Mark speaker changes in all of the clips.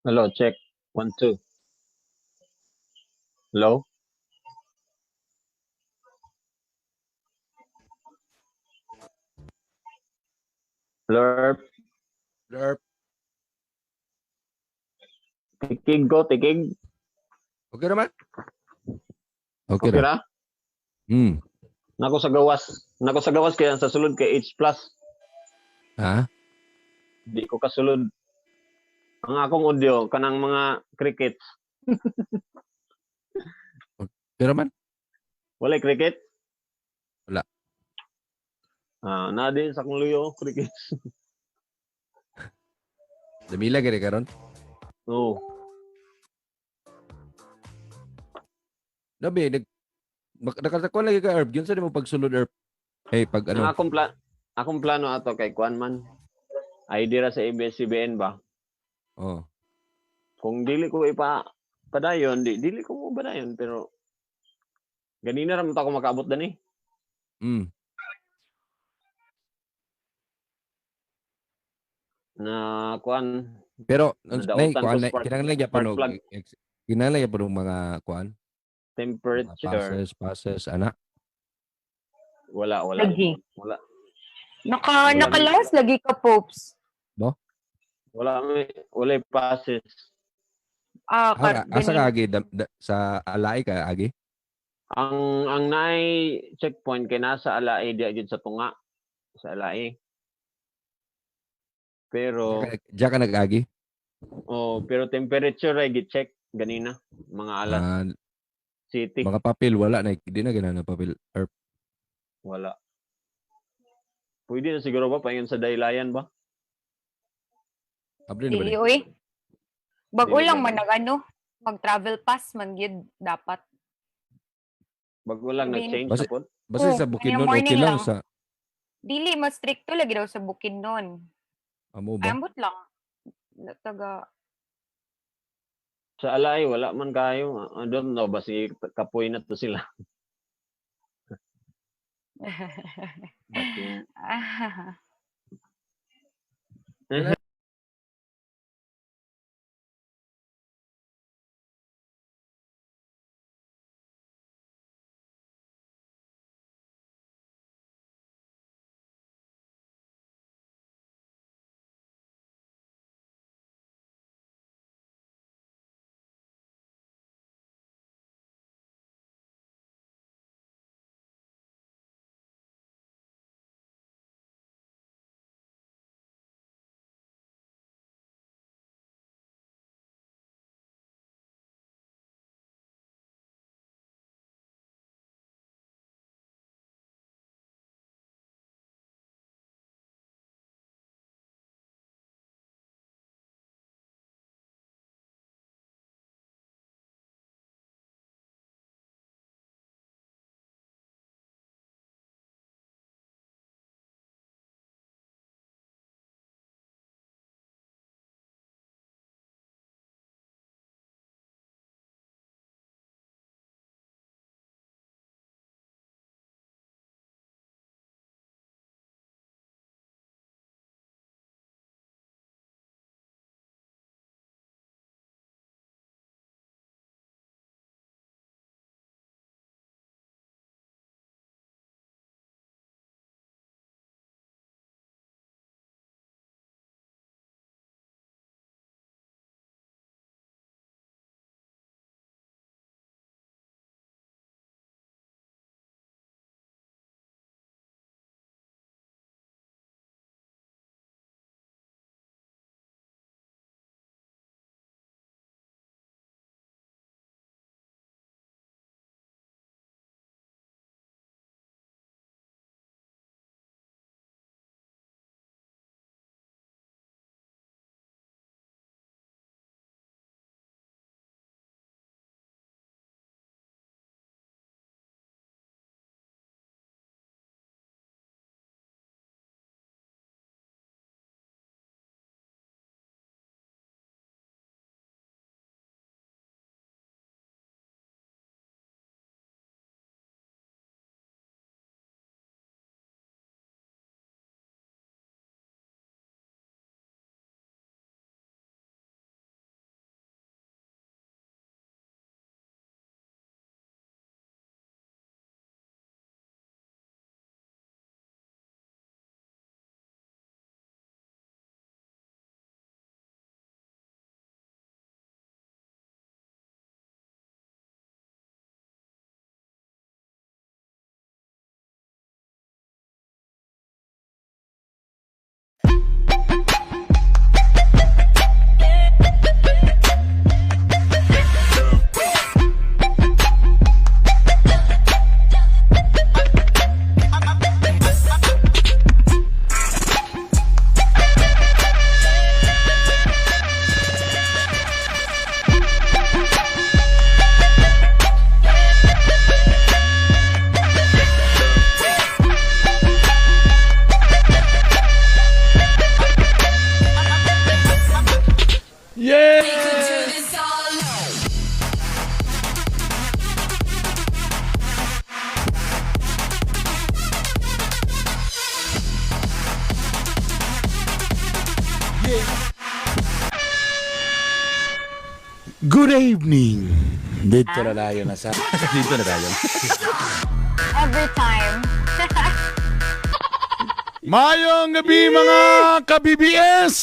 Speaker 1: Hello, check. One, two. Hello? Hello,
Speaker 2: Lerp.
Speaker 1: Tikig ko, tikig.
Speaker 2: Okay naman? Okay
Speaker 1: Okay
Speaker 2: ra.
Speaker 1: ra? Nako sa gawas. Nako sa gawas kaya sa sulod kay H plus.
Speaker 2: Ha?
Speaker 1: Di ko kasulod. Ang akong audio kanang mga crickets.
Speaker 2: Okay raman?
Speaker 1: Wala cricket?
Speaker 2: Wala.
Speaker 1: Ah, na din sa akong luyo crickets.
Speaker 2: Damila gani karon?
Speaker 1: Oo.
Speaker 2: Nabi nag nakatakon lagi ka, Herb. Gyud sa nimo pagsulod, Herb? Hey, pag
Speaker 1: Ang
Speaker 2: ano?
Speaker 1: akong plano ato kay kuan man. ID ra sa ABS-CBN ba?
Speaker 2: Oh.
Speaker 1: Kung dili ko ipa padayon, di dili ko mo padayon, pero ganina ra man ta ako makaabot dani. Na kuan.
Speaker 2: Pero
Speaker 1: Nadautan
Speaker 2: nay
Speaker 1: ko
Speaker 2: kuan na
Speaker 1: spark
Speaker 2: kinahanglan gyapon
Speaker 1: spark
Speaker 2: og
Speaker 1: plug.
Speaker 2: Kinahanglan gyapon og mga kuan, mga
Speaker 1: Temperature.
Speaker 2: passes ana.
Speaker 1: Wala, wala.
Speaker 3: Lagi.
Speaker 1: Wala.
Speaker 3: Naka,
Speaker 1: Wala.
Speaker 3: nakalaos lagi ka, Popes.
Speaker 2: Bo?
Speaker 1: Wala may wala passes.
Speaker 3: Ah,
Speaker 2: Ah, asa ka
Speaker 3: ganin.
Speaker 2: agi sa Alae ka agi?
Speaker 1: Ang naay checkpoint kay nasa Alae di gyud sa tunga sa Alae. Pero
Speaker 2: Diya ka nag-agi?
Speaker 1: Oh, pero temperature ay gi-check ganina mga alas
Speaker 2: Ah,
Speaker 1: city.
Speaker 2: mga papel wala na, di na ginana papel, Herb.
Speaker 1: Wala. Pwede na siguro ba paingon sa Daylayan ba?
Speaker 2: Abli na ba
Speaker 3: Dili
Speaker 2: ni?
Speaker 3: oy. Bago
Speaker 1: Dili
Speaker 3: lang man
Speaker 1: gani.
Speaker 3: nag ano, mag-travel pass man gyud dapat.
Speaker 1: Bago lang
Speaker 3: Sabihin-
Speaker 1: nag-change
Speaker 2: Basi
Speaker 1: na pod.
Speaker 2: Basta
Speaker 3: Oh,
Speaker 2: sa
Speaker 3: kanya
Speaker 2: Bukidnon okay
Speaker 3: morning
Speaker 2: lang
Speaker 3: lang.
Speaker 2: sa
Speaker 3: Dili mas stricto lagi daw sa Bukidnon.
Speaker 2: Amo
Speaker 3: Ay,
Speaker 2: ba?
Speaker 3: ambot lang. Taga
Speaker 1: Sa Alae wala man kayo. I don't know basi kapoy na to sila. But,
Speaker 4: Good evening. Dito na tayo na sa...
Speaker 2: Dito na tayo.
Speaker 3: Every time.
Speaker 4: Mayong gabi mga ka-BBS!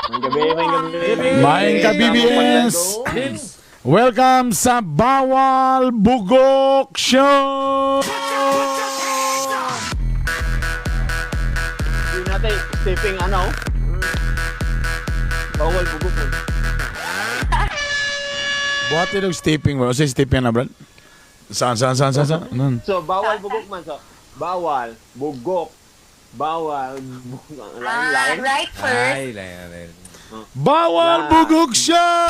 Speaker 1: May gabi, may gabi.
Speaker 4: Maayong ka-BBS! Welcome sa Bawal Bugok Show!
Speaker 1: Hindi natin stepping ano. Bawal bugok mo.
Speaker 4: Buhatin og stepping bro. Sa stepping na, Brad? Saan, saan, saan, saan, saan? Ano?
Speaker 1: So, bawal bugok man. So, bawal, bugok, bawal, bugok. Lain,
Speaker 3: Ah,
Speaker 1: lain.
Speaker 3: right first.
Speaker 2: Ay, lain, lain.
Speaker 4: Bawal
Speaker 1: Na.
Speaker 4: Bugok Show!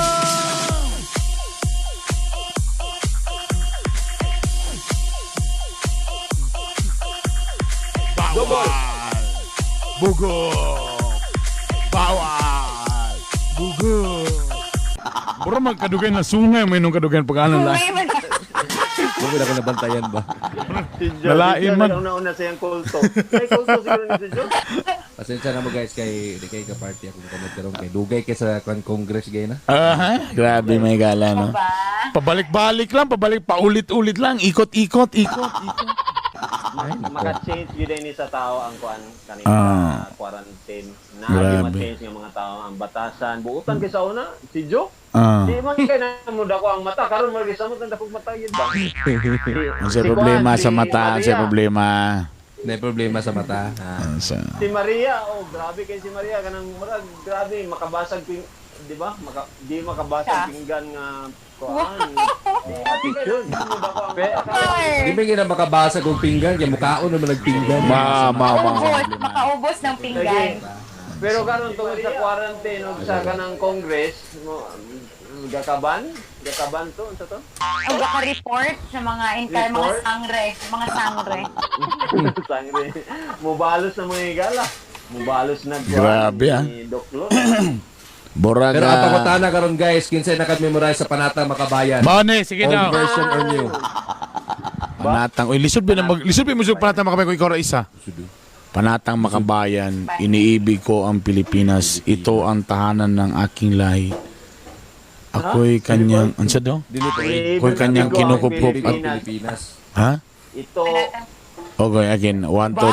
Speaker 1: Double.
Speaker 4: Bugok! Bawal! Bugok! Bro, magkadugay na sungay. May nung kadugay pag ano lang.
Speaker 3: May man-
Speaker 2: Huwag na ako nabantayan ba?
Speaker 1: Si Joe,
Speaker 4: Lalain
Speaker 1: si Joe,
Speaker 4: man.
Speaker 1: Una-una siyang kulto. Ay, kulto siguro ni si Joe.
Speaker 2: Pasensya na mo guys kay di kay ka-party ako kamot karon kay dugay kay sa kwan Congress gay na.
Speaker 4: Aha, grabe may gala, no?
Speaker 3: Ba?
Speaker 4: Pabalik-balik lang, pabalik, paulit-ulit lang, ikot-ikot, ikot, ikot.
Speaker 2: Ay, nako.
Speaker 1: Maka-change yun din sa tao ang kuan kanina
Speaker 4: Ah.
Speaker 1: quarantine. Na
Speaker 4: Grabe.
Speaker 1: ma-change ng mga tao ang batasan. Buutan kay sa una, si Joe.
Speaker 4: Ah.
Speaker 1: Di man kay namuda ko ang mata karon mo sa mo tanda kog mata yun ba.
Speaker 4: Ang sa problema
Speaker 1: kuan,
Speaker 4: sa mata, ang sa
Speaker 1: Maria.
Speaker 4: problema.
Speaker 2: May problema sa mata. Ah.
Speaker 4: Ang sa...
Speaker 1: Si Maria, oh grabe kay si Maria kanang murag grabe makabasag ping, di ba? Maka, di makabasag
Speaker 3: Siya?
Speaker 1: pinggan nga kuan. Attitude.
Speaker 2: Di ba gina makabasag og pinggan kay mukaon naman nagpinggan.
Speaker 4: Ma, ma, ma.
Speaker 3: Ubos, makaubos ng pinggan.
Speaker 1: Pero karon tungod sa quarantine ug sa kanang Congress, mo gakaban, gakaban to unsa to?
Speaker 3: Ang baka-report sa mga entire, mga
Speaker 1: Report?
Speaker 3: sangre. Mga sangre.
Speaker 1: Sangre. Mubalos na mga higala. Mubalos na kuan
Speaker 4: Grabe, ah.
Speaker 1: ni Doc Lo.
Speaker 4: Boraga.
Speaker 2: Pero ang pangutana karon guys, kinsay naka-memorize sa panata makabayan?
Speaker 4: Mane, sige
Speaker 2: Old
Speaker 4: daw.
Speaker 2: version or new?
Speaker 4: Panatang. Uy, lisod ba na mag... Lisod ba mo sa panatang makabayan kung ikaw ra isa? Panatang makabayan, iniibig ko ang Pilipinas. Ito ang tahanan ng aking lahi. Ako'y kanyang... Ano daw?
Speaker 2: Dili po eh.
Speaker 4: Ako'y kanyang kinukupkup at...
Speaker 2: Pilipinas.
Speaker 4: Ha?
Speaker 1: Ito
Speaker 4: Okay, again. 1, 2,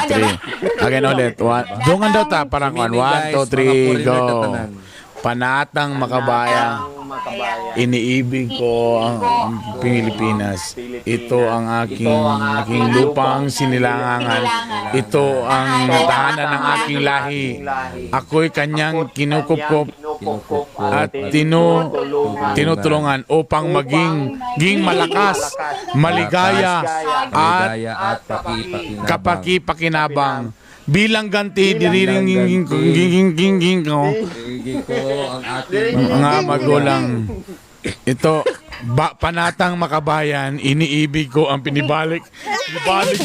Speaker 4: 3. Again ulit. One. Dungan daw ta. Parang 1,
Speaker 2: Meaning, guys,
Speaker 4: 2,
Speaker 2: mga
Speaker 4: 3,
Speaker 2: foreigner
Speaker 4: go.
Speaker 2: tatanan.
Speaker 4: Panatang makabayan.
Speaker 1: ang makabayan.
Speaker 4: Iniibig ko ang Pilipinas. Ito ang aking,
Speaker 1: Ito ang aking
Speaker 4: aking lupang sinilangan. Ito ang tahanan ng aking lahi. Ako'y kanyang kinukupkup
Speaker 1: Kinukupkup
Speaker 4: at
Speaker 1: tinutulungan.
Speaker 4: tinutulungan upang maging ging malakas, maligaya at
Speaker 2: Maligaya at pakipakinabang.
Speaker 4: kapaki-pakinabang. Bilang ganti, diriring ging ging ging ging ko.
Speaker 2: Sige ko ang aking
Speaker 4: Mga magulang. Ito, ba, panatang makabayan, iniibig ko ang pinibalik. Pinibalik.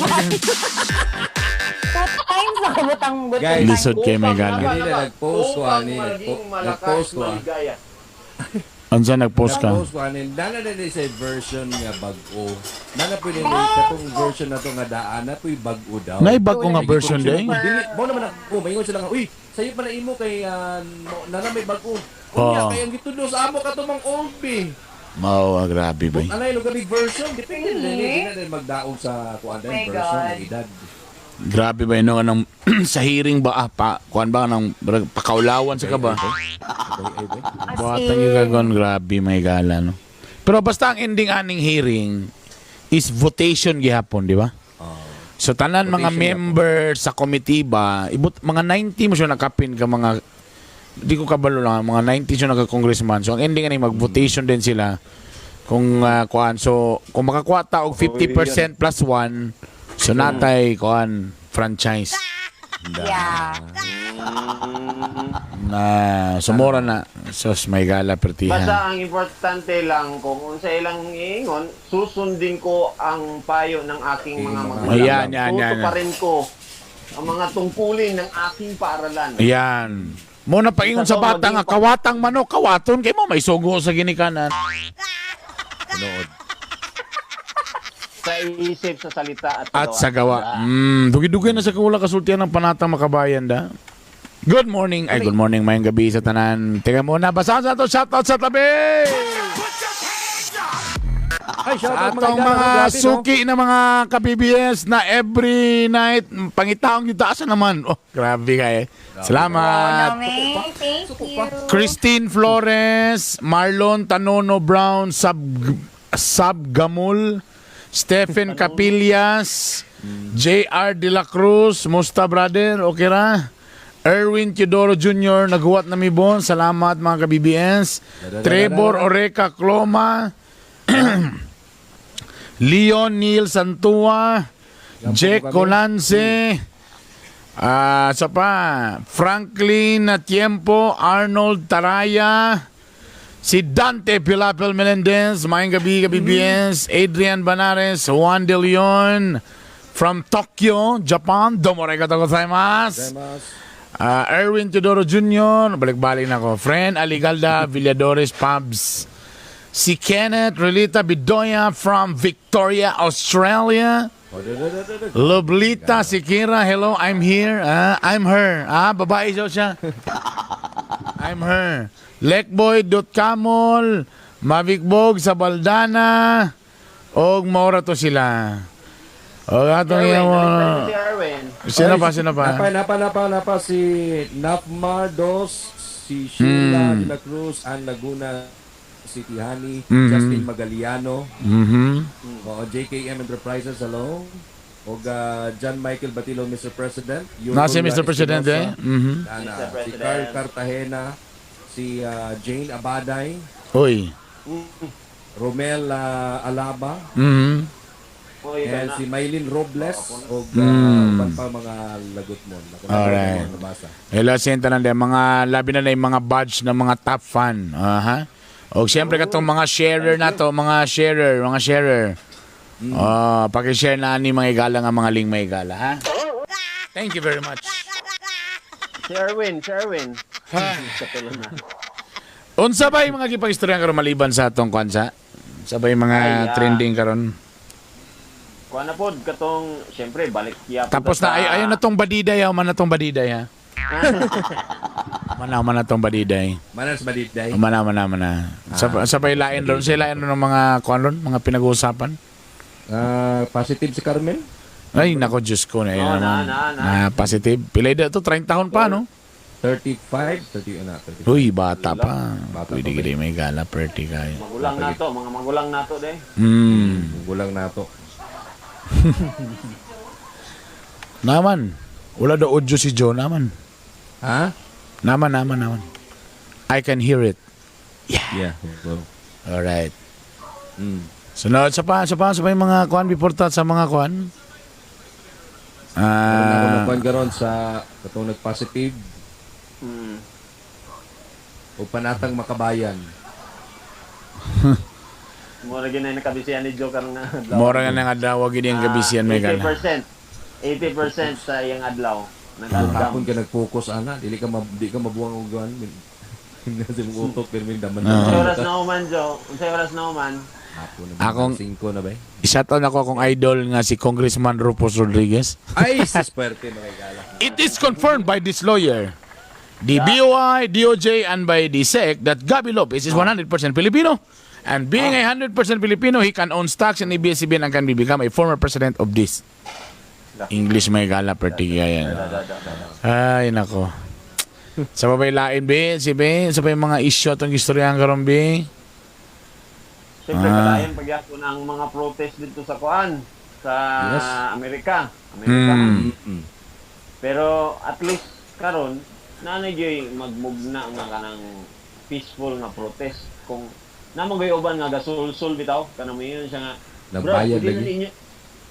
Speaker 3: Two times ako butang butang.
Speaker 2: Guys.
Speaker 4: Lisod kay may gala.
Speaker 2: Kanina nag-post ko,
Speaker 1: Upang
Speaker 2: ani,
Speaker 1: maging malakas,
Speaker 2: nag-post ko, ah.
Speaker 1: maligaya.
Speaker 4: Ansa nag-post ka?
Speaker 2: Nag-post ko ani, nana na ni sa version nga bag-o. Nana po ni katong version na to nga daan na po'y bag-o daw.
Speaker 4: Naibago nga version day.
Speaker 2: Dili, mo naman na, oh, maingon sila nga, uy, sayo pa na imo kay nana may bag-o. Unya
Speaker 4: Oo.
Speaker 2: kay ang gitudlo sa amo kato mang old be.
Speaker 4: Mao, ah, grabe ba?
Speaker 2: Anay lugar big version, depende
Speaker 3: Really?
Speaker 2: din di na din magdaog sa kuan
Speaker 3: My
Speaker 2: din version
Speaker 3: God.
Speaker 2: ng edad.
Speaker 4: Grabe ba yun? Anong, sa hearing ba? Ah, pa, kuan ba? Anong, pakaulawan sa ka ba?
Speaker 2: Ay, ay, ay.
Speaker 3: As
Speaker 4: Buhatan
Speaker 3: in,
Speaker 4: yung gagon, grabe may gala, no? Pero basta ang ending aning hearing is votation gihapon, di ba? So tanan mga
Speaker 2: Votation
Speaker 4: member sa committee ba, ibot mga 90 mo siya nakapin ka mga di ko kabalo lang, mga 90 siya naka-congressman. So ang ending ani mag-votation din sila kung kuan. So kung makakuha ta og 50% plus 1, so natay kuan franchise.
Speaker 3: Yeah.
Speaker 4: Na sumura na sos may gala pertihan.
Speaker 1: Basta ang importante lang kung unsa ilang iingon, susundin ko ang payo ng aking mga magulang.
Speaker 4: Ayan, yan, yan.
Speaker 1: Tutuparin ko ang mga tungkulin ng aking paaralan.
Speaker 4: Ayan. Muna paingon sa bata nga kawatang manok, kawaton kay mo may sugo sa ginikanan.
Speaker 2: Tinuod.
Speaker 1: Sa isip, sa salita at
Speaker 4: At sa gawa. Dugay-dugay na sa kawala kasultian ng panatang makabayan da. Good morning. Ay, good morning. Mayong gabi sa tanan. Teka muna, basahan sa ato. Shoutout sa tabi!
Speaker 2: Ay, shout
Speaker 4: Sa
Speaker 2: out mga
Speaker 4: atong
Speaker 2: igala,
Speaker 4: mga
Speaker 2: grabe, no?
Speaker 4: suki na mga ka-BBS na every night, pangitaong dito. Asa naman? Oh, grabe ka eh. Salamat.
Speaker 3: Wow, Nome. Thank you.
Speaker 4: Christine Flores, Marlon Tanono Brown, Sabgamul, Stephen Capillas, J.R. De La Cruz, Musta brother, okay ra? Erwin Teodoro Jr., naghuwat na mibon. Salamat mga ka-BBS. Trevor Oreca Cloma, Leon Neil Santua, Jack Colance, sa pa, Franklin Tiempo, Arnold Taraya, si Dante Pilapel Melendez, maayong gabi, gabi BS, Adrian Banares, Juan De Leon, from Tokyo, Japan, domo arigatou gozaimasu. Erwin Teodoro Jr., balik-balik na ko. Friend Aligalda Villadores Pubs. Si Kenneth Relita Bidoya from Victoria, Australia. Loblita Sikira, hello, I'm here. I'm her. Babae daw siya. I'm her. Lekboy.camol, Mavikbog sa Baldana, og maura to sila. Og atong
Speaker 1: Erwin,
Speaker 4: iyang
Speaker 1: nalitan si Erwin.
Speaker 4: Sino pa, sino pa?
Speaker 2: Napa, napa, napa, napa si Nafmar Dos, si Sheila De La Cruz, Ann Laguna, si Tihani, Justin Magaliano, oo, JKM Enterprises, hello. Og John Michael Batilo, Mr. President.
Speaker 4: Na si
Speaker 2: Yolanda
Speaker 4: Mr. President eh.
Speaker 2: Espinosa, Ana,
Speaker 1: Mr.
Speaker 2: si
Speaker 1: President.
Speaker 2: Carl Cartagena, si Jane Abaday,
Speaker 4: Uy.
Speaker 2: Romel Alaba,
Speaker 1: Uy,
Speaker 2: and
Speaker 1: na.
Speaker 2: si Mylene Robles, og uban pa mga lagot mo.
Speaker 4: Alright.
Speaker 2: Nabasa.
Speaker 4: Hello, senta lang din. Mga, labi na na yung mga badge ng mga top fan. Aha. O siyempre katong mga sharer na to, mga sharer, mga sharer. Oh, paki-share na ni mga igala nga mga link mga igala, ha? Thank you very much.
Speaker 1: Si Erwin, si Erwin. Sa tulo na.
Speaker 4: Unsa ba yung mga gipagistoryan karon maliban sa atong kwansa? Sa ba yung mga
Speaker 1: Ay,
Speaker 4: trending karon?
Speaker 1: Kuha na pod katong siyempre balik siya.
Speaker 4: Tapos na ay ayon na tong badiday, man na tong badiday ha. Mana man na tong badiday.
Speaker 2: Manas Badiday.
Speaker 4: Mana mana mana. Sa sa lain ron, sa lain ron ng mga kuan ron, mga pinag-uusapan.
Speaker 2: Positive si Carmen?
Speaker 4: Ay, nako, Diyos ko na.
Speaker 1: Oo,
Speaker 4: Yun
Speaker 1: na,
Speaker 4: naman.
Speaker 1: na, na.
Speaker 4: Na, positive. Pilay na to, 30 taon pa, no?
Speaker 2: 35? 30, ano, 35.
Speaker 4: Uy, bata pa.
Speaker 2: Bata
Speaker 4: Pwede
Speaker 2: pa
Speaker 4: kita may gala, 30 kayo.
Speaker 1: Magulang na to, mga magulang na to de.
Speaker 2: Gulang na to.
Speaker 4: Naman. Wala daw audio si Joe, naman.
Speaker 2: Ha?
Speaker 4: Naman, naman, naman. I can hear it.
Speaker 2: Yeah. Well,
Speaker 4: Alright. So, no, sa pa yung mga kuan before that, sa mga kuan.
Speaker 2: Ako
Speaker 4: Ah,
Speaker 2: nakuan karon sa katong nag-positive o panatang makabayan.
Speaker 1: Mura gyud na nakabisihan ni Joe karon nga adlaw.
Speaker 4: mora nga nga adlaw gid ang gabisian may gala.
Speaker 1: 80%. 80% sa iyang adlaw. Nag-album.
Speaker 2: Hapon ka nag-focus ana, dili ka di ka mabuang og kuan. Nasa mong utok pero may daman.
Speaker 1: Unsay oras na human, Joe? Unsay oras na human?
Speaker 2: Hapon na
Speaker 4: Akong-
Speaker 2: 5 na ba? Eh?
Speaker 4: I-shoutout ako akong idol nga si Congressman Rufus Rodriguez.
Speaker 2: Ay, sis puwerte mga igala.
Speaker 4: It is confirmed by this lawyer, the BOI, DOJ, and by the SEC that Gabby Lopez is 100% Filipino. And being a 100% Filipino, he can own stocks in ABS-CBN and can be become a former president of this. English may gala, pertiga yan. Ay, nako. Sa babay lain, be, si be, sa pa yung mga issue atong istoryahan karon be.
Speaker 1: Siyempre, kalayan pagyapon ang mga protest dito sa kuan sa Amerika. Amerika. Pero at least karon naanay gyud magmugna nga kanang peaceful nga protest kung namo gyud uban nga gasulsul bitaw kanang mayon siya nga "Brad,
Speaker 2: Nagbayad
Speaker 1: pwede na
Speaker 2: lagi.
Speaker 1: ninyo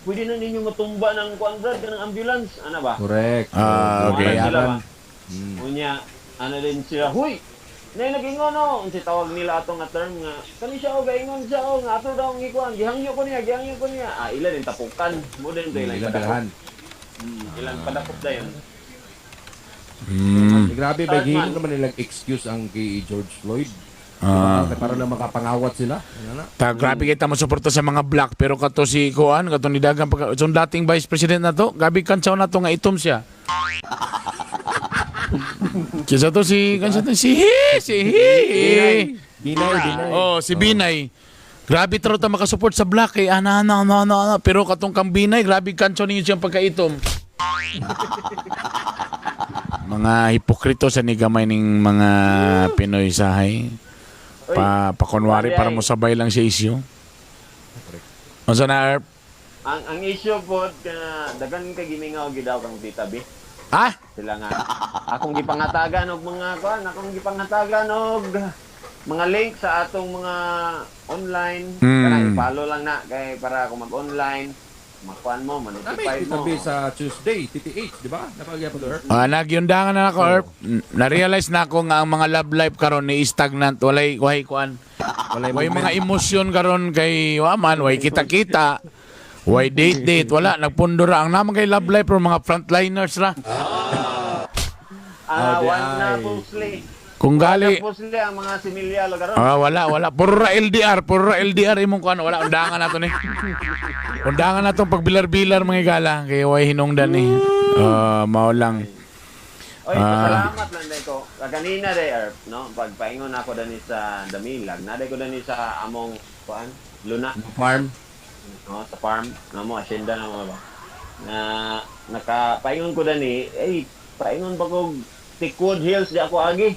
Speaker 1: pwede na ninyo matumba ng kuan brad kanang ambulance ana ba?"
Speaker 2: Correct.
Speaker 4: Okay.
Speaker 1: Sila ba?
Speaker 2: Bayaran.
Speaker 1: Unya, ano din sila, huy! Nay nagingon no, unsa tawag nila ato nga term nga kani siya og gaingon siya og nga ato daw ang gikuan, gihangyo ko niya, gihangyo ko niya. Ila din tapukan, mo din to ilang
Speaker 2: Ilang
Speaker 1: padakop.
Speaker 2: bilhan.
Speaker 1: Ilang padakop dayon.
Speaker 2: Grabe ba
Speaker 1: Start man.
Speaker 2: gihimo naman nilang excuse ang kay George Floyd. Para lang makapangawat sila. Ano na?
Speaker 4: Ta grabe kita mo suporta sa mga black pero kato si kuan kato ni dagang pagka so, dating vice president na to, gabi kantsaw na to nga itom siya. Kisa to si kansa to si si
Speaker 2: Binay, Binay.
Speaker 4: Oh, si Binay. Grabe taro ta makasupport sa black eh. Ana ana ana ana, ana. Pero katong kang Binay, grabe kanso ninyo siyang pagkaitom. Mga hipokrito sa ni gamay ning mga Pinoy sahay. Pa pakunwari para mo sabay lang sa issue. Unsa na, Erp?
Speaker 1: Ang issue po kana daghan kay gimingaw gid daw kang Tita B.
Speaker 4: Ah?
Speaker 1: Sila nga akong gipangatagan og mga kuan, akong gipangatagan og mga link sa atong mga online. Kanang i-follow lang na kay para kung mag-online, makuan mo,
Speaker 2: Nami,
Speaker 1: ma-notify
Speaker 2: Tita
Speaker 1: mo.
Speaker 2: B sa Tuesday, TTH, di ba? Napagyapon to, Erp?
Speaker 4: Ah, nagyundangan na ako, Erp. Na-realize na ako nga ang mga love life karon ni stagnant, walay way kuan.
Speaker 2: Walay
Speaker 4: Way
Speaker 2: movement.
Speaker 4: mga emosyon karon kay wa man, way kita-kita. Way date date, wala nagpundo ra ang naman kay love life pero mga frontliners ra.
Speaker 1: Ah,
Speaker 2: Oh, di
Speaker 1: one na
Speaker 2: ay.
Speaker 1: pusli.
Speaker 4: Kung
Speaker 1: Gali.
Speaker 4: gali
Speaker 1: Pusli ang mga similya lo karon.
Speaker 4: Ah, wala, wala. Puro ra LDR, puro ra LDR imong kuan, wala undangan nato ni. Undangan nato pagbilar-bilar mga igala kay way hinungdan ni. Ah, mao lang.
Speaker 1: Oy,
Speaker 4: Ah.
Speaker 1: pasalamat lang day ko. Kanina day Erp, no? Pagpaingon ako dani sa Damilag, naday ko dani sa among kuan, Luna,
Speaker 2: Farm.
Speaker 1: no, sa farm, no mo asyenda na mo ba. Na nakapaingon ko dani, ay paingon pa ko Tikwood Hills di ako agi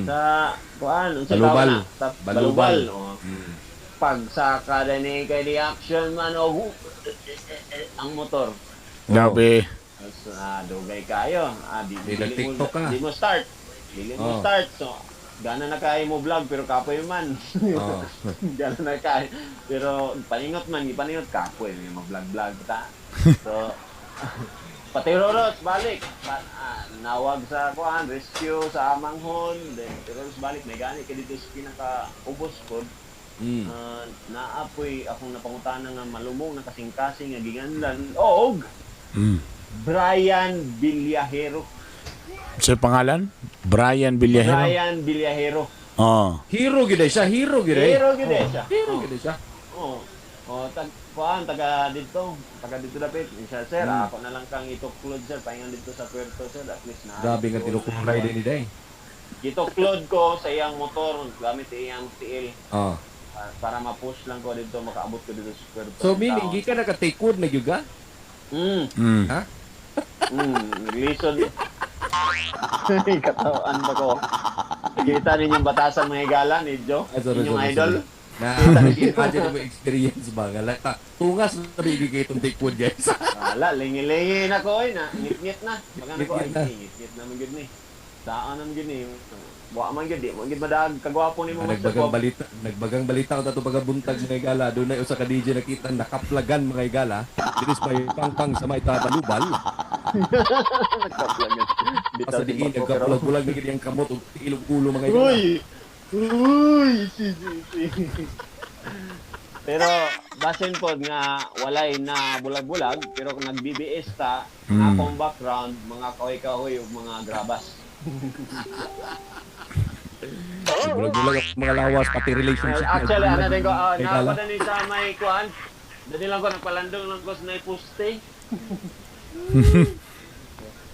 Speaker 1: sa kuan, unsa
Speaker 2: Balubal.
Speaker 1: tawag na? Sa
Speaker 2: Balubal.
Speaker 1: Balubal. Oh. Pagsaka dani kay di action man og ang motor.
Speaker 4: Grabe.
Speaker 1: Tapos, dugay kayo. Ah, di,
Speaker 2: Di
Speaker 1: dili mo,
Speaker 2: nag-TikTok ka.
Speaker 1: di mo start. Dili mo start. So, gana na kayo mo vlog pero kapoy man. Gana na kayo. Pero paningot man, gipaningot kapoy may mag-vlog-vlog ta. So, pati Roros balik. Nawag sa kuan, rescue sa Amanghon, then Roros balik may gani kay dito sa pinaka ubos pod. Naapoy akong napangutana nga malumong na kasing-kasing nga giganlan og Brian Villajero.
Speaker 4: Sa pangalan? Brian Villajero.
Speaker 1: Brian Villajero.
Speaker 4: Oh.
Speaker 2: Hero gid siya, hero gid.
Speaker 1: Hero gid siya.
Speaker 2: Hero gid siya.
Speaker 1: Oo. Oh, tag kuan taga dito, taga dito dapit. Siya sir, ako na lang kang ituklod sir, paingon dito sa Puerto sir, at least na.
Speaker 2: Grabe nga tinukulay din ni day.
Speaker 1: Gituklod ko sa iyang motor gamit iyang tiil para ma-push lang ko dito, makaabot ko dito sa Puerto.
Speaker 2: So meaning gikan naka take wood na gyud ka? Ha?
Speaker 1: Lisod. Katawan ba ko? Kita ninyong batasan mga higala ni Joe,
Speaker 2: Ay, sorry,
Speaker 1: inyong
Speaker 2: sorry,
Speaker 1: idol.
Speaker 2: sorry. Na imagine mo experience ba nga lata. Tungas na bigay kay itong take wood guys.
Speaker 1: Wala, lingi-lingi na ko, oy, na, ngit-ngit na. Baka na ko, ay,
Speaker 2: Ngit-ngit na.
Speaker 1: ngit-ngit na man gud ni. Saan naman gud ni? Wa man gud, di man gud madaag, kagwapo ni mo, Master
Speaker 2: Nagbagang
Speaker 1: Bob.
Speaker 2: balita, nagbagang balita ko tato pagabuntag mga higala. Dunay usa ka DJ nakita nakaplagan mga higala. Diri sa may pangpang sa may tabalubal.
Speaker 1: Nagkaplagan. Bitaw
Speaker 2: Sa
Speaker 1: si
Speaker 2: diin
Speaker 1: Bako, pero-
Speaker 2: nagkapulag-pulag na gid ang kamot ug ilog ulo mga higala.
Speaker 1: Uy! Uy! Si, si, si. Pero basin pod nga walay na bulag-bulag pero kung nag-BBS ta, akong background mga kahoy-kahoy ug mga grabas.
Speaker 2: Bulag-bulag ang mga lawas pati relationship.
Speaker 1: Actually, ano din ko,
Speaker 2: Higala.
Speaker 1: naako din sa may kuan. Dali lang ko nagpalandong lang ko sa nay poste.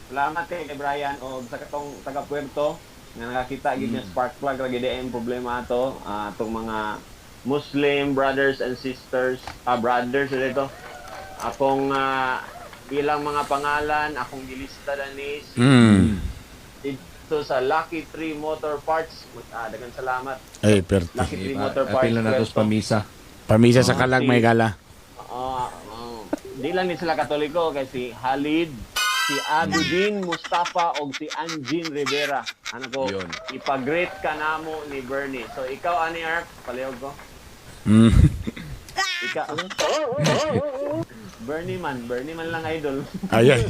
Speaker 1: Salamat kay Brian o sa katong taga Puerto nga nakakita gid nga spark plug ra gid ang problema ato, atong mga Muslim brothers and sisters, brothers dito. Akong ilang mga pangalan, akong gilista dani dito sa Lucky Tree Motor Parts. Daghang salamat.
Speaker 4: Ay, perti.
Speaker 1: Lucky Tree Motor Parts.
Speaker 2: Apil na nato sa
Speaker 1: Puerto.
Speaker 2: pamisa.
Speaker 4: Pamisa sa kalag may gala.
Speaker 1: Oo. Di lang ni sila Katoliko kay si Halid, si Abudin Mustafa og si Anjin Rivera. Ano ko,
Speaker 2: Yun.
Speaker 1: ipag-greet ka namo ni Bernie. So ikaw ani Erp, palihog ko. Ikaw. Bernie man, Bernie man lang idol.
Speaker 4: Ay, ay.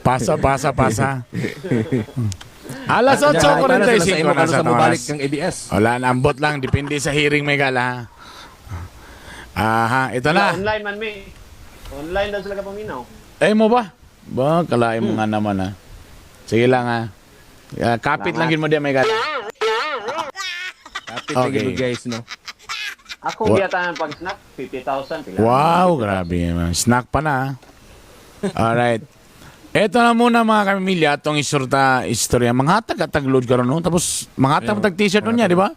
Speaker 4: Pasa, pasa, pasa. Alas
Speaker 2: Ay, para sila sa
Speaker 4: 8.45
Speaker 2: imo
Speaker 4: na
Speaker 2: karon
Speaker 4: sa
Speaker 2: sa mobalik
Speaker 4: oras.
Speaker 2: kang ABS.
Speaker 4: Wala na, ambot lang. Depende sa hearing may gala. Aha, ito na.
Speaker 1: Online man mi. Online daw sila kapaminaw.
Speaker 4: Ay mo ba? Ba, kalain mo nga naman ha. Sige lang ha. Ah, kapit lang yun mo di may gala.
Speaker 2: Kapit lang
Speaker 4: Okay.
Speaker 2: gyud guys no.
Speaker 1: Ako giyatan pag snack 50,000 pila.
Speaker 4: Wow, grabe. Man. Snack pa na. Ha. Alright. Eto na muna, mga kamamilya, atong isurta istorya. Manghatag at tagload karon, no? Tapos manghatag mo tag t-shirt nun niya, di ba?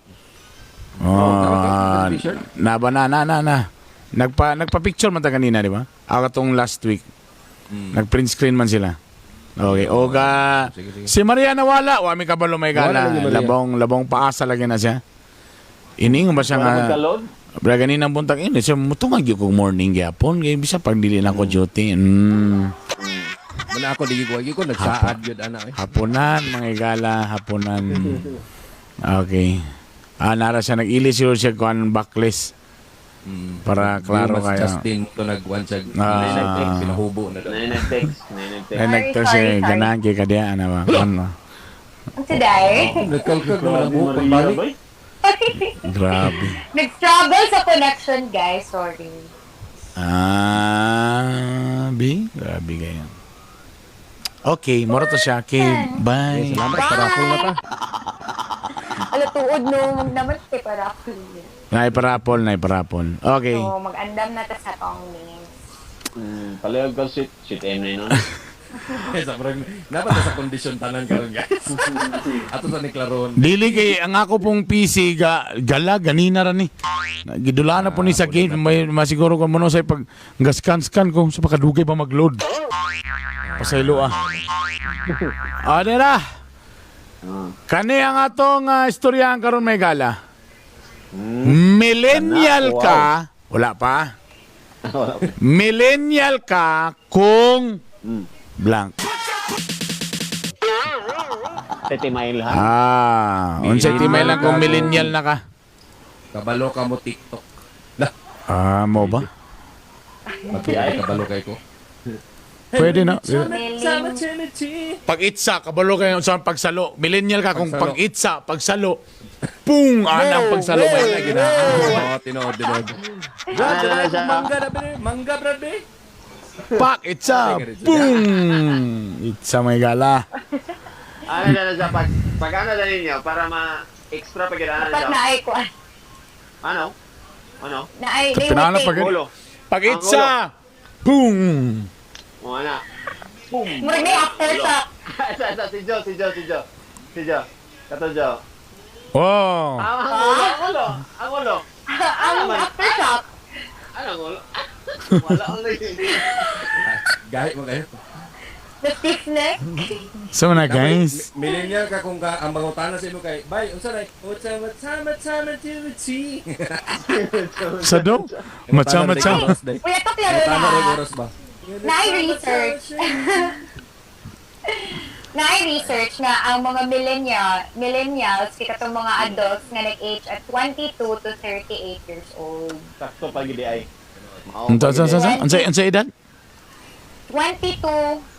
Speaker 4: Oh,
Speaker 2: T-shirt.
Speaker 4: na ba na na na na. Nagpa-picture man ta kanina, di ba? Ako tong last week. Nag-print screen man sila. Okay, oga.
Speaker 2: Sige, sige.
Speaker 4: Si Maria nawala, wa mi kabalo may
Speaker 2: Nawala
Speaker 4: gala.
Speaker 2: lagi Maria.
Speaker 4: Labong labong paasa lagi na siya. Iningon ba siya
Speaker 1: Wala
Speaker 4: nga?
Speaker 1: magka-load?
Speaker 4: Bra ganinang buntag ini siya mutungag gyud kog morning gyapon kay bisa pag dili na ko duty.
Speaker 2: Muna ako digi ko ko nagsaad gyud ana eh.
Speaker 4: Hapunan, mga igala, hapunan. Okay. Ah, nara siya nag-ili siguro siya kuan backlist para klaro
Speaker 2: Mas
Speaker 4: kayo.
Speaker 2: Justin to nagwan siya pinahubo na daw.
Speaker 1: Nay nag-text, nay nag-text.
Speaker 4: Ay,
Speaker 3: Sorry,
Speaker 4: nagto siya
Speaker 3: sorry, sorry.
Speaker 4: ganahan kay kadya ana ba. Ano?
Speaker 3: Today,
Speaker 2: Nagkalkag naman ang
Speaker 1: Grabe,
Speaker 2: buhok
Speaker 1: Maria,
Speaker 2: pagbalik.
Speaker 1: boy.
Speaker 4: Grabe.
Speaker 3: nag-struggle sa connection, guys. Sorry.
Speaker 4: Ah, bi, grabe kayo. Okay, moro to siya. Okay, bye.
Speaker 2: Salamat para ako na ta.
Speaker 3: Ala, tuod no. Mag naman kay para ako.
Speaker 4: Naiparapol, naiparapol. Okay.
Speaker 3: So, mag-andam na ta sa tong names.
Speaker 1: Palihog ka sit M na yun.
Speaker 2: Sa parang dapat sa kondisyon tanan karon, guys. Ato sa ni Klaron.
Speaker 4: Dili kay ang ako pong PC ga, gala ganina ra ni. Gidula na po ni sa game, may masiguro ko mo sa pag gaskan scan ko sa pakadugay pa magload. Pasaylo ah. Ah, dera. Kani ang atong istoryahan karon may gala. Millennial
Speaker 1: Wow.
Speaker 4: ka, wala pa.
Speaker 1: Wala pa.
Speaker 4: Millennial ka kung blank.
Speaker 1: Titimail ha.
Speaker 4: Ah, unsay timay lang kung millennial na ka.
Speaker 2: Kabalo ka mo TikTok. Lah,
Speaker 4: Ah, mo ba?
Speaker 2: matuloy kabalo kay ko.
Speaker 4: Pwede na.
Speaker 3: Millennial.
Speaker 4: Pag-itsa, kabalo kayo sa pagsalo. Millennial ka kung
Speaker 2: Pagsalo.
Speaker 4: pag-itsa, pagsalo. Pung! Anang pagsalo.
Speaker 2: Wala ginaan. Oh, tinuod, tinuod.
Speaker 1: Ano na siya?
Speaker 2: Mangga na be, mangga brad be.
Speaker 4: Pak! Itsa! Pung! Itsa may gala.
Speaker 1: Ano na siya? Pag ano na ninyo, para ma-extra pag ano na
Speaker 3: Dapat
Speaker 1: siya.
Speaker 3: na ay ko.
Speaker 1: Ano? Ano?
Speaker 3: Na ay, they
Speaker 4: Pinanap
Speaker 3: would
Speaker 4: pag-
Speaker 3: think.
Speaker 1: Ulo.
Speaker 4: Pag-itsa! Pung!
Speaker 1: O ano? Boom!
Speaker 3: Murag na aftershock.
Speaker 1: Isa, isa, si Joe, si Joe, si Joe. Si Joe. Kato Joe.
Speaker 4: Oh!
Speaker 1: Ang ulo, ang ulo, ang ulo.
Speaker 3: Ang aftershock.
Speaker 1: Ano ang ulo? Wala ang ulo.
Speaker 2: Gahi mo kayo.
Speaker 3: The stiff neck.
Speaker 4: So na guys.
Speaker 2: Millennial ka kung ka, ang mangutana sa imo kay, "Bay, unsa na? Unsa ma tama tama ti."
Speaker 4: Sa do? Matcha matcha.
Speaker 3: Uy, ito klaro
Speaker 2: Mangutana rin
Speaker 3: na.
Speaker 2: oras ba?
Speaker 3: Na-research. Na-research na ang mga millennials, kita tong mga adults nga nag-age at 22 to 38 years old.
Speaker 1: Sakto pag ay.
Speaker 4: Unsa unsa unsa unsa unsa edad?
Speaker 3: 22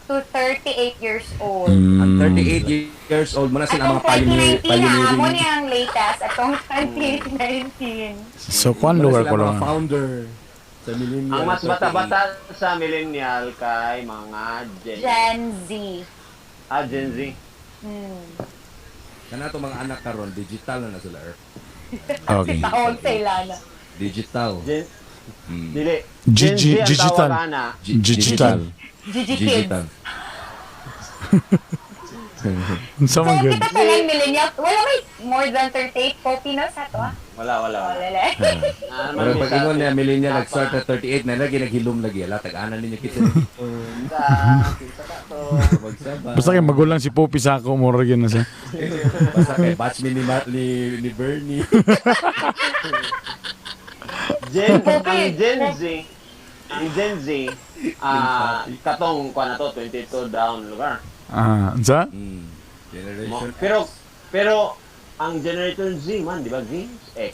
Speaker 3: to 38 years old.
Speaker 2: Ang 38 years old mo na sila ang
Speaker 3: Atong
Speaker 2: mga pioneer,
Speaker 3: 2019 ha, mo
Speaker 2: pioneering.
Speaker 3: niya ang latest. Atong 2019.
Speaker 4: So kwan
Speaker 2: Muna
Speaker 4: lugar
Speaker 2: sila
Speaker 4: ko
Speaker 2: mga
Speaker 4: lang.
Speaker 2: founder sa millennial.
Speaker 1: Ang mas
Speaker 2: 38.
Speaker 1: bata-bata sa millennial kay mga Gen,
Speaker 3: Gen Z.
Speaker 1: Ah, Gen Z.
Speaker 2: Kana to mga anak karon digital na na sila. Er.
Speaker 4: Okay.
Speaker 3: Tawag sa ilana.
Speaker 2: Digital.
Speaker 1: Gen Dili.
Speaker 4: G-
Speaker 1: Gen Z ang
Speaker 4: digital.
Speaker 1: tawag ana.
Speaker 4: Digital.
Speaker 3: Gigi Kids.
Speaker 2: Digital.
Speaker 4: Unsa
Speaker 3: So,
Speaker 4: man gyud?
Speaker 3: kita tanan millennials, wala may more than 38 copy no sa to ah.
Speaker 1: Wala, wala. wala.
Speaker 3: Wala lang.
Speaker 1: Ah,
Speaker 2: Pero pag ingon niya millennial nag-start at 38 na lagi naghilom lagi ala tag-anan ninyo kita.
Speaker 1: Sa ka to.
Speaker 2: Magsaba.
Speaker 4: Basta kay magulang si Poppy sa ako, mura gyud na siya.
Speaker 2: Basta kay batchmate ni Bernie.
Speaker 1: Gen, ang Gen Z, ang Gen Z, ah, katong kuan na to, 22 down lugar.
Speaker 4: Ah, unsa?
Speaker 2: Generation
Speaker 1: Pero, pero, ang Generation Z man, di ba? Z? X.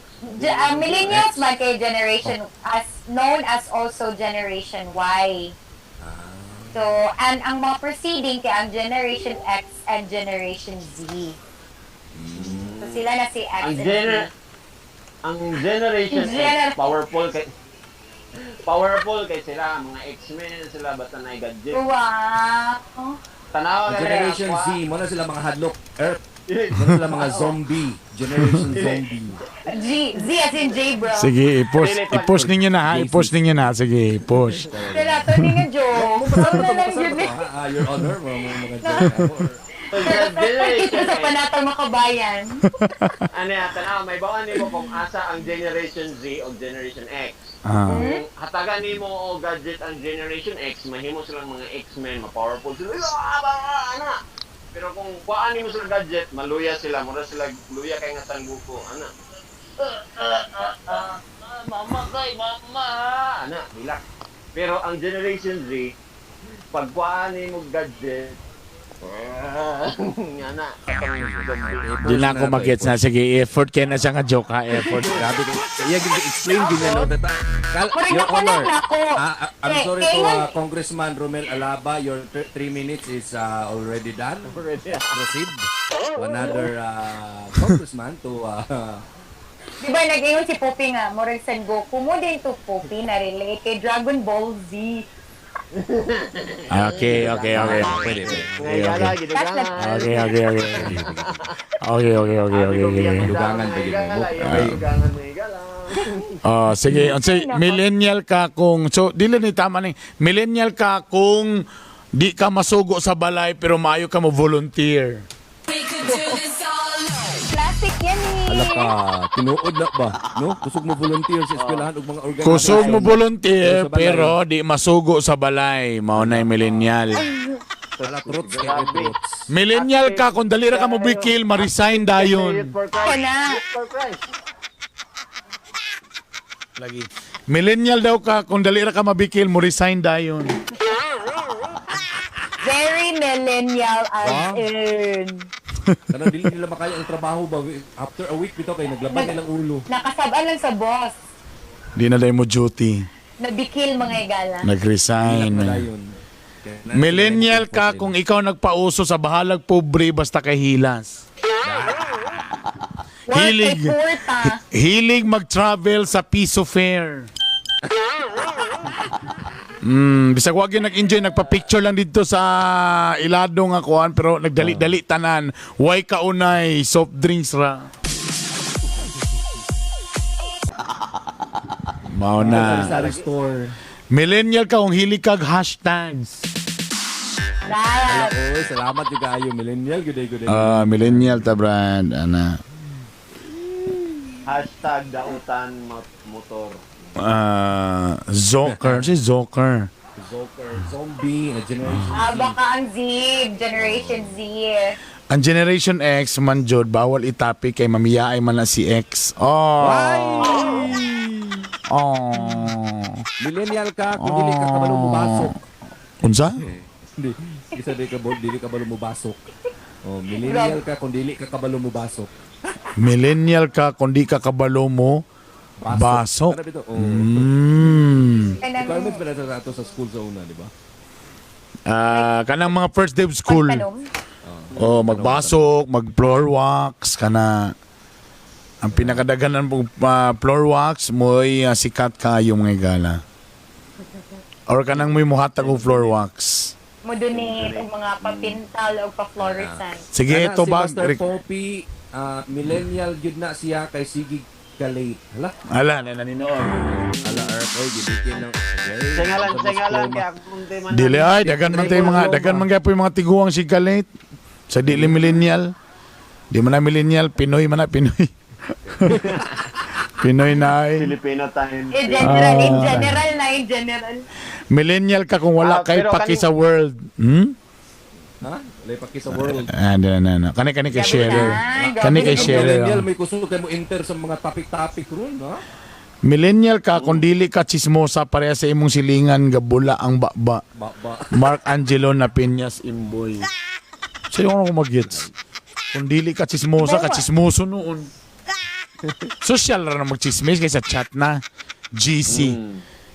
Speaker 3: Millennials man kay generation as known as also Generation Y. So, and ang mga preceding kay ang Generation X and Generation Z. So sila na si X
Speaker 1: Ang
Speaker 3: and
Speaker 1: gener
Speaker 3: Z.
Speaker 1: ang Generation X, powerful kay sila, mga X-Men sila, basta na gadget.
Speaker 3: Wow.
Speaker 1: Tanawa
Speaker 2: Ang
Speaker 1: ka
Speaker 2: Generation Z, mo na sila mga hadlok. Earth. Mo na sila mga zombie. Generation zombie.
Speaker 3: G, Z as in J, bro.
Speaker 4: Sige, i-post, i-post ninyo na ha. I-post ninyo na. Sige, i-post.
Speaker 3: Sila, na to ni nga joke.
Speaker 2: Mapasar
Speaker 3: Ano
Speaker 2: ba to?
Speaker 3: na lang
Speaker 2: Mapasar
Speaker 3: yun
Speaker 2: ba to?
Speaker 3: eh.
Speaker 2: Ha? Ah, Your Honor, mga joke ako.
Speaker 1: So, generation
Speaker 3: Sa
Speaker 1: X.
Speaker 3: panatang makabayan.
Speaker 1: Ano yan, tanaw, may bawaan nimo kung asa ang Generation Z o Generation X. Kung hatagan nimo o gadget ang Generation X, mahimo silang mga X-Men, ma-powerful sila. Ah, ba, ana. Pero kung kuhaan nimo sila gadget, maluya sila, mura sila luya kay nga sangguko, ana. Ah, ah, ah, ah, ah, mama kay mama, ana, hilak. Pero ang Generation Z, pag kuhaan nimo gadget, ah, ana.
Speaker 4: Di na ako magets na. Sige, effort kaya na siya nga joke ha, effort.
Speaker 2: Grabe ko. Iya gid explain gid niya no.
Speaker 3: Murag
Speaker 2: Your
Speaker 3: ako lang
Speaker 2: Honor.
Speaker 3: ako.
Speaker 2: Ah, I'm
Speaker 3: Eh,
Speaker 2: sorry to
Speaker 3: kailan-
Speaker 2: Congressman Romel Alaba, your 3 minutes is already done.
Speaker 1: Already.
Speaker 2: Proceed to another congressman to
Speaker 3: Di ba nag-ingon si Poppy nga, murag San Goku mo din to Poppy na relate kay Dragon Ball Z.
Speaker 4: Okay.
Speaker 2: Pwede, pwede.
Speaker 4: Okay, okay.
Speaker 1: Gidugangan.
Speaker 4: Okay. Okay.
Speaker 2: Dugangan ba yun mo?
Speaker 1: Dugangan mga higala.
Speaker 4: Oh, sige, unsay millennial ka kung so dili ni tama ni millennial ka kung di ka masugo sa balay pero maayo ka mo volunteer.
Speaker 3: Classic yan eh.
Speaker 2: Ala ka, tinuod na ba? No? Kusog mo volunteer sa eskwelahan ug mga organization.
Speaker 4: Kusog mo volunteer
Speaker 2: Sa balay.
Speaker 4: pero di masugo sa balay, mao na yung millennial.
Speaker 2: Ala truths kay truths.
Speaker 4: Millennial ka kung dali ra ka mo bikil, ma-resign dayon.
Speaker 1: Youth for
Speaker 3: Ako
Speaker 1: Christ.
Speaker 3: na.
Speaker 1: Youth for Christ.
Speaker 4: Lagi. Millennial daw ka kung dali ra ka mabikil, mo resign dayon.
Speaker 3: Very millennial as
Speaker 2: Wow.
Speaker 3: in.
Speaker 2: Kanang dili nila makaya ang trabaho ba after a week bitaw kay naglaban nilang ulo.
Speaker 3: Nakasabaan lang sa boss.
Speaker 4: Di na day mo duty.
Speaker 3: Nabikil mga igala.
Speaker 4: Nag-resign.
Speaker 2: Hilak na dayon. Kaya na-
Speaker 4: Millennial ka kung ikaw nagpauso sa bahalag pobre basta kay hilas.
Speaker 3: Work
Speaker 4: Hilig.
Speaker 3: kay purta.
Speaker 4: Hilig mag-travel sa piso fair. Bisag wag yun nag-enjoy, nagpa-picture lang dito sa ilado nga kuan pero nagdali-dali tanan. Way kaunay, soft drinks ra. Mao na.
Speaker 2: Sari store.
Speaker 4: Millennial ka kung hilig kag hashtags.
Speaker 3: Dapat.
Speaker 2: Oy, salamat jud kaayo millennial good day, good day.
Speaker 4: Ah, millennial ta brand ana.
Speaker 1: #DautanMotor.
Speaker 4: Ah, Zoker, si Zoker.
Speaker 2: Zoker, zombie, a generation.
Speaker 3: Ah, baka ang Z, Generation Z.
Speaker 4: Ang Generation X man jud bawal itapi kay mamiyaay man na si X. Oh. Oh.
Speaker 2: Millennial ka kung dili ka kabalo mubasok.
Speaker 4: Unsa?
Speaker 2: Hindi, isa di ka dili ka kabalo mubasok. Oh, millennial ka kung dili ka kabalo mubasok.
Speaker 4: Millennial ka kung di ka kabalo mo basok.
Speaker 2: Ano bitaw? Oh.
Speaker 3: Kanang
Speaker 2: Requirements ba na sa ato sa school sa una, di ba?
Speaker 4: Ah, kanang mga first day of school.
Speaker 3: pagtanom.
Speaker 4: Oh, magbasok, mag floor wax kana ang pinakadaghanan pong floor wax mo'y sikat kayo mga igala. Or kanang mo'y muhatag og floor wax.
Speaker 3: Mo donate og mga papintal o pa-fluorescent.
Speaker 4: Sige,
Speaker 2: Ana,
Speaker 4: ito
Speaker 2: si
Speaker 4: ba?
Speaker 2: Master Poppy, millennial gyud na siya kay sige ka late. Hala,
Speaker 4: Ala, na naninoon.
Speaker 2: ala earth oy gibikin ng okay.
Speaker 1: Singalan, singalan kay akong tema na.
Speaker 4: Dili ay dagan man tayo mga dagan man gyud po yung mga tiguang si Galit. Sa dili millennial. Di man na millennial, Pinoy man na Pinoy. Pinoy na ay.
Speaker 1: Filipino time.
Speaker 3: In general, in
Speaker 4: Ah.
Speaker 3: general na, in general.
Speaker 4: Millennial ka kung wala
Speaker 1: Ah,
Speaker 4: kay
Speaker 1: pero
Speaker 4: paki
Speaker 1: kani-
Speaker 4: sa world. Hmm?
Speaker 2: Ha? Wala pa sa world.
Speaker 4: Ah, na na na. Kani kani kay
Speaker 3: Grabe
Speaker 4: Scherer.
Speaker 3: na, grabe
Speaker 4: Kani kay
Speaker 3: na.
Speaker 4: Scherer.
Speaker 2: Millennial
Speaker 4: oh.
Speaker 2: may kusog kay mo enter sa mga topic-topic ron, ha?
Speaker 4: Millennial ka kung dili ka chismosa pareha sa imong silingan gabula ang baba.
Speaker 2: Ba ba.
Speaker 4: Mark Angelo na Piñas Imboy. Sa'yo ko magets. Kung dili ka chismosa, ka chismoso noon. Social ra na magchismis kaysa chat na. GC.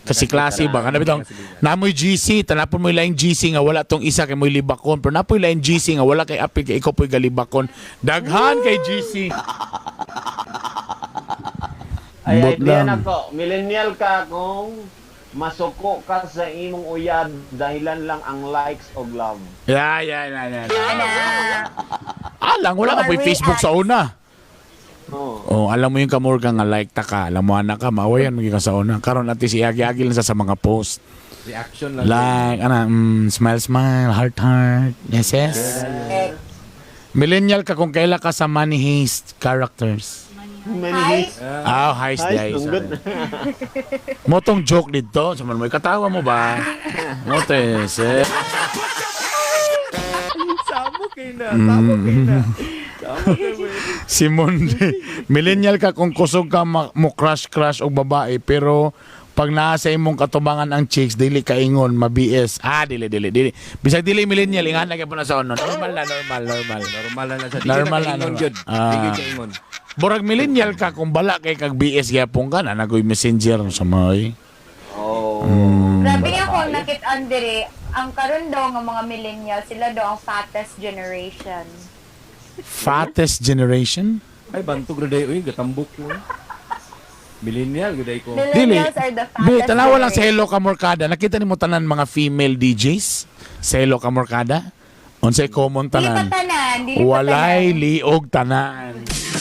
Speaker 4: Kasi klase ba? Kana bitong namoy GC, tanapon mo laing GC nga wala tong isa kay moy libakon, pero napoy laing GC nga wala kay apil kay ikaw po'y galibakon. Daghan kay GC.
Speaker 1: Ay,
Speaker 4: Bot
Speaker 1: idea
Speaker 4: lang.
Speaker 1: na ko. Millennial ka kung masuko ka sa imong uyab dahilan lang ang likes o love.
Speaker 4: Yeah.
Speaker 3: Ana.
Speaker 4: Alang wala ka po'y Facebook sa una.
Speaker 1: Oo.
Speaker 4: Oh, alam mo yung kamurga nga like ta ka, alam mo anak ka, mawayan mo ka sa una. Karon ati si agi-agi lang sa mga post.
Speaker 2: Reaction lang.
Speaker 4: Like, ana, smile, smile, heart, heart. Yes.
Speaker 3: Eh,
Speaker 4: Millennial ka kung kaila ka sa Money Heist characters.
Speaker 1: Many
Speaker 3: Hi.
Speaker 1: hates.
Speaker 4: Ah, heist
Speaker 1: Ay,
Speaker 4: day.
Speaker 1: sunggot.
Speaker 4: Mo tong joke dito. Sa man mo, katawa mo ba? Mo to eh, sir.
Speaker 2: Samo kay na. Samo kay na. Samo kay na.
Speaker 4: Si Monde. Millennial ka kung kusog ka mo crush crush og babae pero pag naa sa imong katubangan ang chicks dili ka ingon ma-BS. Ah, dili dili dili. Bisag dili millennial ingan na gyud na sa ono. Normal na normal normal.
Speaker 2: Normal na na siya. Di
Speaker 4: Normal
Speaker 2: ka
Speaker 4: na,
Speaker 2: ingon
Speaker 4: normal.
Speaker 2: jud.
Speaker 4: Ah.
Speaker 2: Di gyud ka ingon.
Speaker 4: Burag millennial ka kung bala kay kag BS gyapon ka na nagoy messenger sa may.
Speaker 1: Oh.
Speaker 3: Grabe nga kung nakit-an dire, ang karon daw nga mga millennial, sila daw ang fattest generation.
Speaker 4: Fattest generation?
Speaker 2: Ay, bantog ra day oy, gatambok ko. Millennial gud ko.
Speaker 3: Millennials are the fattest
Speaker 4: Be, tanawa lang sa
Speaker 3: generation.
Speaker 4: Hello Kamorkada. Nakita nimo tanan mga female DJs sa Hello Kamorkada? Unsay common
Speaker 3: Dili pa
Speaker 4: tanan?
Speaker 3: tanan, dili pa
Speaker 4: Walay
Speaker 3: tanan.
Speaker 4: liog tanan.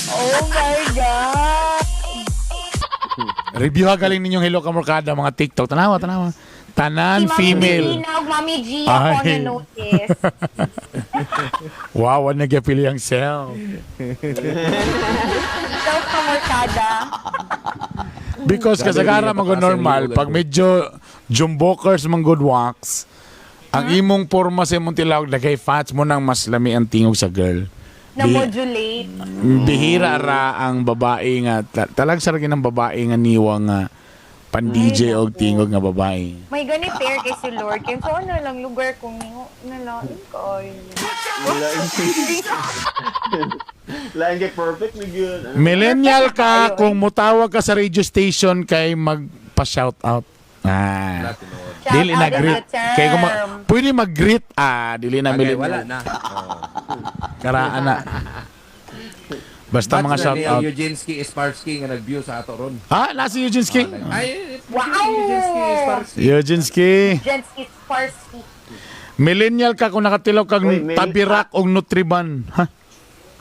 Speaker 3: Oh my God!
Speaker 4: Review ha galing ninyong Hello Kamorkada mga TikTok. Tanawa, tanawa. Tanan
Speaker 3: Si Mami
Speaker 4: female.
Speaker 3: Gina ug Mami G ako
Speaker 4: Ay.
Speaker 3: na notice.
Speaker 4: Wow, wa nagyapili ang self.
Speaker 3: Self kamorkada.
Speaker 4: Because
Speaker 2: Grabe,
Speaker 4: kasagara
Speaker 2: hindi
Speaker 4: man gud
Speaker 2: napataas ang
Speaker 4: normal
Speaker 2: liog,
Speaker 4: pag
Speaker 2: ano.
Speaker 4: medyo jumbokers man good wax, ang imong porma sa imong tilawag daghay fats mo nang mas lami ang tingog sa girl.
Speaker 3: Na-modulate.
Speaker 4: Bihira ra ang babae nga talag sa ng babae nga niwa nga pan DJ og tingog nga babae.
Speaker 3: May gani fair kay si Lord. Kaya sa ano lang lugar kung ningo nalain ko. Ay.
Speaker 1: Lain kay perfect ni gyud. Ano?
Speaker 4: Millennial ka kung mutawag ka sa radio station kay magpa-shout out. Ah.
Speaker 3: Shout
Speaker 4: Dili na
Speaker 3: out is
Speaker 4: greet.
Speaker 3: a term.
Speaker 4: Kay kung pwede mag-greet ah, dili na
Speaker 2: Okay,
Speaker 4: millennial.
Speaker 2: wala na. Oh.
Speaker 4: Karaan na. Basta mga
Speaker 2: Batch na
Speaker 4: shout
Speaker 2: ni
Speaker 4: out.
Speaker 2: Eugenski Sparsky nga nag-view sa ato ron.
Speaker 4: Ah, nasa Eugene King.
Speaker 2: Ay,
Speaker 3: Wow!
Speaker 2: Eugenski Sparsky.
Speaker 4: Eugene King.
Speaker 3: Jensky Sparsky.
Speaker 4: Millennial ka kung nakatilaw kag
Speaker 1: Uy,
Speaker 4: tabirak og Nutriban. Ha?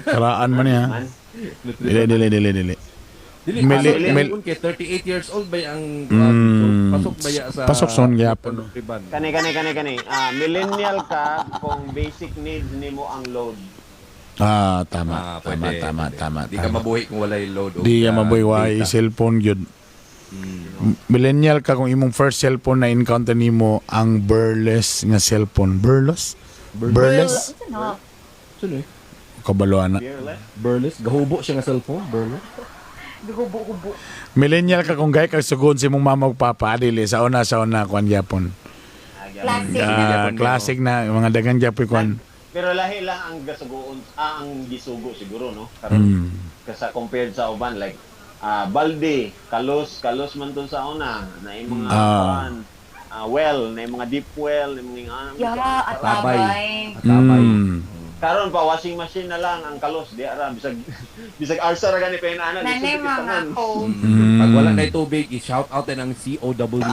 Speaker 4: Karaan man niya.
Speaker 1: Man.
Speaker 4: Dili dili dili dili.
Speaker 2: Dili, kay 38 years old ba ang pasok ba ya sa
Speaker 4: Pasok son gyapon, no?
Speaker 2: Nutriban.
Speaker 1: Kani kani kani kani. Ah, millennial ka kung basic needs nimo ang load.
Speaker 4: Ah, tama.
Speaker 2: Ah,
Speaker 4: tama,
Speaker 2: pwede,
Speaker 4: tama,
Speaker 2: pwede.
Speaker 4: tama,
Speaker 2: Di ka
Speaker 4: tama.
Speaker 2: mabuhi kung walay load. o,
Speaker 4: Di ka mabuhi why
Speaker 2: data.
Speaker 4: cellphone gyud. Millennial ka kung imong first cellphone na encounter nimo ang burless nga cellphone. Burless? Burless?
Speaker 3: Ano?
Speaker 2: Sino eh?
Speaker 4: Kabalo na.
Speaker 1: Fearless.
Speaker 2: Burless? Gahubo siya nga cellphone? Burless?
Speaker 3: Hubo-hubo.
Speaker 4: Millennial ka kung gay kag sugon sa imong mama ug papa dili sa una kuan gyapon.
Speaker 3: Classic.
Speaker 4: Ah, classic na mga dagan gyapon kuan.
Speaker 1: Pero lahi lang ang gasugoon, ang gisugo siguro no. Karon kasi compared sa uban like balde, kalos, kalos man tun sa una, na yung mga kuan, well, na yung mga deep well, na yung mga
Speaker 3: Yeah, at
Speaker 2: Tabay.
Speaker 3: tabay.
Speaker 2: Atabay.
Speaker 1: Karon pa washing machine na lang ang kalos di ara bisag bisag arsa ra gani pa ana
Speaker 3: Nanay mga ko.
Speaker 2: Pag wala na tubig, i-shout out din ang COWD.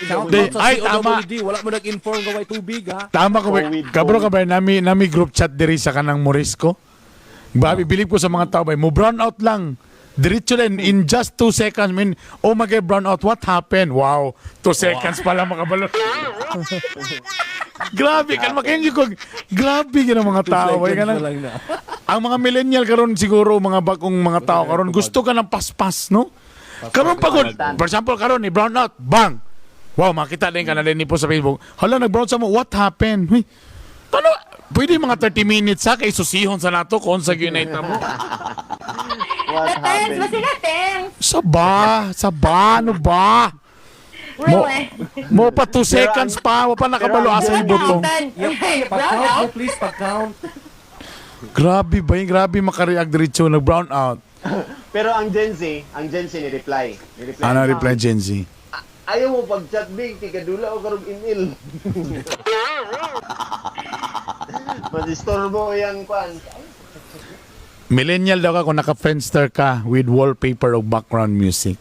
Speaker 2: Shout
Speaker 4: Di,
Speaker 2: out sa
Speaker 4: ay, tama.
Speaker 2: COWD. Wala mo nag-inform nga way tubig ha.
Speaker 4: Tama ko ba?
Speaker 1: COVID,
Speaker 4: Kabro ka ba nami group chat diri sa kanang Morisco. Babi bilib ko sa mga tao ba mo brown out lang. Diretso din in just 2 seconds min oh my God, brown out, what happened? Wow, 2 seconds pala makabalo. Grabe kan makainyo ko. Grabe gyud ang mga tao. Ay,
Speaker 2: Seconds
Speaker 4: kanang-
Speaker 2: na lang na.
Speaker 4: ang mga millennial karon siguro mga bagong mga tao karon gusto ka ng paspas no? Karon pa gud. For example karon ni brown out, bang. Wow, makita din ka na din ni po sa Facebook. Hala nag brown sa mo, what happened? Huy. Paano pwede mga 30 minutes ha kay susihon sa nato kung sa gyud mo.
Speaker 1: What
Speaker 3: Na tense,
Speaker 1: happened?
Speaker 3: basta na tense.
Speaker 4: Sa ba? Sa ba? Ano ba? Mo,
Speaker 3: Really?
Speaker 4: mo pa 2 seconds pa, wa pa nakabalo asa
Speaker 3: Brown
Speaker 4: ibutong.
Speaker 3: out. Brown
Speaker 2: Pag-count mo
Speaker 3: out.
Speaker 2: please, pag-count.
Speaker 4: Grabe ba yun? Grabe makareact diretso nag brown out.
Speaker 1: Pero ang Gen Z, ang Gen Z ni reply. Ni reply.
Speaker 4: Ano reply Gen Z?
Speaker 1: Ayaw mo pag chat big kay kadula o karog email. Madisturbo yang kuan.
Speaker 4: Millennial daw ka kung naka-Friendster ka with wallpaper o background music.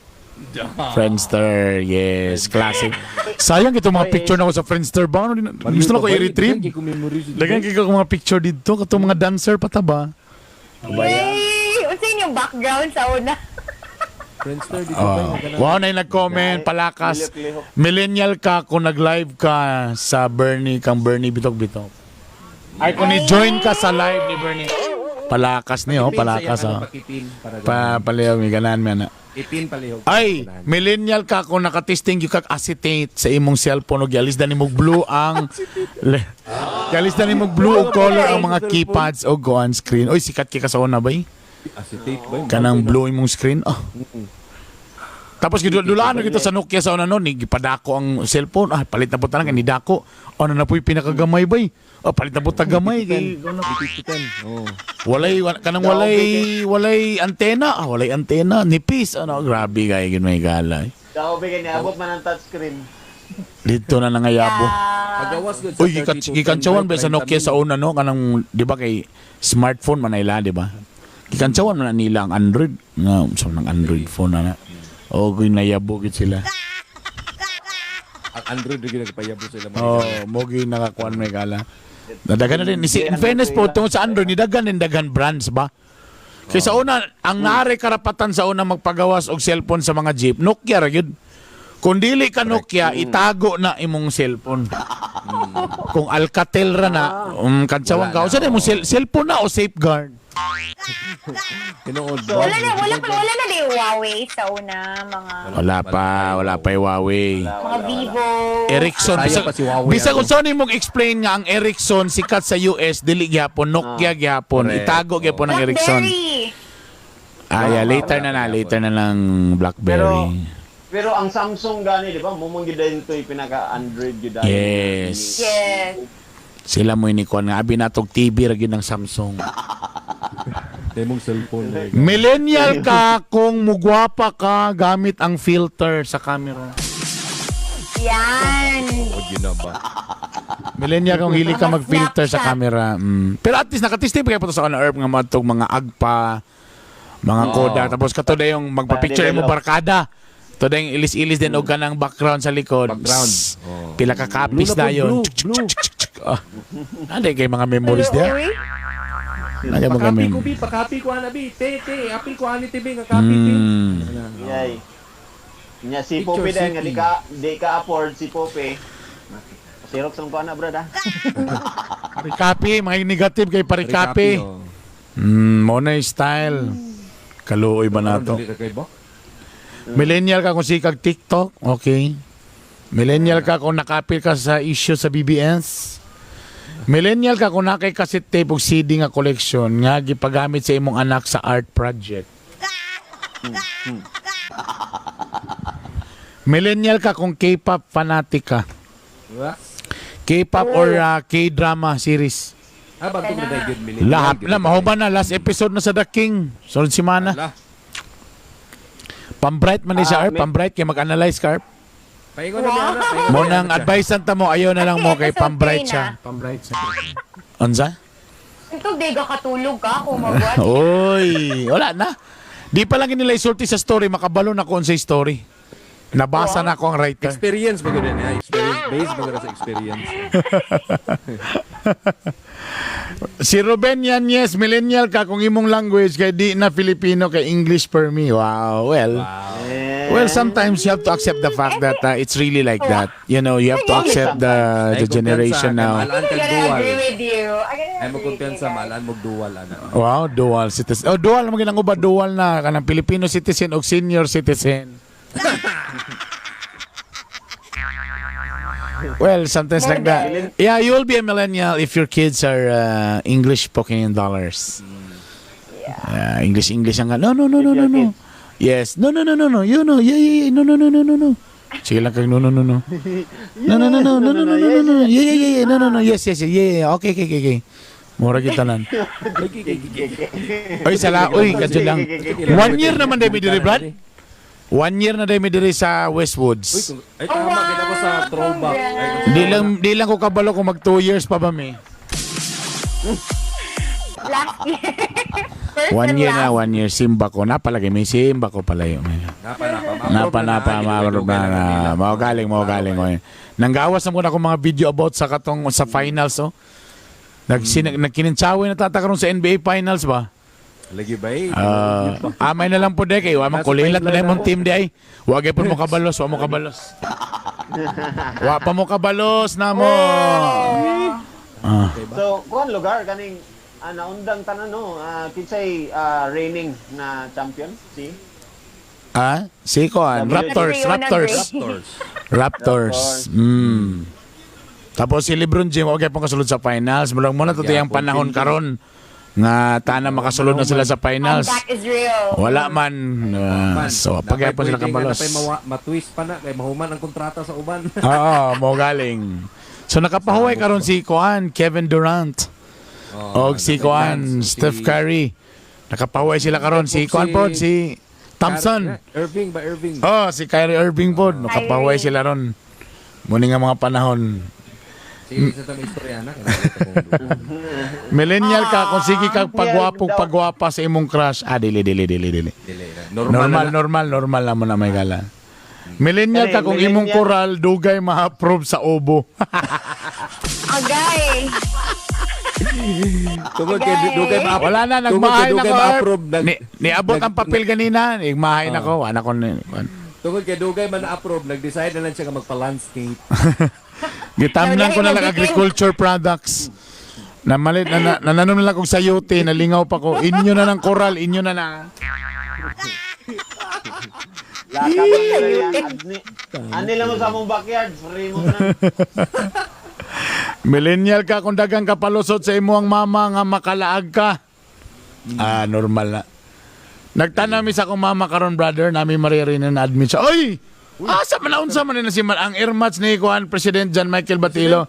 Speaker 4: Friendster, yes, classic. Sayang itong mga picture na ko sa Friendster ba? Ano gusto na ko i-retrieve. Dagan kay ko mga picture dito, katong mga dancer pa ta ba?
Speaker 3: Yay! Unsa inyong background sa una?
Speaker 2: Friendster dito
Speaker 4: Oh.
Speaker 2: ba?
Speaker 4: Wow, na yung nag-comment, palakas.
Speaker 1: Lihok-lihok.
Speaker 4: Millennial ka kung nag-live ka sa Bernie, kang Bernie Bitok-Bitok. Ay, kung ni-join ka sa live ni Bernie. Palakas niyo, palakas. Oh.
Speaker 2: Pakipin para
Speaker 4: Pa, palihog, may ganan man.
Speaker 2: Ipin palihog.
Speaker 4: Ay, millennial ka kung nakatesting yung kag acetate sa imong cellphone og yalis na nimog blue ang yalis na nimog blue og color ang mga keypads og go on screen. Oy, sikat kay ka sa una bay.
Speaker 2: Acetate ba?
Speaker 4: Kanang blue imong screen. Oh. Tapos gidulaan na kita sa Nokia sa una noon, ni gipadako ang cellphone. Ah, palit na po talang ni dako. Ano na po'y pinakagamay bay. Oh, palit na po tagamay kay
Speaker 2: 5010. Oh.
Speaker 4: walay kanang walay antena. Ah, walay antena, nipis ano, grabe kay gid may gala.
Speaker 1: Daw bigay niabot man ang touchscreen.
Speaker 4: Dito na nangayabo.
Speaker 2: Pagawas gud sa
Speaker 4: Uy, gikantsawan ba sa Nokia sa una no kanang di ba kay smartphone man nila, di ba? Gikantsawan man na nila ang Android. Nga sa nang Android phone na na. O oh, nayabo gid sila.
Speaker 2: Ang Android gyud nagpayabo sila mga.
Speaker 4: Oh, mo gyud nakakuan may gala. Nadagan na din. Si, in fairness po, tungod sa Android, nidagan din daghan brands ba? Kay sa una, ang naare karapatan sa una magpagawas og cellphone sa mga jeep, Nokia ra gyud. Kung dili ka Nokia, itago na imong cellphone. Kung Alcatel ra na, kantsawan ka.
Speaker 2: Wala na,
Speaker 4: Usa na imong cellphone na o safeguard?
Speaker 2: Tinuod.
Speaker 3: Wala na di Huawei sa una, mga
Speaker 4: Wala pa yung Huawei.
Speaker 3: mga Vivo.
Speaker 4: Ericsson.
Speaker 2: Sayang
Speaker 4: Bisag,
Speaker 2: pa si Huawei,
Speaker 4: bisag
Speaker 2: ano?
Speaker 4: kung saan imong explain nga ang Ericsson sikat sa US, dili gyapon, Nokia gyapon,
Speaker 2: Correct.
Speaker 4: itago gyapon ang Ericsson.
Speaker 3: Blackberry.
Speaker 4: Ah, yeah, later na na, later na lang BlackBerry.
Speaker 1: Pero ang Samsung gani, di ba? Mumong gyud to yung pinaka Android gyud.
Speaker 4: Yes.
Speaker 3: Yes.
Speaker 4: Sila mo ni kuan nga abi natog TV ra gyud ng Samsung.
Speaker 2: Imong cellphone.
Speaker 4: Millennial ka kung mugwapa ka gamit ang filter sa camera.
Speaker 3: Yan.
Speaker 2: O yun na ba?
Speaker 4: Millennial kung hili ka
Speaker 3: Mga
Speaker 4: mag-filter sa
Speaker 3: Snapchat.
Speaker 4: camera. Pero at least nakatesting pa kayo po to sa ano, herb nga matog mga agpa, mga
Speaker 2: Oo.
Speaker 4: Kodak. Tapos kato na yung magpa-picture mo
Speaker 1: Pa-develop.
Speaker 4: barkada. To na yung ilis-ilis din og kanang background sa likod.
Speaker 2: Background.
Speaker 4: Psst.
Speaker 2: Oo.
Speaker 4: Pila ka copies
Speaker 2: Blue na
Speaker 4: na
Speaker 2: po,
Speaker 4: yun.
Speaker 2: blue,
Speaker 4: Tsk, tsk,
Speaker 2: blue.
Speaker 4: tsk, tsk, tsk. Ah. Ano kay mga memories diya?
Speaker 3: Uy.
Speaker 4: Ano mga
Speaker 2: Pakapi ko
Speaker 4: memories?
Speaker 2: bi, pakapi ko ana bi. Te te, apil ko ani te bi nga kapi te.
Speaker 1: Yay. Nya si
Speaker 2: Picture
Speaker 1: Pope dahil nga
Speaker 2: City.
Speaker 1: di ka afford si Pope. Xerox ang kuana brad ah.
Speaker 4: Parikapi, mga negative kay parikapi.
Speaker 2: oh.
Speaker 4: Mo na yung style. Kaluoy ba na to?
Speaker 2: Dili ra kay ba?
Speaker 4: Millennial ka kung sikag TikTok, okay. Millennial ka kung nakapil ka sa issue sa BBS. Millennial ka kung nakay cassette tape ug CD nga collection nga gipagamit sa imong anak sa art project. Millennial ka kung K-pop fanatic ka.
Speaker 2: Wa?
Speaker 4: K-pop or K-drama series.
Speaker 2: Ah, bago ko na gyud millennial.
Speaker 4: Lahat na, mahuman na. Last episode na sa The King. Sunod simana.
Speaker 2: Ala.
Speaker 4: Pambright man ni siya,
Speaker 1: Ah,
Speaker 4: Arp. Pambright kay mag-analyze ka, Arp.
Speaker 2: Paingon na bi ana. paingon
Speaker 4: Mo
Speaker 2: na bi,
Speaker 4: nang
Speaker 2: ana siya.
Speaker 4: advice ta mo, ayaw na lang mo kay
Speaker 3: Episode
Speaker 4: pambright
Speaker 3: three
Speaker 4: siya.
Speaker 3: na.
Speaker 4: Pambright siya. Unsa?
Speaker 3: Ito, di ka katulog ka kung magwat.
Speaker 4: Oy, wala na. Di pa lang nila isulti sa story, makabalo na ko sa story. Nabasa na ako ang writer.
Speaker 2: Experience ba gyud ni? Experience based ba gyud sa experience?
Speaker 4: Si Ruben Yanez, millennial ka kung imong language kay di na Filipino kay English per me. Wow, well.
Speaker 1: Eh,
Speaker 4: Well, sometimes you have to accept the fact that it's really like that. You know, you have to accept the
Speaker 2: Ay,
Speaker 4: generation
Speaker 2: kumpiyansa, kay
Speaker 4: now.
Speaker 2: Maalaan
Speaker 3: I'm
Speaker 2: kag
Speaker 3: gonna
Speaker 2: dual.
Speaker 3: agree with you. I'm gonna
Speaker 2: Ay mo
Speaker 3: agree with you
Speaker 2: kumpiyansa
Speaker 3: guys.
Speaker 2: maalaan mo dual ana.
Speaker 4: Wow, dual citizen. Oh, dual mo ginang uba dual na kanang Filipino citizen og senior citizen. Well, sometimes like that. Yeah, you'll be a millennial if your kids are English spoken in dollars. Yeah. English English ang no no no no
Speaker 1: If
Speaker 4: no
Speaker 1: your
Speaker 4: no. Yes. No no no no no. You know. Yeah yeah yeah. No no no no no no. Sige lang kag no no no no. No no no no no no no no no. Yeah yeah yeah yeah. No no no. Yes yes yes. Yeah yeah. Okay okay okay. Okay. Mura kita lan. Oy, sala, oy, kadyo lang. One year naman dahil mi diri, Brad. One year na dahil mi diri sa
Speaker 2: Uy,
Speaker 4: Westwoods.
Speaker 2: ay tama kita ko sa throwback. Ay,
Speaker 4: Di lang ko kabalo kung mag 2 years pa ba mi.
Speaker 3: Last year. First
Speaker 4: One
Speaker 3: and
Speaker 4: year na,
Speaker 3: last.
Speaker 4: one year. Simba ko. Napalagay, may simba ko pala yun.
Speaker 2: Napa napa.
Speaker 4: Napa, napa, ma-approve na. Na. Mao galing, mao galing. Oy. Nanggawas na muna akong mga video about sa katong sa finals, oh. Nagkinintsawi na tatakaroon sa NBA finals ba?
Speaker 2: Lagi ba eh?
Speaker 4: Amay na lang po de kay wa man kulilat na imong team di ay. Wa gyud mo kabalos, wa mo kabalos. Wa pa mo kabalos na mo.
Speaker 1: So, kuan lugar kaning naundang tanan no, kinsay reigning na champion si
Speaker 4: Si Koan, Raptors, Raptors.
Speaker 2: Raptors.
Speaker 4: Raptors. Tapos si LeBron James okay pong kasulod sa finals. Mulang mo na to yung panahon karon nga tana makasulod na sila sa finals.
Speaker 3: Comeback is real.
Speaker 4: Wala man. So pagyapon sila kabalos.
Speaker 2: Napay matwist pa na kay mahuman ang kontrata sa uban.
Speaker 4: Oo, mo galing. So nakapahuway karon si Koan, Kevin Durant. Og si Koan, Steph Curry. Nakapahuway sila karon si Koan pod, si Thompson.
Speaker 2: Irving ba Irving?
Speaker 4: Oh, si Kyrie Irving pod, nakapahuway sila ron. Muni nga mga panahon.
Speaker 2: Sige, sa tamang istorya na.
Speaker 4: Millennial ka kung sige kag pagwapo pagwapa sa imong crush. Ah, dili dili dili dili.
Speaker 2: Normal
Speaker 4: Normal normal normal na mo na may gala. Millennial ka kung imong koral dugay ma-approve sa obo.
Speaker 3: Agay.
Speaker 2: Tungod kay dugay ma
Speaker 4: Wala na nagmahay na ko. Niabot ang papel ganina, nagmahay na ko, wala ko.
Speaker 2: Tungod kay dugay man na-approve, nag-decide na lang siya nga magpa-landscape.
Speaker 4: Gitamnan ko na lang agriculture products. Namalit na nananom na lang kog sayote, nalingaw pa ko. Inyo na ng koral, inyo na na.
Speaker 1: Laka man nila yan. Ani lang mo sa among backyard, free mo na.
Speaker 4: Millennial ka kung dagang kapalusot sa imo ang mama nga makalaag ka. Ah, normal na. Nagtanami sa akong mama karon brother, nami Maria Rina na admit siya. Oy! Asa man unsa man na si man ang air match ni kuan President John Michael Batilo.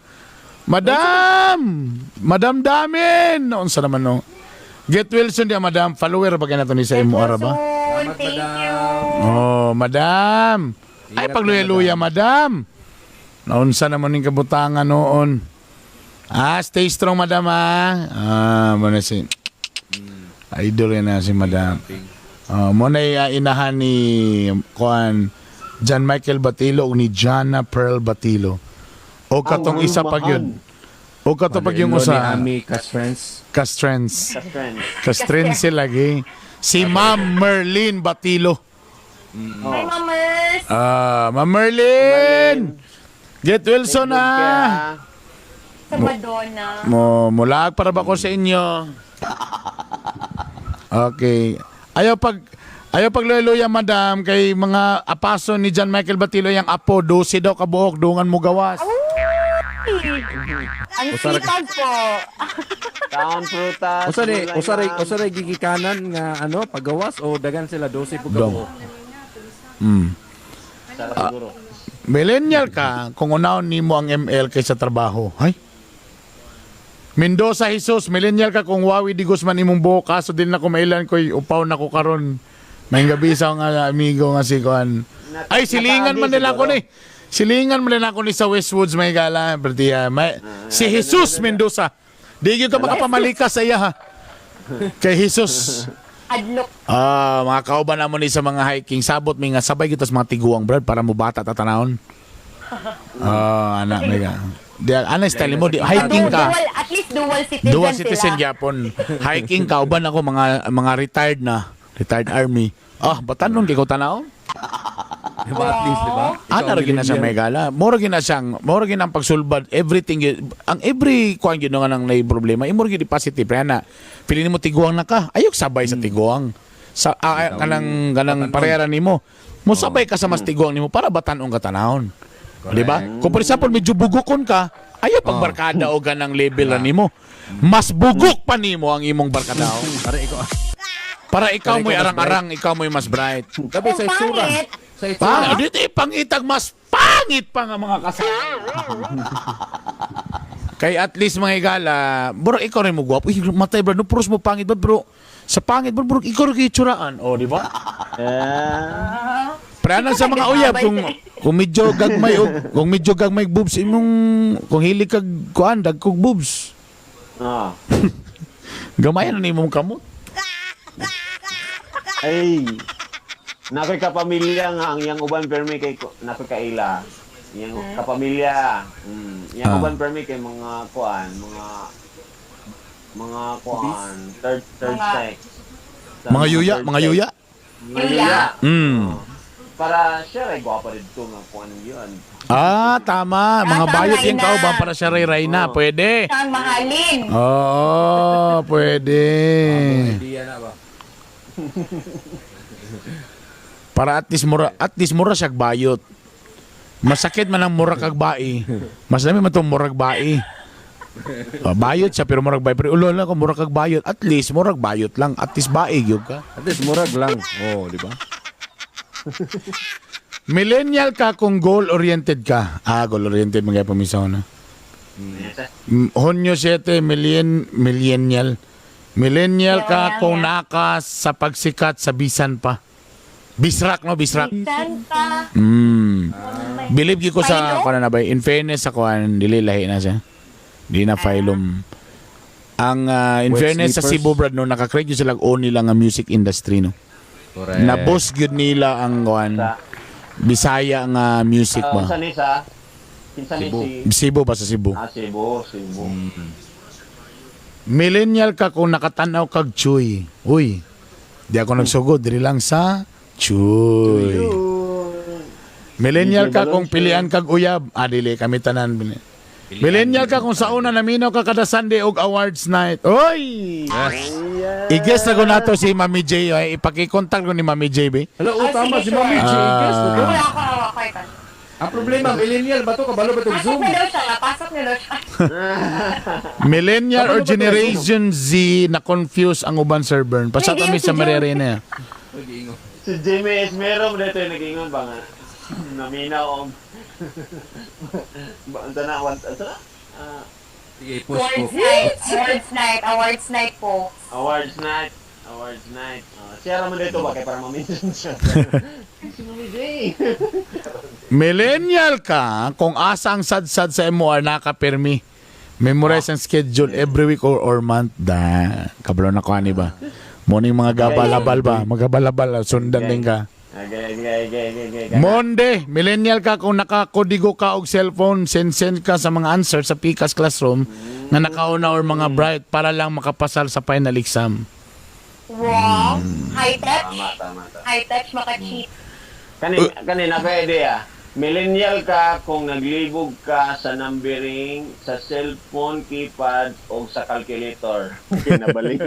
Speaker 4: Madam! Madam Damin! Unsa naman no? Get well soon dia madam. Follower ba kay nato ni sa imo ara ba?
Speaker 3: Soon. Thank you.
Speaker 4: Oh, madam. Ay pagluya-luya madam. Naunsa naman ning kabutangan noon. Ah, stay strong madam ah. Ah, mo na si Idol yan na si madam. Mo na inahan ni kuan John Michael Batilo o ni Jana Pearl Batilo. O katong isa pag yun. O katong pag yung usa.
Speaker 2: Ni Ami Castrens.
Speaker 4: Castrens.
Speaker 1: Castrens.
Speaker 4: Castrens sila lagi. Si Ma'am Merlin Batilo.
Speaker 3: Hi, Mamers.
Speaker 4: Ah, Ma'am Merlin! Get well soon ah!
Speaker 3: Sa Madonna.
Speaker 4: Mo mulaag para ba ko sa inyo? Okay. Ayaw pag luya madam kay mga apaso ni John Michael Batilo yung apo 12 daw kabuok dungan mo gawas.
Speaker 3: Ang sipag po.
Speaker 1: Taon prutas.
Speaker 2: Usa ray gigikanan nga ano pagawas o dagan sila 12 pug
Speaker 4: Dong.
Speaker 2: kabuok.
Speaker 1: Siguro.
Speaker 4: Millennial ka kung unahon nimo ang ML kaysa trabaho. Hay. Mendoza Jesus, millennial ka kung Wawi di Guzman imong buhok kaso dili na ko mailan koy upaw na ko karon. May gabi sa nga amigo nga si Kuan. Ay silingan man nila ko ni. Silingan man nila ko ni sa Westwoods may gala, bertiya. May, si Jesus Mendoza. Di gyud ka makapamalikas sa iya ha. Kay Jesus.
Speaker 3: Adlok.
Speaker 4: Ah, mga kauban namo ni sa mga hiking sabot mi nga sabay kita sa mga tiguang brad para mo bata tatanawon. Ah, ana may ga. Di ana style mo di hiking ka.
Speaker 3: Dual, at least dual citizen
Speaker 4: Dual citizen
Speaker 3: sila.
Speaker 4: gyapon. Hiking ka uban ako mga retired na, retired army. Ah, batanon kay ko tanawon.
Speaker 2: Diba at least, diba?
Speaker 4: Ana ra gina siya may gala. Mura gina siyang, mura gina ang pagsulbad everything ang every kuan gyud nga nang nay problema, imo gyud positive kaya na pili nimo tiguang na ka. Ayok sabay sa tiguang. Sa kanang kanang parera nimo. Mo sabay ka sa mas tiguang nimo para batan-ong ka tanawon. Di ba? Kung for example medyo bugokon ka, ayaw pagbarkada o ganang level ra nimo. Mas bugok pa nimo ang imong barkada.
Speaker 2: Para ikaw.
Speaker 4: Para ikaw
Speaker 2: Para
Speaker 4: mo'y
Speaker 2: ikaw mas
Speaker 4: arang-arang, ikaw mo'y mas bright.
Speaker 2: Gabi sa itsura.
Speaker 3: pangit.
Speaker 2: Sa itsura.
Speaker 4: Pa, dito ipangitag mas pangit pa nga mga kasama. Kay at least mga igala, bro, ikaw rin mo gwapo. Uy, matay bro, no pros mo pangit ba bro? Sa pangit bro, bro ikaw rin kitsuraan. O, di ba?
Speaker 1: Eh,
Speaker 4: Pre, ano sa mga uyab kung medyo gagmay og kung medyo gagmay boobs imong kung hili kag kuan dagkog boobs.
Speaker 1: ah.
Speaker 4: Gamay na nimong kamot.
Speaker 1: Ay. Nakoy kapamilya nga ang iyang uban permi kay nakoy kaila. Iyang kapamilya. Iyang uban permi kay mga kuan, mga kuan, third sex. Sa
Speaker 4: Mga yuya,
Speaker 1: third
Speaker 4: mga
Speaker 1: sex.
Speaker 4: yuya.
Speaker 1: Mga yuya. Para siya ray gwapa dito nga kuan yun.
Speaker 4: Ah, tama. Mga
Speaker 3: Ah,
Speaker 4: bayot
Speaker 3: tama,
Speaker 4: yung
Speaker 3: Reyna.
Speaker 4: kauban para siya ray Reyna.
Speaker 1: Oo.
Speaker 4: Pwede.
Speaker 3: Ang mahalin.
Speaker 4: Oo, pwede.
Speaker 2: Idea na ba?
Speaker 4: Para at least mura siya bayot. Masakit man ang mura kag bai. Mas dami man tong murag bai. Oh, bayot siya pero murag bai. Pero ulo lang kung mura kag bayot, at least murag bayot lang. At least bai gyud ka.
Speaker 2: At least murag lang. Oh, di ba?
Speaker 4: Millennial ka kung goal-oriented ka. Ah, goal-oriented mga pamisaw na. Hunyo 7, millennial. Millennial ka
Speaker 3: Millennial,
Speaker 4: kung
Speaker 3: yeah.
Speaker 4: naka sa pagsikat sa bisan pa. Bisrak, no? Bisrak.
Speaker 3: Bisan pa.
Speaker 4: Believe gyud ko sa
Speaker 3: Phylum?
Speaker 4: kuan na ba. In fairness sa kuan, dili lahi na siya. Di na phylum. Ang in
Speaker 2: Wet
Speaker 4: fairness sa
Speaker 2: sleepers.
Speaker 4: Cebu brad no, naka-create gyud sila og own nila nga music industry, no.
Speaker 2: Correct.
Speaker 4: Na-boss gyud nila ang kuan
Speaker 1: Sa
Speaker 4: Bisaya nga music ba.
Speaker 1: Unsa ni sa? Kinsa ni
Speaker 2: Cebu.
Speaker 1: si?
Speaker 4: Cebu ba sa Cebu?
Speaker 1: Ah, Cebu, Cebu.
Speaker 4: Millennial ka kung nakatanaw kag Chuy. Uy. Di ako nagsugod diri lang sa Chuy. Millennial ka kung pilian kag uyab. Ah, dili kami tanan. Millennial ka kung sa una naminaw ka kada Sunday og awards night. Oy!
Speaker 2: Yes.
Speaker 4: I-guess na ko nato si Mami J. Ay, ipaki-contact ko ni Mami J, be.
Speaker 2: Hello, oh,
Speaker 3: Ah,
Speaker 2: tama
Speaker 3: sige,
Speaker 2: si Mami
Speaker 3: sure.
Speaker 2: J. Guess,
Speaker 4: Ah.
Speaker 2: no?
Speaker 3: Wala ako, ako ito.
Speaker 2: Ang problema, millennial ba to? Kabalo ba itong
Speaker 3: Pasok
Speaker 2: Zoom?
Speaker 3: na daw siya, pasok na daw siya.
Speaker 4: Millennial or
Speaker 2: Kabalo ba to?
Speaker 4: Generation Z na confuse ang uban, Sir Bern. Pasat
Speaker 3: Hindi,
Speaker 4: kami
Speaker 3: si
Speaker 4: sa Maria
Speaker 3: John.
Speaker 4: Reyna.
Speaker 2: Nag-iingon.
Speaker 1: Si Jimmy Esmero mo dito yung nag-ingon ba nga? Naminaw og ba unsa na unsa na? Ah,
Speaker 2: Sige, push ko.
Speaker 3: Awards night, awards night, awards night po.
Speaker 1: Awards night. Awards night. Siya ra man dito ba kay para ma-mention siya. Si Mami J.
Speaker 4: Millennial ka kung asa ang sad-sad sa MOR nakapirmi. Memorize ang schedule every week or month. Da, kabalo na ko ani ba? Morning mga gabalabal ba? Magabalabal, sundan din ka.
Speaker 1: Okay, okay.
Speaker 4: Monde, millennial ka kung nakakodigo ka og cellphone, send-send ka sa mga answer sa Pikas classroom na nakauna or mga bright para lang makapasal sa final exam.
Speaker 3: Wow. High touch.
Speaker 1: Tama, tama, tama.
Speaker 3: High touch, maka-cheat.
Speaker 1: Kani kani na ka idea. Millennial ka kung naglibog ka sa numbering, sa cellphone keypad o sa calculator. Kinabalik.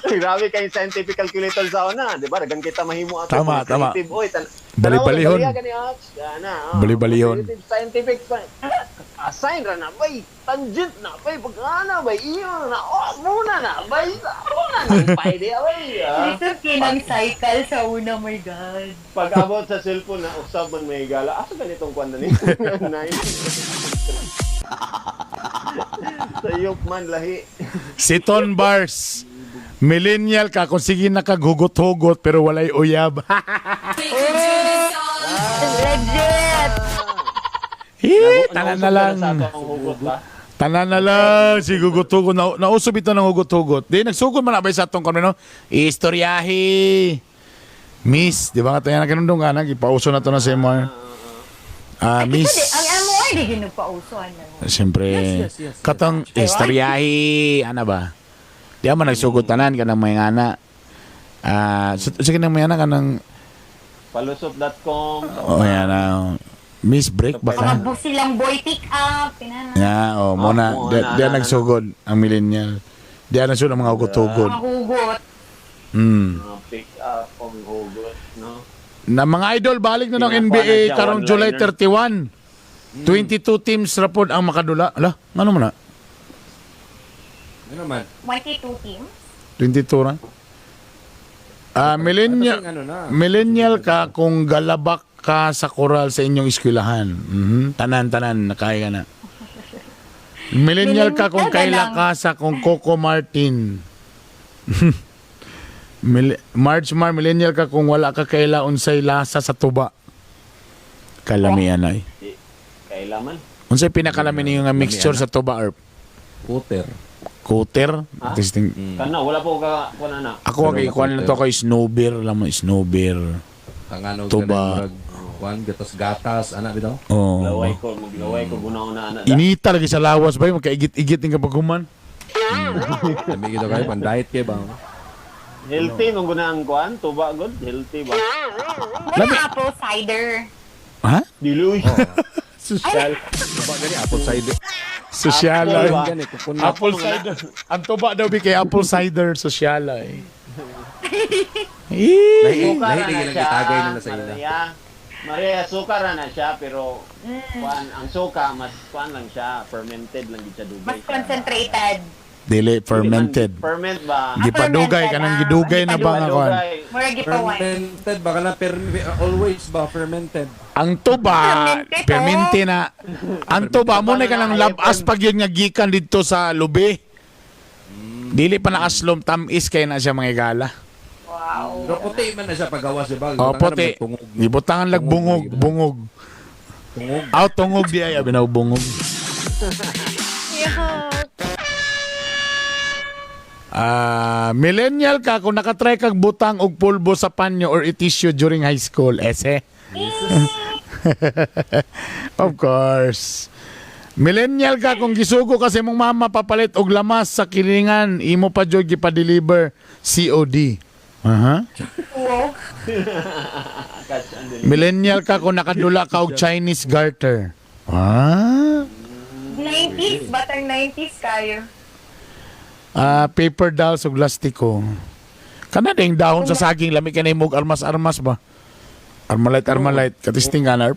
Speaker 1: Grabe kay scientific calculator sa una, di ba? Dagan kita mahimo ato.
Speaker 4: Tama,
Speaker 1: Mga
Speaker 4: tama.
Speaker 1: creative, oy,
Speaker 4: Bali-balihon.
Speaker 1: tanaw, gani, Ots. Ana, oh.
Speaker 4: Bali-balihon.
Speaker 1: Creative, scientific pa. Assign ra na bay, tangent na bay, pagkana bay, iyo na, oh, muna na bay, muna na, idea bay. Ah.
Speaker 3: Lisod kinang cycle sa una, my God.
Speaker 1: Pag abot sa cellphone na usab man may gala, asa ganitong kwan na ni? Nine. Sa iyop man lahi.
Speaker 4: Si Ton Bars, millennial ka kung sige nakaghugot-hugot pero walay uyab.
Speaker 3: Legit!
Speaker 4: Hee, tanan na lang.
Speaker 1: Sa ato ang hugot ba?
Speaker 4: Tanan na lang si hugot-hugot. Na, nausob ito ng hugot-hugot. Di, nagsugod man na ba sa atong kami, no? Istoryahi. Miss, di ba nga tayo na kinundong ka na? Ipauso na to na sa MR. Ah,
Speaker 3: Ay,
Speaker 4: miss.
Speaker 3: kasi ang MOR, di ginugpauso, ano.
Speaker 4: Siyempre.
Speaker 2: Yes.
Speaker 4: Katong istoryahi, ana ba? Di man nagsugod tanan kanang may ana. Ah, sa kanang may ana kanang
Speaker 1: Palusot.com.
Speaker 4: oh yan na. Miss break ba
Speaker 3: Mga
Speaker 4: ka?
Speaker 3: silang boy pick up, pinana.
Speaker 4: Yeah, oh, muna
Speaker 1: Oh,
Speaker 4: di,
Speaker 1: na,
Speaker 4: di
Speaker 1: na, na.
Speaker 4: nagsugod ang millennial. Di nagsugod ang mga hugot-hugot.
Speaker 3: Mga hugot.
Speaker 1: Mga pick up ang hugot, no?
Speaker 4: Na mga idol, balik na ng
Speaker 1: Pinakuha na
Speaker 4: NBA
Speaker 1: siya,
Speaker 4: karong July
Speaker 1: one-liner.
Speaker 4: 31. 22 teams ra pod ang makadula. Ala, ngano man na?
Speaker 2: Ano naman?
Speaker 3: 22 teams.
Speaker 4: 22 ra. Ah, millennial
Speaker 2: Ano kasing ano na?
Speaker 4: millennial ka kung galabak ka sa koral sa inyong eskwelahan. Tanan tanan nakaya ka na. Millennial ka kung
Speaker 3: Millennial ka
Speaker 4: kaila
Speaker 3: lang.
Speaker 4: ka sa kung Coco Martin. March Mar, millennial ka kung wala ka kaila unsay lasa sa tuba. Kalamian ay.
Speaker 1: Kailaman.
Speaker 4: Unsay pinakalami ninyo nga mixture sa tuba or
Speaker 2: Puter.
Speaker 4: Cutter? Testing.
Speaker 1: Kana wala po ka kuan na.
Speaker 4: Ako kay kuan na to kay Snowbeer lang mo Snowbeer.
Speaker 2: Tanganog
Speaker 4: Tuba.
Speaker 2: ka na, murag, kuan, gatas-gatas, ana bitaw.
Speaker 4: Oh.
Speaker 1: Laway ko, maglaway ko gunaw na ana.
Speaker 4: Inita lagi sa lawas ba magkaigit-igit ning kapag human.
Speaker 2: Lami gito kayo pan diet kay ba?
Speaker 1: Healthy mong guna ang kuan, tuba god, healthy ba?
Speaker 3: Wala apple cider.
Speaker 4: Ha?
Speaker 1: Diluy.
Speaker 4: Social.
Speaker 2: Tuba gani apple cider.
Speaker 4: Social.
Speaker 1: Apple ba?
Speaker 2: Gani coconut.
Speaker 4: Apple cider. Ang tuba daw bi kay apple cider social eh. Eh.
Speaker 2: Lahi
Speaker 1: Suka
Speaker 2: lahi
Speaker 1: ra
Speaker 2: lagi
Speaker 1: na
Speaker 2: lang
Speaker 1: siya,
Speaker 2: gitagay nila sa ila.
Speaker 1: Maria. Maria, suka ra na siya, pero kuan, ang suka, mas kuan lang siya, fermented lang gid siya dugay.
Speaker 3: Mas concentrated.
Speaker 4: Dili fermented.
Speaker 1: Ferment ba?
Speaker 4: Gipadugay kanang gidugay na ba nga kuan.
Speaker 1: Dugay.
Speaker 3: Mura gipawan.
Speaker 2: Fermented baka na always ba fermented.
Speaker 4: Ang tuba,
Speaker 3: Fermented, oh.
Speaker 4: permente na. Ang tuba mo na kanang labas pag yun nga gikan dito sa lubi. Dili pa na aslom tamis kay na siya mga igala.
Speaker 3: Wow.
Speaker 2: Pero puti man na siya pagawas di ba?
Speaker 4: O puti. Gibutangan lag bungog, bungog.
Speaker 2: Tungog.
Speaker 4: Aw tungog di ay abinaw bungog.
Speaker 3: Yeah.
Speaker 4: Ah, millennial ka kung nakatry kag butang og pulbo sa panyo or i-tissue during high school. Ese. Of course. Millennial ka kung gisugo kasi mong mama papalit og lamas sa kilingan, imo pa jud gipa-deliver COD. Aha.
Speaker 3: Wow.
Speaker 1: Catch and deliver.
Speaker 4: Millennial ka kung nakadula ka og Chinese garter. Ah?
Speaker 3: 90s, batang 90s kayo.
Speaker 4: Ah, paper dolls ug lastiko. Kana ding dahon sa saging lami kanay mog armas-armas ba? Armalite armalite katisting ka na.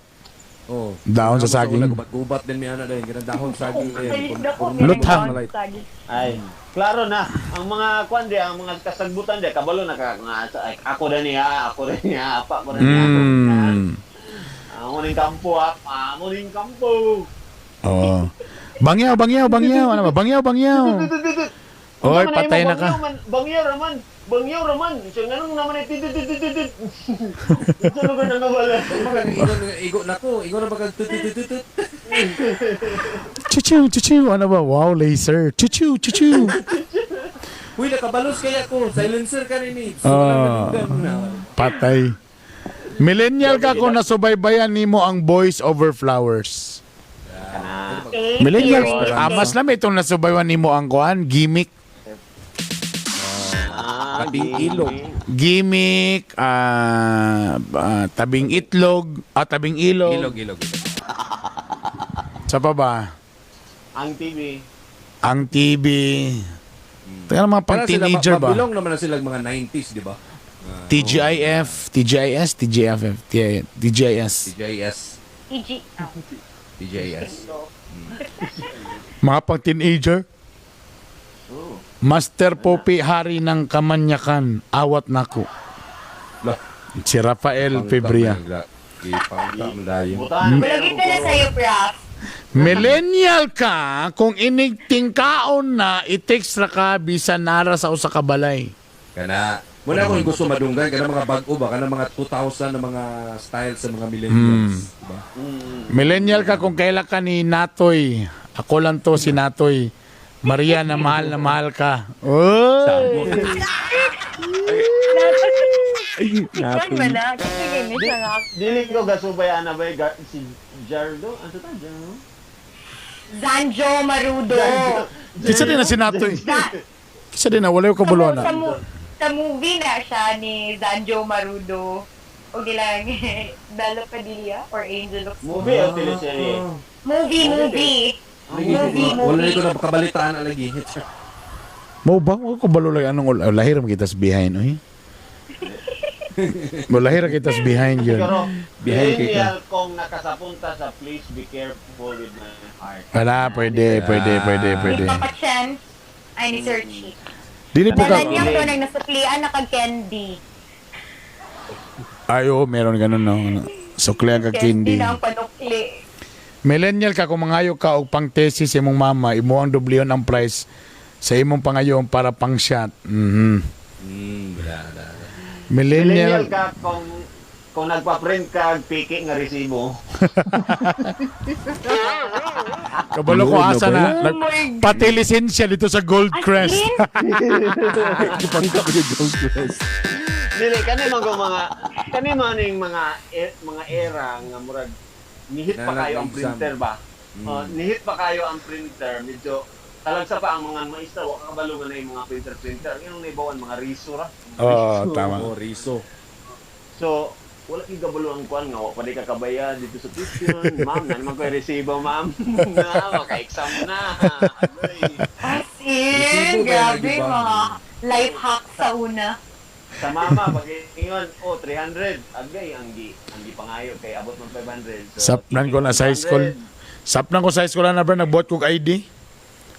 Speaker 2: Oh.
Speaker 4: Dahon sa saging.
Speaker 2: Gubat din mi ana dahil kanang dahon saging eh.
Speaker 4: Luthang.
Speaker 1: Ay, klaro na. Ang mga kwan di, ang mga kasagbutan di, kabalo na ka nga ay, ako na niya, ako na niya, apa ko na niya. Ako na niya. Amo ning kampo, ah. Amo ning kampo.
Speaker 4: Oo. Bangyaw, bangyaw, bangyaw. Ano ba? Bangyaw, bangyaw. Oy, patay na ka.
Speaker 1: Bangyaw man, bangyaw raman. Bangyaw raman. Siya nganong naman ay tit tit tit tit tit. Sa lugar na nawala.
Speaker 2: Igo na ko, igo na ba kag tut tut tut tut.
Speaker 4: Chuchu, chuchu. Ano ba? Wow, laser. Chuchu, chuchu.
Speaker 2: Uy, nakabalos kaya ko. Silencer ka rin eh. So,
Speaker 4: Ah. Patay. Millennial ka kung nasubaybayan nimo ang Boys Over Flowers.
Speaker 1: Kana.
Speaker 4: Millennial, mas lami itong nasubaybayan nimo ang kuan, gimmick.
Speaker 1: Ah,
Speaker 2: Tabing ilog.
Speaker 4: Gimmick, tabing itlog, tabing ilog.
Speaker 2: Ilog, ilog.
Speaker 4: Sa pa ba?
Speaker 1: Ang TV.
Speaker 4: Ang TV. Teka mga pang teenager ba?
Speaker 2: Mabilong naman na sila mga 90s, di ba?
Speaker 4: TGIF, TGIS, TGFF, TGIS.
Speaker 2: TJS.
Speaker 3: EG. Oh.
Speaker 2: TJS.
Speaker 4: Mga pang teenager. Master Poppy, hari ng Kamanyakan, awat nako.
Speaker 2: Lah.
Speaker 4: Si Rafael Febria.
Speaker 1: Butan.
Speaker 3: Malagit na na sa'yo, Prof.
Speaker 4: Millennial ka kung inigtingkaon na i-text ra ka bisan nara sa usa ka balay.
Speaker 2: Kana. Muna akong gusto madunggan kana mga bag-o ba kana mga 2000 na mga style sa mga millennials, di ba?
Speaker 4: Millennial ka kung kaila ka ni Natoy. Ako lang to si Natoy. Maria na mahal ka. Oy!
Speaker 3: Ikaw man na. Kasi ganyan siya nga.
Speaker 1: Dili ko gasubay ana ba si Jardo? Ano ta Jardo?
Speaker 3: Zanjo Marudo.
Speaker 4: Kisa din na si Natoy. Kisa din na wala yung kabuluhan
Speaker 3: Sa,
Speaker 4: na.
Speaker 3: sa movie na siya ni Zanjo Marudo. O gilang Bella Padilla or Angel of
Speaker 1: Movie o teleserye?
Speaker 3: Movie, movie. Movie,
Speaker 2: Wala
Speaker 3: movie.
Speaker 2: ko na kabalitaan na lagi.
Speaker 4: Mo ba? Wala ko balo lang anong lahir mo kita sa behind oy. Mo lahir kita sa behind yun.
Speaker 1: Siguro,
Speaker 2: Behind kay ka.
Speaker 1: millennial kung nakasapunta sa please be careful with my heart.
Speaker 4: Wala, pwede, pwede, pwede, pwede.
Speaker 3: Ni Papa Chen. Ay, ni Sir Chi.
Speaker 4: Dili po ka.
Speaker 3: Millennial to nang nasuklian na kag candy.
Speaker 4: Ay, oo, meron ganun, no. Suklian ka
Speaker 3: Candy
Speaker 4: candy.
Speaker 3: na ang panukli.
Speaker 4: Millennial ka kung mangayo ka og pang thesis imong mama, imo ang dobliyon ang price sa imong pangayon para pang shot. Mhm.
Speaker 2: Wala, wala.
Speaker 4: Millennial
Speaker 1: Millennial ka kung nagpa-print ka og piki nga resibo.
Speaker 4: Kabalo ko asa na.
Speaker 3: Oh my
Speaker 4: Pati lisensya dito sa Gold
Speaker 3: As
Speaker 4: Crest.
Speaker 3: in,
Speaker 2: Ipangka ko yung Gold Crest.
Speaker 1: Dili kani man ko mga kani man ning mga mga era nga murag nihit pa kayo ang
Speaker 2: Exam.
Speaker 1: printer ba? Oh, nihit pa kayo ang printer, medyo Talagsa pa ang mga maestra wa kabalo nga na yung mga printer-printer. Ang naibawan mga riso ra.
Speaker 4: Oh, tama.
Speaker 2: Oh, riso.
Speaker 1: So, wala kay kabalo ang kuan nga wa pa di ka kabayan dito sa tuition. Ma'am, na naman ko yung resibo, ma'am. Na, maka-exam na. Agoy.
Speaker 3: As in,
Speaker 2: Resibo ba
Speaker 3: grabe
Speaker 2: yung
Speaker 3: mga life hack sa una.
Speaker 1: Sa mama, pag ingon, oh, 300. Agay, ang gi pangayo kay abot man 500. So,
Speaker 4: Sapnan ko na sa high school. Sapnan ko sa high school na bro, nagbuhat kog ID.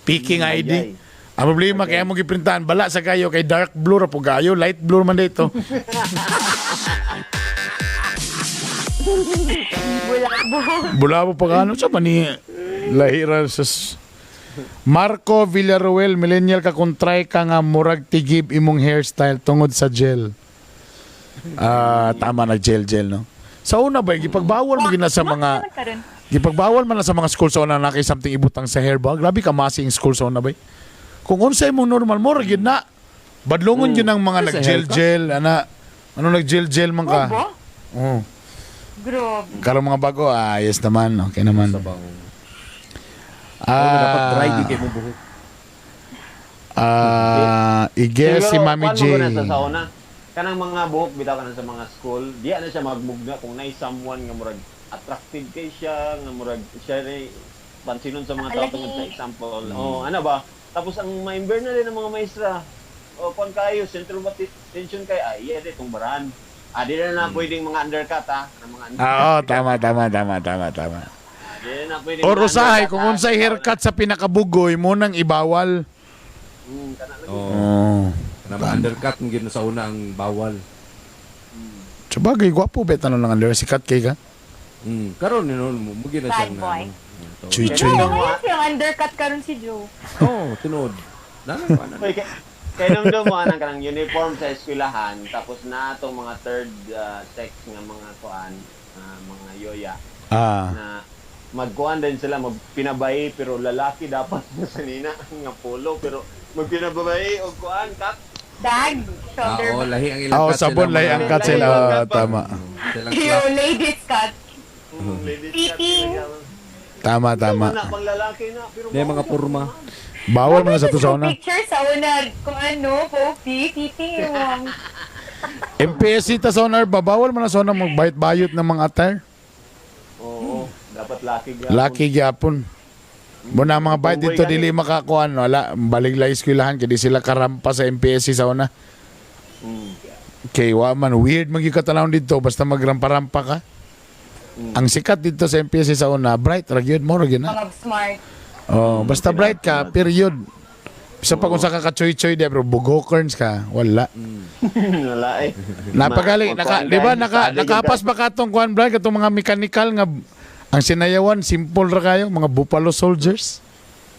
Speaker 4: Picking ID.
Speaker 1: Ayay.
Speaker 4: Ang problema kaya mo giprintahan bala sa kayo kay dark blue ra po kayo, light blue man dito.
Speaker 3: Bulabo.
Speaker 4: Bulabo pa kano sa mani lahira sa Marco Villaruel, millennial ka kung try ka nga murag tigib imong hairstyle tungod sa gel. Ah, tama na gel gel no. Sa una ba gipagbawal mo gina sa mga gipagbawal man na sa mga school sa una na kay something ibutang sa hair ba. Grabe ka masing school sa una ba. Kung unsay mo normal mo ra gyud na. Badlongon gyud ang mga
Speaker 2: Sa
Speaker 4: nag-gel gel ana. Ano nag-gel gel man ka?
Speaker 3: Obo?
Speaker 4: Oo.
Speaker 3: Grabe.
Speaker 4: Karon mga bago, ayos naman, okay naman.
Speaker 2: Sa bang. Ah, dapat dry di kay mo buhok.
Speaker 4: Ah, i-guess si
Speaker 1: Siguro,
Speaker 4: Mami
Speaker 1: kuwan
Speaker 4: J.
Speaker 1: mo guna sa sauna. Kanang mga buhok bitaw kanang sa mga school, diya na siya magmugna kung naay someone nga murag attractive kay siya, nga murag siya rin pansinon sa mga tao
Speaker 3: Nakalagi.
Speaker 1: tungod sa example. Oh, ano ba? Tapos ang maimber na rin ng mga maestra. O kuan kayo, central of attention kay ay iya di tong baran. Ah, di na na pwedeng mga undercut ha. Kanang mga undercut.
Speaker 4: Ah, oo, tama, tama, tama, tama, tama.
Speaker 1: Di na na pwedeng
Speaker 4: Or
Speaker 1: mga
Speaker 4: usahay,
Speaker 1: undercut,
Speaker 4: kung
Speaker 1: ha.
Speaker 4: unsay haircut sa pinakabugoy, mo nang ibawal.
Speaker 1: Kana lagi.
Speaker 2: Oh.
Speaker 4: Oh.
Speaker 2: Kanang undercut ng gyud sa una ang bawal.
Speaker 4: Sabagay, gwapo ba tanong lang under sikat kay ka?
Speaker 2: Karon ni noon mo gyud na
Speaker 3: Bad
Speaker 2: siyang
Speaker 3: boy.
Speaker 2: ano.
Speaker 4: Chuy,
Speaker 1: Kaya
Speaker 4: chuy.
Speaker 1: nung
Speaker 3: Ano yun yung undercut karon si Joe?
Speaker 2: Oh, tinuod. Nana pa na.
Speaker 1: Uy, kay nung mo anang kanang uniform sa eskwelahan tapos na atong mga third sex nga mga kuan, mga yoya na magkuan din sila magpinabay pero lalaki dapat na sa nina nga polo pero magpinabay og kuan cut.
Speaker 3: Bag.
Speaker 2: Ah,
Speaker 3: Shoulder
Speaker 2: oh,
Speaker 3: bag.
Speaker 2: lahi ang ilang
Speaker 4: Oh,
Speaker 2: cut
Speaker 4: sabon
Speaker 2: silang
Speaker 4: lahi ang
Speaker 2: mga-
Speaker 4: cut sila.
Speaker 1: Lahi ang
Speaker 4: Ah,
Speaker 1: cut pa.
Speaker 4: tama.
Speaker 2: Silang
Speaker 3: Yung
Speaker 2: clap.
Speaker 3: ladies cut.
Speaker 1: Ladies cut
Speaker 3: Fitting.
Speaker 1: sila.
Speaker 4: Tama, tama.
Speaker 1: Na pang lalaki na pero
Speaker 2: May mga porma.
Speaker 4: Bawal man na sa to sa una.
Speaker 3: Picture sa una kung ano, Popi, fitting yung
Speaker 4: MPSC ta sa una, ba bawal man na sa una magbayot-bayot ng mga attire.
Speaker 1: Oo, dapat laki gyapon.
Speaker 4: Laki gyapon. Muna mga bayot
Speaker 1: Tumboy
Speaker 4: dito
Speaker 1: gani.
Speaker 4: dili makakuan wala balig la eskwelahan kay di sila karampa sa MPSC sa una. Kay wa man weird magyud ka tanawon dito basta magrampa-rampa ka. Ang sikat dito sa MPSC sa una, bright ra gyud mo ra gyud na.
Speaker 3: mga smart.
Speaker 4: Oh, basta bright ka, period. Bisa pa kung sa ka choy-choy di pero bugokerns ka, wala.
Speaker 1: Wala eh.
Speaker 4: Napagali, naka, di ba naka nakapas ba katong kuan brad katong mga mechanical nga ang sinayawan simple ra kayo mga Buffalo Soldiers.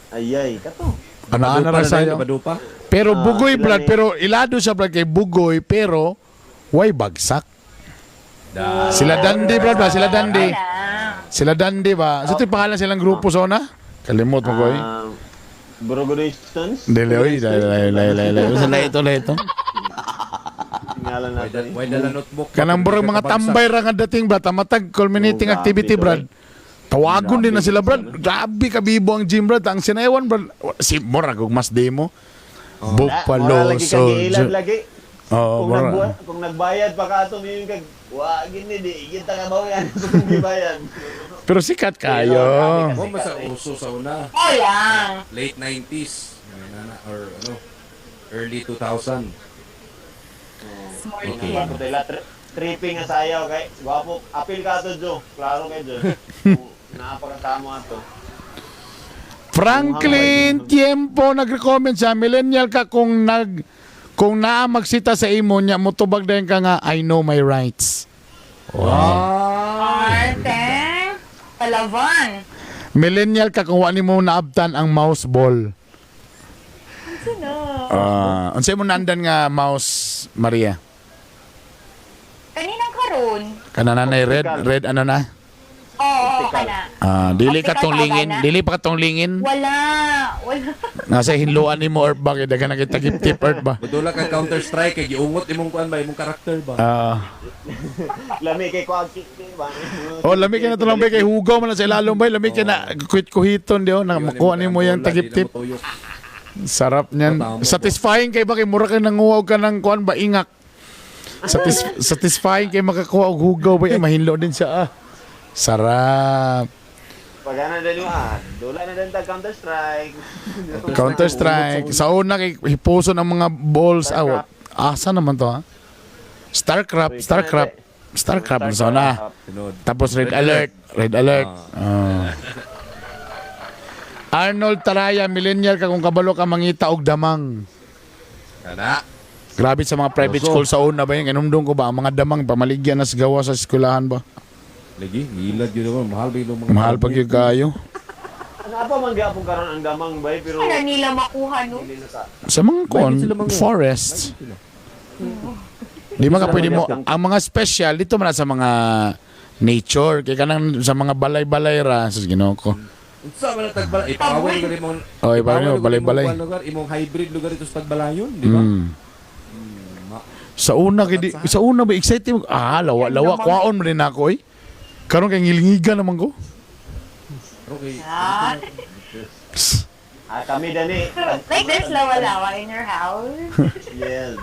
Speaker 1: Ayay, kato.
Speaker 4: Ano ana ra
Speaker 2: Badupa na
Speaker 4: sayo.
Speaker 2: dahil, badupa.
Speaker 4: Pero
Speaker 1: Ah,
Speaker 4: bugoy
Speaker 1: sila
Speaker 4: brad,
Speaker 1: ni-
Speaker 4: pero ilado siya brad kay bugoy pero way bagsak.
Speaker 2: Da.
Speaker 4: Sila Dandy brad ba? Sila Dandy.
Speaker 3: Wala.
Speaker 4: Sila Dandy ba? Sa ito yung pangalan silang grupo sa una? Kalimot mo ko eh.
Speaker 1: Brogodoistons?
Speaker 4: Dili, oy. Lay, lay, lay, lay, lay. Sa lay ito, lay ito.
Speaker 1: Ngalan natin.
Speaker 2: Why dala notebook?
Speaker 4: Kanang burang mga tambay ra nga dating brad. Tamatag culminating
Speaker 1: Oh, grabe
Speaker 4: activity
Speaker 1: to,
Speaker 4: brad. Tawagon din na
Speaker 1: Grabe
Speaker 4: sila brad.
Speaker 1: sila.
Speaker 4: Grabe kabibo ang gym brad. Ang sinayawan brad. Si Morag og mas demo. Buffalo
Speaker 1: Mora lagi kag giilad
Speaker 4: Soldier.
Speaker 1: lagi.
Speaker 4: Oh,
Speaker 1: Kung,
Speaker 4: mora.
Speaker 1: kung nagbayad pa ka ato yun kag wa gini di gid ta ka bawayan sa kung gibayad.
Speaker 4: Pero sikat kayo.
Speaker 2: Mo masa uso sa una.
Speaker 3: Oh, lang.
Speaker 2: Late 90s. Ay, nana, or ano, early 2000.
Speaker 3: Smart
Speaker 2: Okay.
Speaker 3: yan.
Speaker 1: Ako tila tripping nga sayaw kay gwapo apil ka ato Jo. Klaro kay Jo. Naapakasama ato.
Speaker 4: Franklin Tiempo nag-recommend siya, millennial ka kung naa magsita sa imo niya motubag dayon ka nga I know my rights.
Speaker 3: Arte. Palaban.
Speaker 4: Millennial ka kung wa nimo naabtan ang mouse ball.
Speaker 3: Sino?
Speaker 4: Ah, unsay mo naandan nga mouse Maria?
Speaker 3: Kaninang karon.
Speaker 4: Kana nanay red red ano na?
Speaker 3: Oo.
Speaker 1: Optical.
Speaker 3: kana.
Speaker 4: Ah, dili ka
Speaker 3: Optical
Speaker 4: tong
Speaker 3: pa
Speaker 4: lingin,
Speaker 3: ba na?
Speaker 4: Dili pa ka tong lingin.
Speaker 3: Wala. Wala.
Speaker 4: Nasa hinluan nimo or ba kay daghan na kita tip earth ba.
Speaker 2: Mudula ka Counter Strike kay giungot imong kuan ba, imong karakter ba.
Speaker 4: Ah.
Speaker 1: Lami kay kuag kiki ba.
Speaker 4: Oh, lami kay na tulong bay kay hugaw man lang sa ilalom bay, lami kay na kuhit kuhiton di oh, na makuha nimo yang tagip-tip. Sarap niyan.
Speaker 2: Tama.
Speaker 4: Satisfying kay ba kay mura kay nanguha og ka ng kuan ba ingak. Satisfying kay makakuha og hugaw ba, eh, mahinlo din siya ah. Sarap.
Speaker 1: Pagana dali ah. Dula na din tag Counter Strike.
Speaker 4: Counter Strike. Sa una kay hipuso ng mga balls. Ah, asa naman to ha? Starcraft, Starcraft. Starcraft na sa una.
Speaker 2: Tinod.
Speaker 4: Tapos Red Alert, Red Alert. Ah. Arnold Taraya, millennial ka kung kabalo ka mangita og damang.
Speaker 2: Kana.
Speaker 4: Grabe sa mga private
Speaker 2: Oso.
Speaker 4: school sa una ba yun? Inumdum ko ba? Ang mga damang pamaligyan na sa gawa sa eskwelahan ba?
Speaker 2: Lagi, gilad yun naman. Mahal ba yung mga
Speaker 4: Mahal pag yun kayo.
Speaker 1: Ano pa man gyapon karon ang damang bay pero
Speaker 3: Ano nila makuha, no?
Speaker 1: dili na sa
Speaker 4: Sa mga kon,
Speaker 2: Bakit sila mga-
Speaker 4: forest. Di ba ka pwede mo, ang mga special, dito man na sa mga nature, kaya kanang sa mga balay-balay ra, sa Ginoo ko.
Speaker 2: Unsa man ang tagbalay? Ipaway lugar imong
Speaker 4: Oh, ipaway mo,
Speaker 2: lugar imong
Speaker 4: balay-balay.
Speaker 2: kuwan lugar, imong hybrid lugar ito sa tagbalayon, di ba?
Speaker 4: Sa una kay sa una ba excited mo? Ah, lawa lawa kwaon mo rin ako eh. Karon kay ngilngigan naman ko.
Speaker 2: Okay.
Speaker 3: Ah.
Speaker 4: Psst.
Speaker 1: Ah, kami dani.
Speaker 3: Like there's lawa-lawa in your house.
Speaker 1: Yes.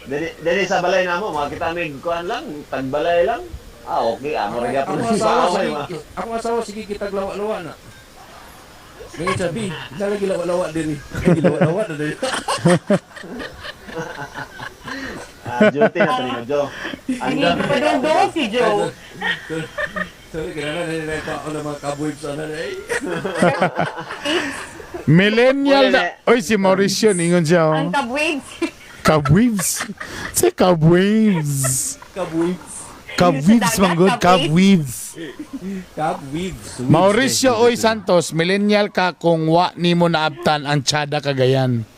Speaker 1: Dani dani sa balay namo makita mi kuan lang, tagbalay lang. Ah, okay, amo ra gyapon
Speaker 2: Ako
Speaker 1: sa
Speaker 2: asawa
Speaker 1: away
Speaker 2: sige,
Speaker 1: ma.
Speaker 2: ako asawa sige kitag lawa-lawa na. Ngayon sabi, nalagi lawa-lawa diri. Ay, lawa-lawa na diri.
Speaker 1: Ah, duty na to ni Joe.
Speaker 3: Hindi
Speaker 1: Andam.
Speaker 3: pa doon si Joe.
Speaker 2: Sorry, kinala na nila ito ako ng mga kabwibs ano na eh.
Speaker 4: Millennial na.
Speaker 1: Uli,
Speaker 4: Oy, si Mauricio ningon siya oh.
Speaker 3: Ang kabwaves.
Speaker 4: Kabweaves. Si kabweaves.
Speaker 2: Kabwibs.
Speaker 4: Kabweaves man good, kabweaves.
Speaker 2: Kabwibs.
Speaker 4: Mauricio Oy Santos, millennial ka kung wa nimo naabtan ang Chada Cagayan.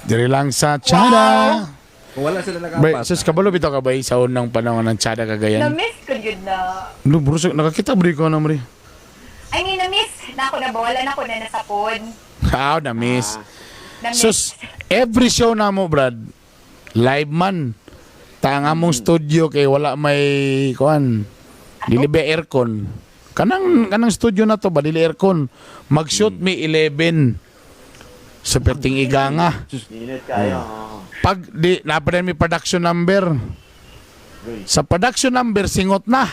Speaker 4: Diri lang sa Chada.
Speaker 2: Kung wala sila
Speaker 4: Bay,
Speaker 2: nakapat.
Speaker 4: sus kabalo bitaw ka bay sa unang panahon ng Chada Cagayan.
Speaker 3: Na-miss ko yun na.
Speaker 4: No, bro, nakakita bro ko na mri.
Speaker 3: I mean, na-miss na ako na ba? Wala na ako na nasapon.
Speaker 4: Ah, na miss.
Speaker 3: Na-miss.
Speaker 4: Sus, every show na mo, Brad, live man. Tanga mong studio kay wala may kuan. Dili ba aircon? Kanang kanang studio na to ba dili aircon. Mag-shoot mi 11 sa perting iganga.
Speaker 1: Init kayo. Oo.
Speaker 4: Pag di napadan mi production number. Sa production number singot na.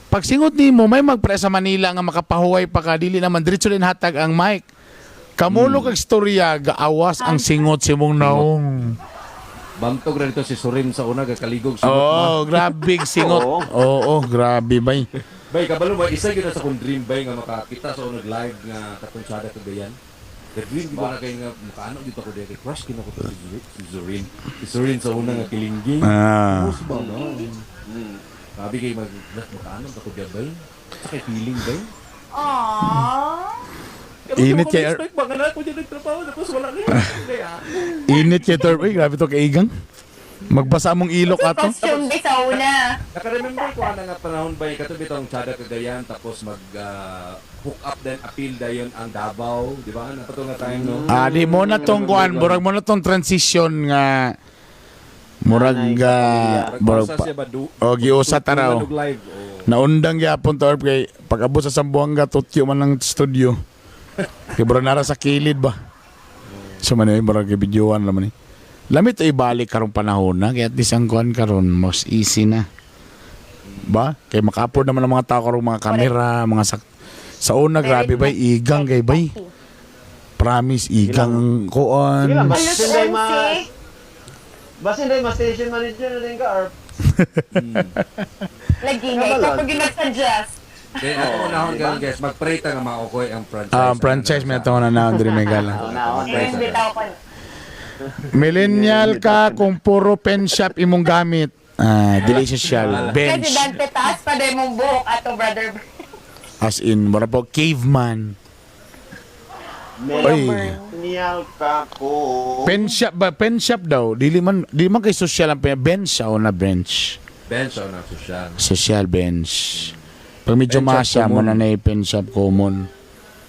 Speaker 4: Pag singot nimo may magpre sa Manila nga makapahuway pa ka dili naman diretso din hatag ang mic. Kamulo kag storya gaawas ang singot si mong naong.
Speaker 2: Bantog ra dito si Surin sa una gakaligog singot
Speaker 4: Oh, grabe singot.
Speaker 1: Oo.
Speaker 4: Oo, grabe bay.
Speaker 2: Bay kabalo ba isa gyud na sa akong dream bay nga makakita sa unang live nga katong Chada Cagayan. The dream gyud na kay nga makaano gyud ako diri crush gyud ako to si si Zurin. Si Zurin sa una nga kilingging.
Speaker 4: Ah.
Speaker 2: Tapos ba no? Sabi kay mag makaano ako diyan bay. Sa kay feeling bay.
Speaker 3: Aww.
Speaker 4: Init kay
Speaker 2: expect ba nga na ako dyan nagtrabaho tapos wala na yun. Kaya,
Speaker 4: Init kay Torb. Uy, grabe to kaigang. Magbasa mong ilok ato.
Speaker 3: Costume day sa una.
Speaker 2: Naka-remember ko ana nga panahon bay kato bitong Chada Cagayan tapos mag hook up then appeal dayon ang Davao, di ba? Ano pa to nga time no?
Speaker 4: Ah, di mo na tong kuan, murag mo na tong transition nga murag murag
Speaker 2: Murag
Speaker 4: pa.
Speaker 2: siya ba du?
Speaker 4: O giusa taraw.
Speaker 2: Tunog live. Oh.
Speaker 4: Naundang gyapon to Orb kay pag abot sa Sambuanga tutyo man ang studio. Kay murag nara sa kilid ba. So man eh, murag gibidyuan naman eh. Lamit to ibalik karong panahon na kay at least ang kuan karon mas easy na. Ba? Kay maka-afford naman ang mga tao karong mga kamera, mga sak sa una grabe bay igang kay bay. Promise igang kuan.
Speaker 1: Sige lang,
Speaker 3: Alas
Speaker 1: Basin day ma
Speaker 3: 11.
Speaker 1: Basin day ma station manager na din ka or
Speaker 3: Lagi nga. Ikaw pag yung nag-suggest.
Speaker 2: Then ako unahon karon guys, magpray ta nga maokoy ang franchise.
Speaker 4: Ah, franchise may ito na na diri may gala.
Speaker 1: Unahon.
Speaker 3: Ayun, bitaw ko.
Speaker 4: Millennial ka kung puro pen shop imong gamit. Ah, dili social.
Speaker 3: Kasi
Speaker 4: Bench.
Speaker 3: Dante, taas pa din mong buhok ato, brother.
Speaker 4: As in, mura po, caveman. Oy.
Speaker 1: Millennial ka ko.
Speaker 4: Pen shop ba? Pen shop daw. Dili man kay social ang pen. Bench siya o na bench.
Speaker 2: Bench na social.
Speaker 4: Social bench. Pag medyo
Speaker 2: Bench shop
Speaker 4: masya mo
Speaker 2: common.
Speaker 4: na na pen shop common.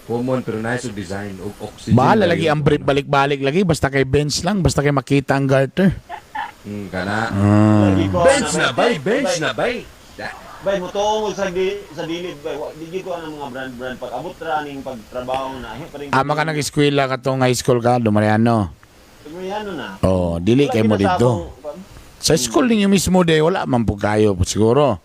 Speaker 2: Common pero nice og design og oxygen.
Speaker 4: Bahala
Speaker 2: ba
Speaker 4: lagi
Speaker 2: yun?
Speaker 4: ang brief balik-balik lagi basta kay bench lang, basta kay makita ang garter.
Speaker 2: Kana.
Speaker 4: Ah.
Speaker 1: Lagi ko,
Speaker 2: Bench na
Speaker 1: bay.
Speaker 2: bay, bench na bay.
Speaker 1: Bay, mo sa di, sa dilid bay. Di gyud ko ang mga brand-brand pag abot ra ning pagtrabaho na. Ay, pa rin.
Speaker 4: Ama ka nag-eskwela katong high school ka, Dumariano.
Speaker 1: Dumariano na.
Speaker 4: Oh, dili kay mo dito. Sa school ninyo mismo de wala man po kayo siguro.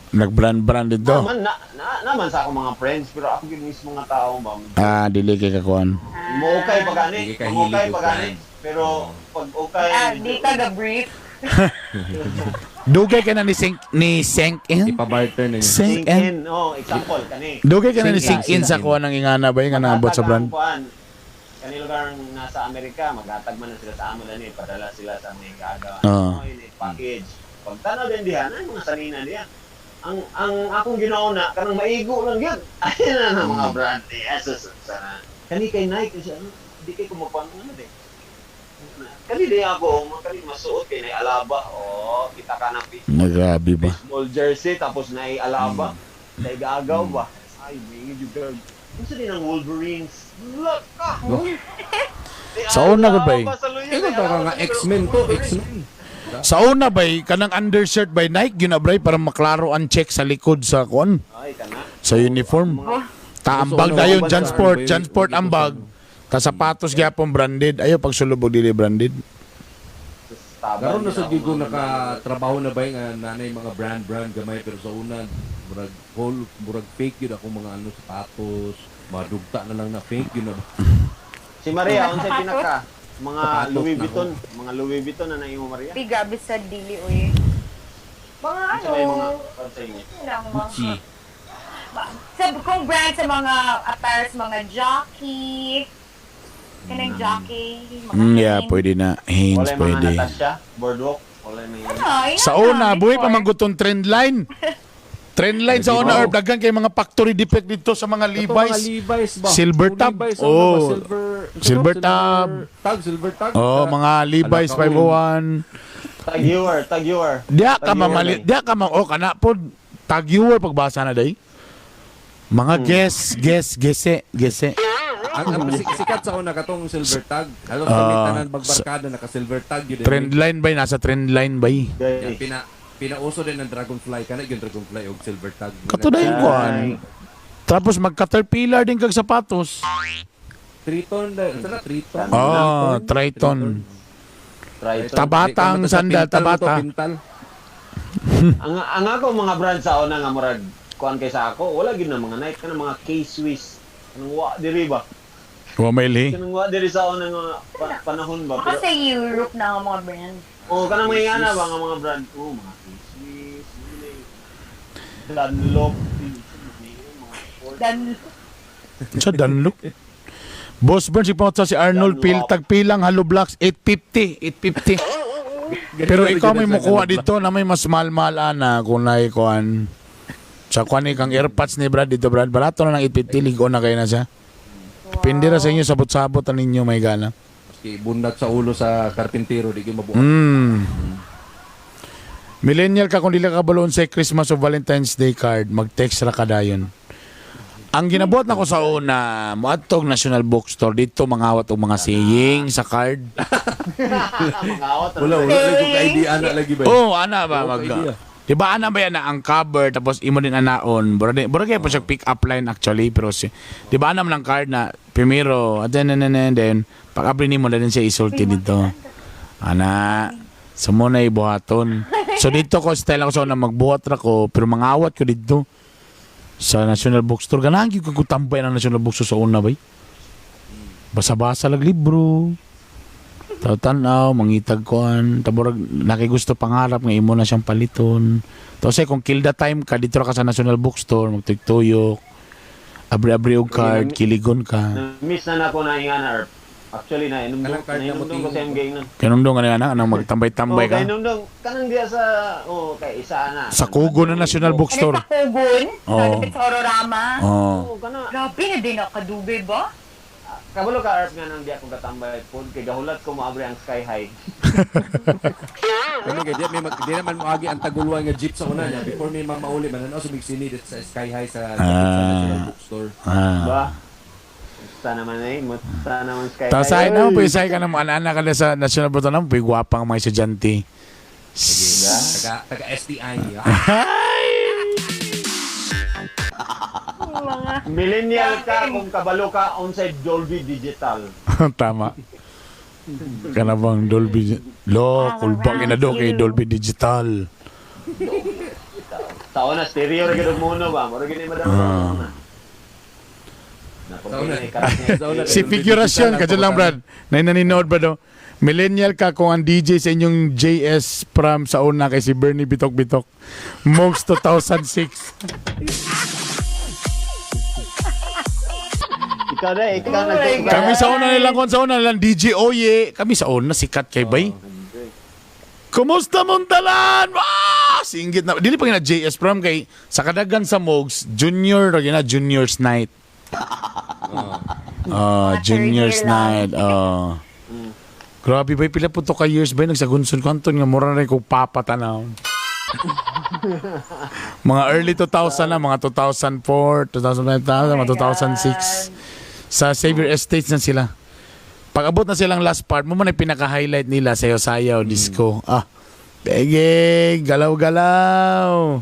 Speaker 4: Nag-brand-brand dito.
Speaker 1: Naman na, na, naman sa akong mga friends pero ako gyud mismo nga tao ba.
Speaker 4: Ah, dili kay kakuan.
Speaker 1: Mo okay pa gani,
Speaker 2: Di ka
Speaker 1: mo okay
Speaker 2: hilig
Speaker 1: pa
Speaker 2: og
Speaker 1: gani.
Speaker 2: brand.
Speaker 1: Pero pag okay,
Speaker 3: Ah, di ka ga-brief.
Speaker 4: Dugay ka na ni sink in.
Speaker 2: Ipa-barter na niya.
Speaker 4: Sink
Speaker 1: sink
Speaker 4: in.
Speaker 1: in. Oh, example kani.
Speaker 4: Dugay ka na ni
Speaker 2: Sink
Speaker 4: sink in
Speaker 2: in.
Speaker 4: sa kuan ng ingana ba yung nga naabot sa
Speaker 1: Maghatag
Speaker 4: brand.
Speaker 1: ang kuan. Kani lugar nasa Amerika, maghatag man na sila sa amo dani, padala sila sa mga gagawa.
Speaker 4: Oo.
Speaker 1: Oh, yun, eh, package. Pag tanaw din diha, na mga sanina diha. Ang akong ginauna kanang maigo lang gyud. Ay na na mga brand eh. Asa sa kani kay Nike kasi ano, di kay kumapang ano de. Kani di ako, mga kani masuot kay nay alaba. Oh, kita ka ng
Speaker 4: Na grabe ba?
Speaker 1: baseball jersey tapos nay alaba. Nay gagaw ba? Ay, may juga. Unsa din ang Wolverines? Look ka.
Speaker 4: Sa una gud bay.
Speaker 2: Ikaw to ka nga X-Men to, X-Men.
Speaker 4: Sa una bay kanang undershirt by Nike gyud na bray para maklaro ang check sa likod sa kuan
Speaker 1: Ay, kana.
Speaker 4: sa uniform. Ta ang bag dayon Jansport, Jansport ang bag. Ta sapatos gyapon branded. Ayo pag sulubog dili branded.
Speaker 2: Karon na sa gyud ko nakatrabaho na ba nga nanay mga brand brand gamay pero sa una murag whole murag fake yun ako mga ano sapatos, mga dugta na lang na fake yun na.
Speaker 1: Si Maria, unsay pinaka mga
Speaker 2: Sapatos
Speaker 1: Louis
Speaker 2: na
Speaker 1: Vuitton, mga Louis Vuitton na naimo Maria.
Speaker 3: Uy, grabe sa dili, uy. Mga
Speaker 1: Unsa
Speaker 3: ano,
Speaker 1: may mga kuan sa inyo?
Speaker 3: yun lang, mga-
Speaker 2: Gucci.
Speaker 3: Sa kung brand sa mga apparels, mga jockey, kanang jockey, mga
Speaker 4: Yeah,
Speaker 3: Hanes.
Speaker 4: pwede na. Hanes
Speaker 1: Wala yung mga
Speaker 4: pwede.
Speaker 1: Natasha, Boardwalk, wala yung mga
Speaker 3: Ano, yun
Speaker 4: Sa
Speaker 3: na,
Speaker 4: una, buhi pa
Speaker 3: before.
Speaker 4: manggutong trend line. Trend line sa una, or daghan kay mga factory defect dito sa mga
Speaker 2: Ito, mga
Speaker 4: Levi's.
Speaker 2: Levi's ba?
Speaker 4: Silver
Speaker 2: Oh,
Speaker 4: tab.
Speaker 2: Levi's, ano
Speaker 4: Oh.
Speaker 2: ba? Silver,
Speaker 4: Silver tab.
Speaker 2: Tag, silver tag.
Speaker 4: Oh, mga Levi's
Speaker 2: Alaka,
Speaker 4: 501.
Speaker 1: Tag viewer, tag viewer.
Speaker 4: Diya ka
Speaker 1: Tag viewer
Speaker 4: mamali,
Speaker 1: na eh.
Speaker 4: diya ka ma oh kana pod tag viewer pagbasa na day. Mga guess, guess, gese, gese.
Speaker 2: Ang sikat sa una katong silver tag. Halos
Speaker 4: Ah,
Speaker 2: kami tanan bagbarkada naka silver tag yun. eh.
Speaker 4: Trend line bay nasa trend line bay.
Speaker 2: Yan,
Speaker 1: Guys,
Speaker 2: pinauso din ng dragonfly kana yung dragonfly og silver tag.
Speaker 4: Kato na yung kuan. Tapos mag caterpillar din kag sapatos.
Speaker 2: Triton, sana Triton.
Speaker 4: Oh, Triton.
Speaker 1: Triton.
Speaker 4: Tabata ang sandal, tabata.
Speaker 2: Pintal.
Speaker 1: Ang ako mga brand sa una nga murag kuan kay sa ako, wala gyud na mga Nike kana mga K-Swiss. Kanang wa diri ba?
Speaker 4: Wa mailhi.
Speaker 1: Kanang wa diri sa una nga panahon ba
Speaker 3: Baka
Speaker 1: pero
Speaker 3: sa Europe na ang mga brand.
Speaker 1: oh kanang mga ana ba nga mga brand oh mga K-Swiss, Dunlop, mga sport.
Speaker 3: Dan,
Speaker 4: Sa Dunlop. Boss Burns, ipangot sa si Arnold Pil, tagpilang Hollow Blocks, 850, 850. Pero ikaw may mukuha dito na may mas mahal-mahal ana kung naikuan. Sa kuan ni kang airpods ni Brad dito Brad, barato na ng 850, ligo na kayo na siya. Depende ra sa inyo, sabot-sabot na ninyo may gana.
Speaker 2: Maski bundat sa ulo sa karpintero di gyud mabuhat.
Speaker 4: Millennial ka kung dili ka kabaloon sa Christmas o Valentine's Day card, mag-text ra ka dayon. Ang ginabuhat nako sa una, moadtog National Bookstore dito mangawat og mga saying sa card.
Speaker 1: Mga awat.
Speaker 2: Wala wala lagi ko idea ana lagi ba.
Speaker 4: Oh, ana ba
Speaker 2: Oo,
Speaker 4: mag
Speaker 2: idea.
Speaker 4: Di ba ana ba yan na ang cover tapos imo din anaon. Bura kaya po siya pick up line actually pero si di ba ana man ang card na primero and then and then pag abri nimo na din siya isulti dito. Ana so mo na ibuhaton. So dito ko style ako sa una magbuhat ra ko pero mangawat ko dito sa National Bookstore. Ganahan gyud ko tambay ng National Bookstore sa una bay. Basa-basa lag libro. Tanaw, mangitag kuan, taburag nakigusto pangarap nga imo na siyang paliton. Tapos kung kill the time ka dito ra ka sa National Bookstore, magtuyok. Abri-abri og card, kiligon ka.
Speaker 1: Miss na nako na ingana or actually na inumdum
Speaker 2: Kanang card
Speaker 1: na
Speaker 2: na
Speaker 1: inumdum ko
Speaker 2: muting-
Speaker 1: sa MG na.
Speaker 4: Kanumdong ka na nang magtambay-tambay
Speaker 1: Oh,
Speaker 4: ka.
Speaker 1: kay inumdum kanang diya sa oh kay isa na.
Speaker 4: Sa Kugo na National
Speaker 3: ano
Speaker 4: Bookstore.
Speaker 3: sa Kugon?
Speaker 4: Oo.
Speaker 3: Sa lapit sa Hororama?
Speaker 4: Oh.
Speaker 1: Oh, kana
Speaker 3: Grabe na din nakadugay ba?
Speaker 1: Kabalo ka Arp nga nang di ako katambay pod kay gahulat ko moabri ang Sky High.
Speaker 2: Kami kay di may di naman moagi ang tagulwan nga jeep sa una niya before may mamauli man ano sumig sinid sa Sky High sa National Bookstore.
Speaker 1: Ba? Musta naman eh, musta naman Sky
Speaker 4: Tapos
Speaker 1: High.
Speaker 4: ay na mo isay ka na mo ana ka na sa National Boto na mo gwapang mga estudyante.
Speaker 2: Taga taga STI.
Speaker 3: Mga
Speaker 1: Millennial ka kung kabalo ka unsay Dolby Digital.
Speaker 4: Tama. Kana bang Dolby Lo, kulba kina do kay Dolby Digital.
Speaker 1: Sa una stereo ra gyud mono ba? Mura gini madam.
Speaker 2: Sa una.
Speaker 4: Si figurasyon kadyo lang Brad. Nay naninood ba do? Millennial ka kung ang DJ sa inyong JS prom sa una kay si Bernie Bitok Bitok. Mogs 2006.
Speaker 1: Ikaw na, ikaw na.
Speaker 3: Oh my God.
Speaker 4: Kami sa una nilang kon sa una nilang DJ Oye. Kami sa una sikat kay bay. Kumusta Montalan? Ah, singgit na. Dili pa gina JS prom kay sa kadagan sa Mogs, junior ra gina juniors night. Ah,
Speaker 3: Mga third
Speaker 4: juniors
Speaker 3: year lang.
Speaker 4: night. Oh. Grabe ba pila po to ka years ba nagsagunson ko Anton nga mura na rin kong papatanaw. Mga early 2000 na, mga 2004, 2005, mga 2006. Sa Xavier Estates na sila. Pag abot na silang last part, mo man ang pinaka-highlight nila, sayaw-sayaw, disco. Ah, pege, galaw-galaw.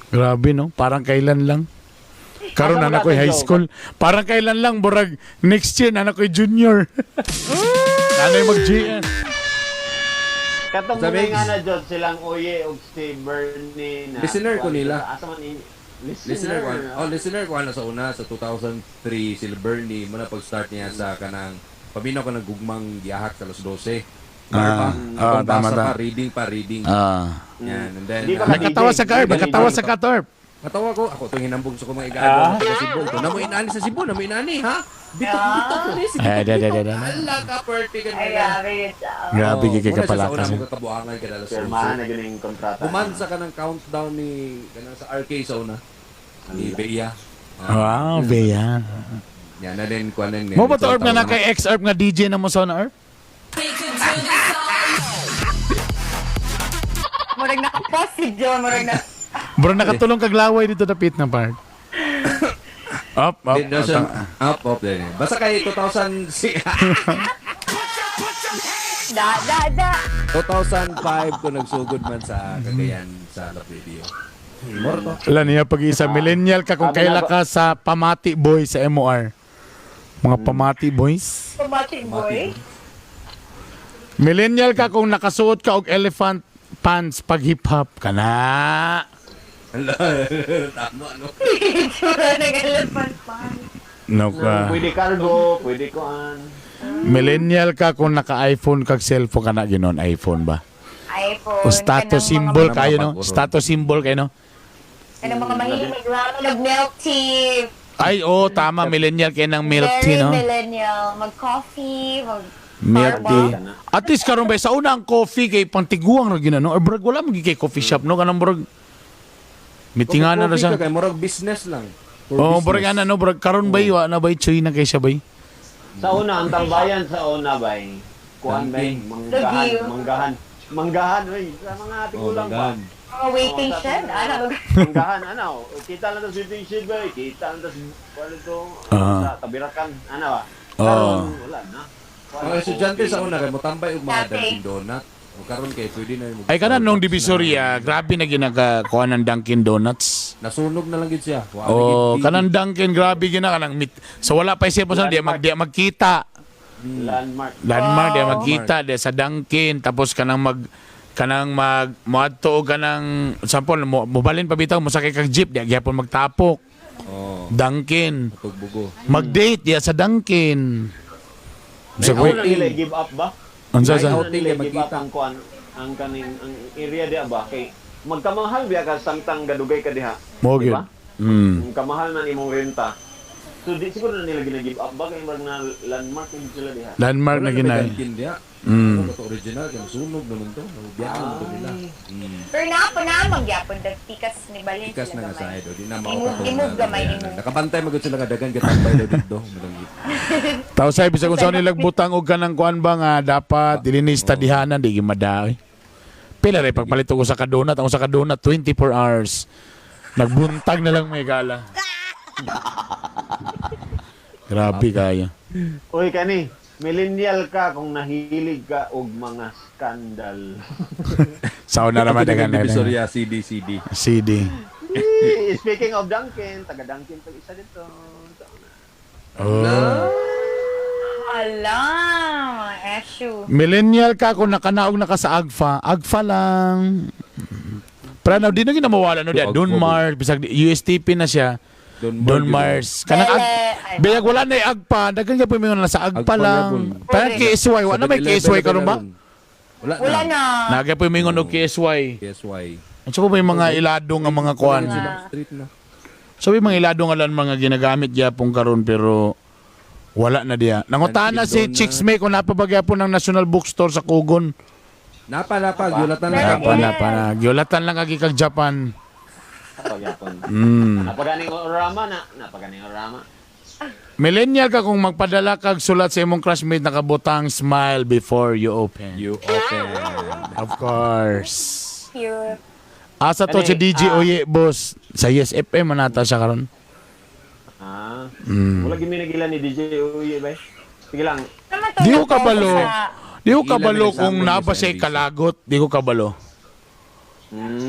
Speaker 4: Grabe no, parang kailan lang. Karon
Speaker 1: Asa
Speaker 4: na
Speaker 1: mo
Speaker 4: ako'y
Speaker 1: dati,
Speaker 4: high
Speaker 1: Joe?
Speaker 4: school. Parang kailan lang, burag next year na ako'y junior. Nanay mag-GS.
Speaker 1: Katong
Speaker 2: Sa
Speaker 1: mga
Speaker 2: Migs.
Speaker 1: nga na Jod, silang Oye og si Bernie na.
Speaker 2: Listener ko nila.
Speaker 1: Asa man listener.
Speaker 2: Listener ko. Oh, listener ko ano sa una sa 2003 sila Bernie mo na pag-start niya sa kanang paminaw ko ng gugmang giyahak sa alas 12.
Speaker 4: Ah, ah,
Speaker 2: Kung
Speaker 4: tama,
Speaker 2: basa
Speaker 4: tama.
Speaker 2: pa, reading pa, reading.
Speaker 4: Ah.
Speaker 2: Yan, and then,
Speaker 1: Hindi pa ka
Speaker 4: Nakatawa sa ka, Erp. Nakatawa sa ka, Erp.
Speaker 2: Natawa ko, ako itong hinambong sa kumang igagawa sa Cebu. Ito, namo inani sa Cebu, namo inani, ha? Bitok, bitok, ni, si
Speaker 4: Ay,
Speaker 2: bitok,
Speaker 4: da, da,
Speaker 2: bitok.
Speaker 4: da, da.
Speaker 2: Ala ka, perfect.
Speaker 3: Ay, grabe yun siya.
Speaker 4: Grabe,
Speaker 2: Oh,
Speaker 4: kay
Speaker 2: muna siya sa
Speaker 4: kapalakas.
Speaker 2: una mo kakabuangan ka alas
Speaker 1: Pirmahan
Speaker 2: 11.
Speaker 1: na gini yung kontrata.
Speaker 2: Pumansa ka ng countdown ni, kanang sa RK sa una. Ni Bea.
Speaker 4: Wow, Bea.
Speaker 2: Yan, na din, kuha na
Speaker 4: Mo ba to, Erp, nga na kay ex-Erp nga DJ na mo sa na, Erp?
Speaker 3: Murag naka-pause si Joe, murag na.
Speaker 4: Bro, nakatulong kaglaway dito dapit na part. Up, up,
Speaker 2: Din,
Speaker 4: up.
Speaker 2: up, up, din. Basta kay 2006,
Speaker 3: Da, da, da.
Speaker 2: 2005 ko nagsugod man sa Cagayan sa Love Radio. Morto.
Speaker 4: Wala niya pag-isa. Millennial ka kung
Speaker 1: Sabi
Speaker 4: kaila
Speaker 1: na ba-
Speaker 4: ka sa Pamati Boys sa MOR. Mga Pamati Boys.
Speaker 3: Pumati boy.
Speaker 4: Millennial ka kung nakasuot ka og elephant pants pag hip-hop ka na.
Speaker 2: Tama, no?
Speaker 3: Itsura ng elephant pants.
Speaker 4: No ka.
Speaker 1: Pwede cargo, pwede kuan.
Speaker 4: Millennial ka kung naka-iPhone kag cellphone ka na ginon iPhone ba?
Speaker 3: iPhone.
Speaker 4: O status
Speaker 3: kanang
Speaker 4: symbol
Speaker 2: mga-
Speaker 4: kayo no? Status symbol kayo no?
Speaker 3: Kanang mga mahilig mag-ramen, mag-milk tea.
Speaker 4: Ay, oh, tama. Millennial kayo ng milk tea,
Speaker 3: Very
Speaker 4: no?
Speaker 3: millennial. Mag-coffee, mag
Speaker 4: Milk tea.
Speaker 3: Starbucks.
Speaker 4: At least karon ba sa una ang coffee kay pantiguang ra gina no? Or brag wala man gyud kay coffee shop no kanang brag mitingan na ra siya.
Speaker 2: Kay murag business lang. For
Speaker 4: Oh,
Speaker 2: business.
Speaker 4: brag ana no brag karon bay wa na bay choy na kay siya bay.
Speaker 1: Sa una, ang tambayan sa una bay. Kuan bay, manggahan,
Speaker 3: Lagiw.
Speaker 1: manggahan. Manggahan, oy, sa mga
Speaker 2: Oh,
Speaker 1: tigulang pa.
Speaker 2: manggahan.
Speaker 3: Mga waiting
Speaker 1: Oh,
Speaker 3: shed. Ano?
Speaker 1: Manggahan, ano, kita lang tas waiting shed bay, kita lang tas ano to, sa tabirakan, ano ba?
Speaker 4: Ah.
Speaker 1: Karon wala na. Kuan,
Speaker 2: Mga estudyante sa una kay motambay og mga
Speaker 3: Cafe.
Speaker 2: Dunkin Donut. O karon kay pwede na yung
Speaker 4: Ay kanan nung Divisoria, grabe na ginaka kuan ng Dunkin Donuts.
Speaker 2: Nasunog na lang gid siya. Wa na
Speaker 4: Oh,
Speaker 2: gid pili.
Speaker 4: kanang Dunkin grabe gina kanang mit. So wala pa siya po sa di mag di magkita.
Speaker 1: Landmark.
Speaker 4: Landmark di
Speaker 3: Wow.
Speaker 4: magkita di sa Dunkin tapos kanang mag moadto og kanang sample mo mobalin pa bitaw mosakay kag jeep di gyapon magtapok.
Speaker 2: Oh,
Speaker 4: Dunkin.
Speaker 2: tugbugo.
Speaker 4: Mag-date diya sa Dunkin. Sa
Speaker 1: Ako na nila give up ba?
Speaker 4: Unsa
Speaker 2: Ay,
Speaker 4: sa?
Speaker 2: outing
Speaker 1: nila
Speaker 2: kay
Speaker 1: give up
Speaker 2: magkita.
Speaker 1: ang kuan, ang kaning ang area diya ba kay magkamahal biya ka samtang gadugay ka diha.
Speaker 4: Mo gyud.
Speaker 1: Diba? Ang kamahal man imong renta. So di siguro na nila gina-give up ba kay murag na landmark yun sila diha.
Speaker 4: Landmark na
Speaker 2: Wala
Speaker 4: ginay.
Speaker 2: may Dunkin diha. Ano to original kay sunog naman to. Naubyahan naman to nila.
Speaker 3: Pero na po na magyapon tikas ni balhin
Speaker 2: Ikas
Speaker 3: sila
Speaker 2: na nga
Speaker 3: gamay.
Speaker 2: side o di na
Speaker 3: I-move gamay, i-move.
Speaker 2: Nakabantay magud sila nga dagan gatambay daw dito. Madang
Speaker 4: Tapos ay bisag kung saan nilang butang og kanang kuan ba nga dapat dili ni studyhanan di gimada oy. Pila ray pagpalit ko sa kadonat, ang sa kadonat 24 hours. Nagbuntag na lang may gala. Grabe kayo.
Speaker 1: Uy kani, millennial ka kung nahilig ka og mga scandal.
Speaker 4: Sao na naman dagan na.
Speaker 2: Divisoria CD CD.
Speaker 4: CD.
Speaker 1: Eh, speaking of Dunkin, taga Dunkin pag isa dito.
Speaker 4: Oh.
Speaker 3: Hala, esyu.
Speaker 4: Millennial ka kung nakanaog na ka sa Agfa, Agfa lang. Pero ano, di na ginamawala no diya.
Speaker 2: Agfa,
Speaker 4: Don Mars, bisag USTP na siya. Don Mars. Kanang ag,
Speaker 3: Bele, ay,
Speaker 4: Biyag wala na agpa, daghan ka po yung mga nasa agpa
Speaker 2: Agpa
Speaker 4: lang.
Speaker 2: na
Speaker 4: Parang KSY, wala na may KSY karon ba?
Speaker 2: Wala
Speaker 3: Wala
Speaker 2: na.
Speaker 3: na.
Speaker 4: Naga po yung mga og KSY.
Speaker 2: KSY.
Speaker 4: Ano po ba yung mga ilado nga mga kuan?
Speaker 2: Sila street na.
Speaker 4: So yung mga ilado nga lang mga ginagamit gyapon karon pero wala na diya. Nangutana si Chicks May kung napabagyapon ng National Bookstore sa Kugon.
Speaker 2: Napa napa gyulatan na
Speaker 4: Napa napa na. Giulatan lang kagi kag Japan.
Speaker 1: Pagyapon. Napaganing orama na, napaganing orama.
Speaker 4: Millennial ka kung magpadala kag sulat sa imong classmate nakabutang smile before you open.
Speaker 2: You open.
Speaker 4: Of course.
Speaker 3: Cute.
Speaker 4: Asa to si
Speaker 1: Kani,
Speaker 4: DJ Oye, boss. Sa Yes FM manata siya karon.
Speaker 1: Ah. Wala gid mi nagila ni DJ Uye bay. Sige lang.
Speaker 3: Naman to
Speaker 4: Di ko
Speaker 3: nag-focus
Speaker 4: kabalo. Di ko
Speaker 2: Ilan
Speaker 4: kabalo
Speaker 2: ang
Speaker 4: kung
Speaker 2: example
Speaker 4: naa ba
Speaker 2: niya sa
Speaker 4: siya
Speaker 2: NBC?
Speaker 4: kalagot. Di ko kabalo.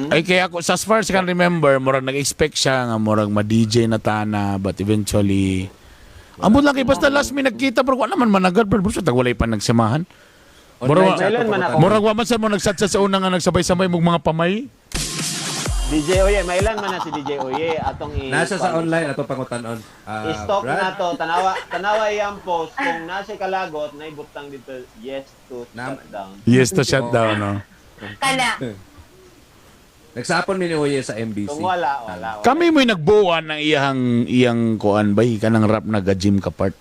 Speaker 4: Ay kaya ako, as far as I can remember, murag nag-expect siya nga murag ma-DJ na tana but eventually ambot lang kay basta last me nagkita pero wala naman managal pero basta tag walay pa nagsamahan.
Speaker 2: Online
Speaker 4: Murag-
Speaker 2: sa ato
Speaker 1: Kailan man ako?
Speaker 2: pangutan.
Speaker 4: Murag wa man sa mo nagsatsa sa una nga nagsabay-sabay mog mga pamay.
Speaker 1: DJ Oye, mailan man na si DJ Oye atong i
Speaker 2: Nasa sa online ato pangutanon.
Speaker 1: I-stalk
Speaker 2: Brad,
Speaker 1: na to, tanawa, tanawa iyang post kung nasa kalagot na ibutang dito yes to shutdown.
Speaker 4: Yes to shutdown no.
Speaker 3: Kana.
Speaker 2: Nagsapon mi ni Oye sa MBC.
Speaker 1: Kung wala, wala. wala.
Speaker 4: Kami mo'y nagbuwan ng iyang iyang kuan bay kanang rap na ga-gym ka part.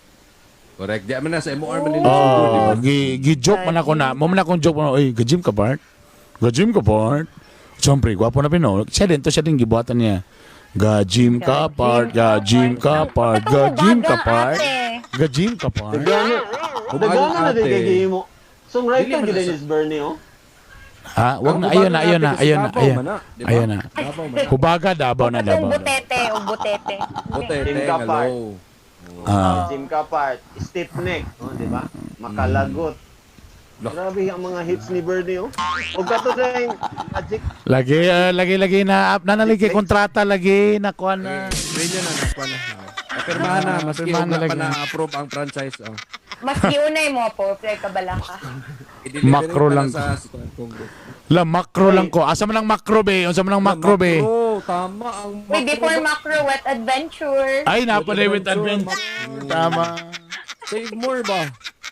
Speaker 2: Correct. Di man na sa MOR man nila sugod, di ba?
Speaker 4: Oh, gi joke man ako na. Mo man akong joke man, oy, ga-gym ka part. Ga-gym ka part. Siyempre, gwapo na pino. Siya din to, siya din gibuhatan niya. Ga-gym ka part, ga-gym ka part, ga-gym ka part. Ga-gym ka part.
Speaker 1: Dagana. Dagana na
Speaker 2: Ate.
Speaker 1: din kay gihimo. Songwriter
Speaker 2: Dili man
Speaker 1: gid
Speaker 2: na
Speaker 1: ni Bernie oh.
Speaker 4: Ha, wag
Speaker 2: Ang
Speaker 4: na, ayun na,
Speaker 2: hubaga
Speaker 4: ayun na,
Speaker 2: natin
Speaker 4: ayun na,
Speaker 2: is Davao
Speaker 4: ayun.
Speaker 2: man na, di ba?
Speaker 4: Ayun na.
Speaker 2: Davao man na.
Speaker 4: Hubaga, Davao na,
Speaker 3: Katong
Speaker 4: Davao.
Speaker 3: butete o butete.
Speaker 2: Butete,
Speaker 1: Team Kapar.
Speaker 2: hello.
Speaker 4: Ah.
Speaker 1: Jim Capart, stiff neck, oh, di ba? Makalagot. Grabe ang mga hits ni Bernie oh. Ug kato din magic
Speaker 4: Lagi, lagi, lagi na, up na nalagi, kontrata lagi, nakuha na.
Speaker 2: Pwede na, nakuha na. Napirmahan na, maski
Speaker 4: Pirmahan na
Speaker 2: wala pa
Speaker 4: lagi.
Speaker 2: na-approve ang franchise. Oh.
Speaker 3: Mas giunay mo po, play ka bala ka.
Speaker 2: I-deliver
Speaker 4: Macro
Speaker 2: pa na
Speaker 4: lang.
Speaker 2: Sa Congo.
Speaker 4: La, macro lang ko. Asa man ang macro, be? Unsa man ang macro, be?
Speaker 2: Macro, tama ang macro.
Speaker 3: Wait, before macro, wet adventure.
Speaker 4: Ay, napalay with adventure. Tama.
Speaker 2: Save more ba?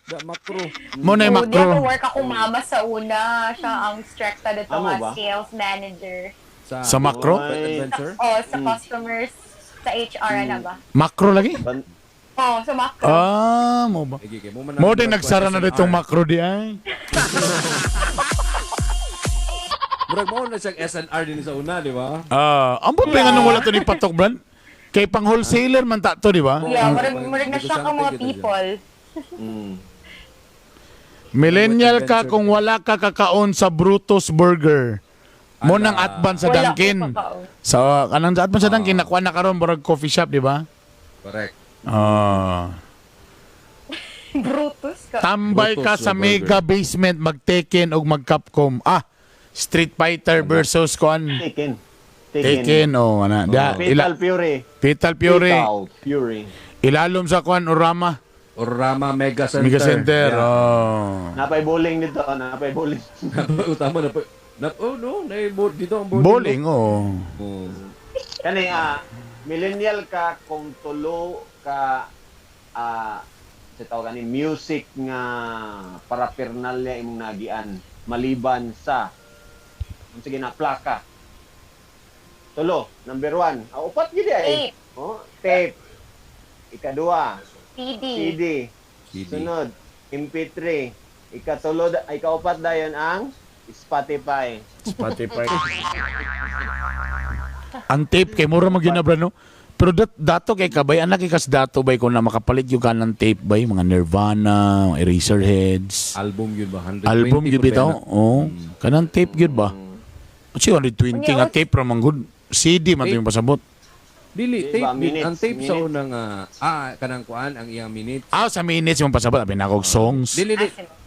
Speaker 2: Da, macro.
Speaker 4: Mo na yung
Speaker 3: Oh, di ako
Speaker 4: macro.
Speaker 3: work ako mama sa una. Siya ang stricta dito
Speaker 1: Amo
Speaker 3: nga
Speaker 1: ba?
Speaker 3: sales manager.
Speaker 4: Sa macro?
Speaker 1: Ay.
Speaker 2: Adventure?
Speaker 3: Oh, sa customers, sa HR na ba?
Speaker 4: Macro lagi?
Speaker 1: Ban-
Speaker 3: Oh, sa macro.
Speaker 4: Ah, mo ba?
Speaker 2: Sige, kay mo man
Speaker 4: Mo
Speaker 2: ang
Speaker 4: din nagsara na
Speaker 2: SNR.
Speaker 4: ditong macro di ay.
Speaker 2: Murag mo na siyang SNR din sa una, di ba?
Speaker 4: Ah, ambot pa nga nung wala to ni Patok Brand. Kay pang wholesaler man ta to, di ba?
Speaker 3: Yeah, murag na siya ang mga
Speaker 2: Negosyante
Speaker 3: people.
Speaker 4: Millennial ka kung wala ka kakaon sa Brutus Burger. Mo nang atban sa
Speaker 3: Wala
Speaker 4: Dunkin.
Speaker 3: ko kakaon.
Speaker 4: Sa kanang sa atban sa Dunkin nakuha na karon murag coffee shop, di ba?
Speaker 2: Correct.
Speaker 4: Ah.
Speaker 3: Brutus ka.
Speaker 4: Tambay ka
Speaker 2: Brutus
Speaker 4: sa
Speaker 2: na
Speaker 4: mega basement mag-Tekken og mag-Capcom. Ah, Street Fighter versus kon
Speaker 1: Taken. Taken.
Speaker 4: Tekken oh ana. Da, ila,
Speaker 1: Fatal Fury.
Speaker 4: Fatal Fury.
Speaker 1: Fatal Fury.
Speaker 4: Ilalom sa kwan Orama.
Speaker 2: Orama Mega Center.
Speaker 4: Mega Center.
Speaker 2: Yeah.
Speaker 4: Oh.
Speaker 1: Napay bowling dito, napay bowling.
Speaker 2: Oh, tama na pa. Na, oh no, na dito ang bowling.
Speaker 4: Bowling oh.
Speaker 2: Oh.
Speaker 1: Kani millennial ka kung tulo ka sa tawag ani music nga paraphernalia imong nagian maliban sa sige na plaka. Tulo, number 1. Ah, upat gid ay.
Speaker 3: Tape.
Speaker 1: Oh, tape. Ikaduha,
Speaker 3: CD.
Speaker 1: CD.
Speaker 2: CD.
Speaker 1: Sunod, MP3. Ikatulo, ikaupat dayon ang Spotify.
Speaker 4: Spotify. Ang tape kay mura man gyud na bro, no? Pero dato kay kabay anak kay kas dato bay kung na makapalit yung ka ng tape bay mga Nirvana, Eraserheads.
Speaker 2: Album yun ba? 120
Speaker 4: Album gyud bitaw.
Speaker 2: na.
Speaker 4: Oo. Kanang tape gyud ba? Si 120 nga tape ra man gud. CD man to yung pasabot.
Speaker 2: Dili,
Speaker 1: Di
Speaker 2: tape,
Speaker 1: ba, minutes,
Speaker 2: ang tape sa
Speaker 1: minutes.
Speaker 2: unang, kanang kuan, ang iyang minutes.
Speaker 4: Ah, sa minutes yung pasabot abi na akong songs.
Speaker 2: Dili, dili.
Speaker 3: Ah,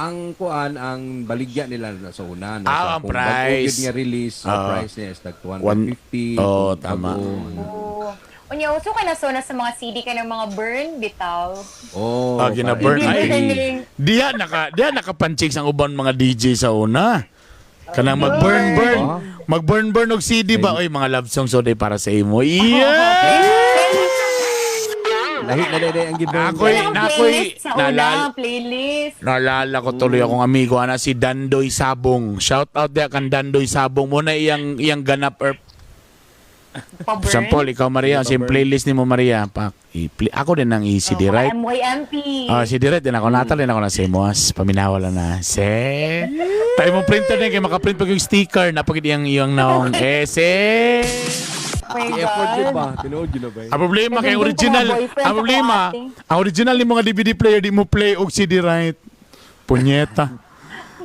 Speaker 2: Ang kuan, ang baligya nila na sa una. No?
Speaker 4: Ah,
Speaker 2: So,
Speaker 4: ang
Speaker 2: kung bago
Speaker 4: price.
Speaker 2: yun nga release, ang price niya is tag 250.
Speaker 4: Oh,
Speaker 2: Kung
Speaker 4: tama.
Speaker 2: bago,
Speaker 3: Oo. Unya, uso ka na so na sa mga CD ka ng mga burn, bitaw.
Speaker 2: Oh,
Speaker 4: Ah, gina-burn.
Speaker 2: para-
Speaker 4: Ay.
Speaker 3: Burning.
Speaker 4: Diya nakapanchicks ang uban mga DJ sa una. Kanang mag-burn burn.
Speaker 2: Ah.
Speaker 4: Mag-burn burn og CD ba? Oy, mga love songs so day para sa imo. Yeah!
Speaker 2: Lahi na dili ang giburn.
Speaker 4: Ako'y-
Speaker 3: Wala akong
Speaker 4: nakoy,
Speaker 3: playlist sa una, playlist.
Speaker 4: Naalala ko tuloy akong amigo ana si Dandoy Sabong. Shout out diya kan Dandoy Sabong mo na iyang iyang ganap erp.
Speaker 3: Pa-burn.
Speaker 4: Sample ikaw Maria, si playlist nimo Maria pak. I-play. Ako din ang CD
Speaker 3: Oh,
Speaker 4: right.
Speaker 3: MYMP.
Speaker 4: Ah, si Direct din ako natal din ako na si Moas. Paminawa lang na. Se. Tayo mong printer din kay makaprint pag yung sticker na pag iyang iyang naong. Eh, se.
Speaker 3: Oh my
Speaker 2: I-effort yun
Speaker 3: God.
Speaker 2: ba? Tinuod yun na ba?
Speaker 4: Ang problema kay
Speaker 3: Nagandun ko
Speaker 4: original,
Speaker 3: mga boyfriend
Speaker 4: ang
Speaker 3: sa
Speaker 4: problema,
Speaker 3: ate.
Speaker 4: ang original ni mga DVD player di mo play og CD right. Punyeta.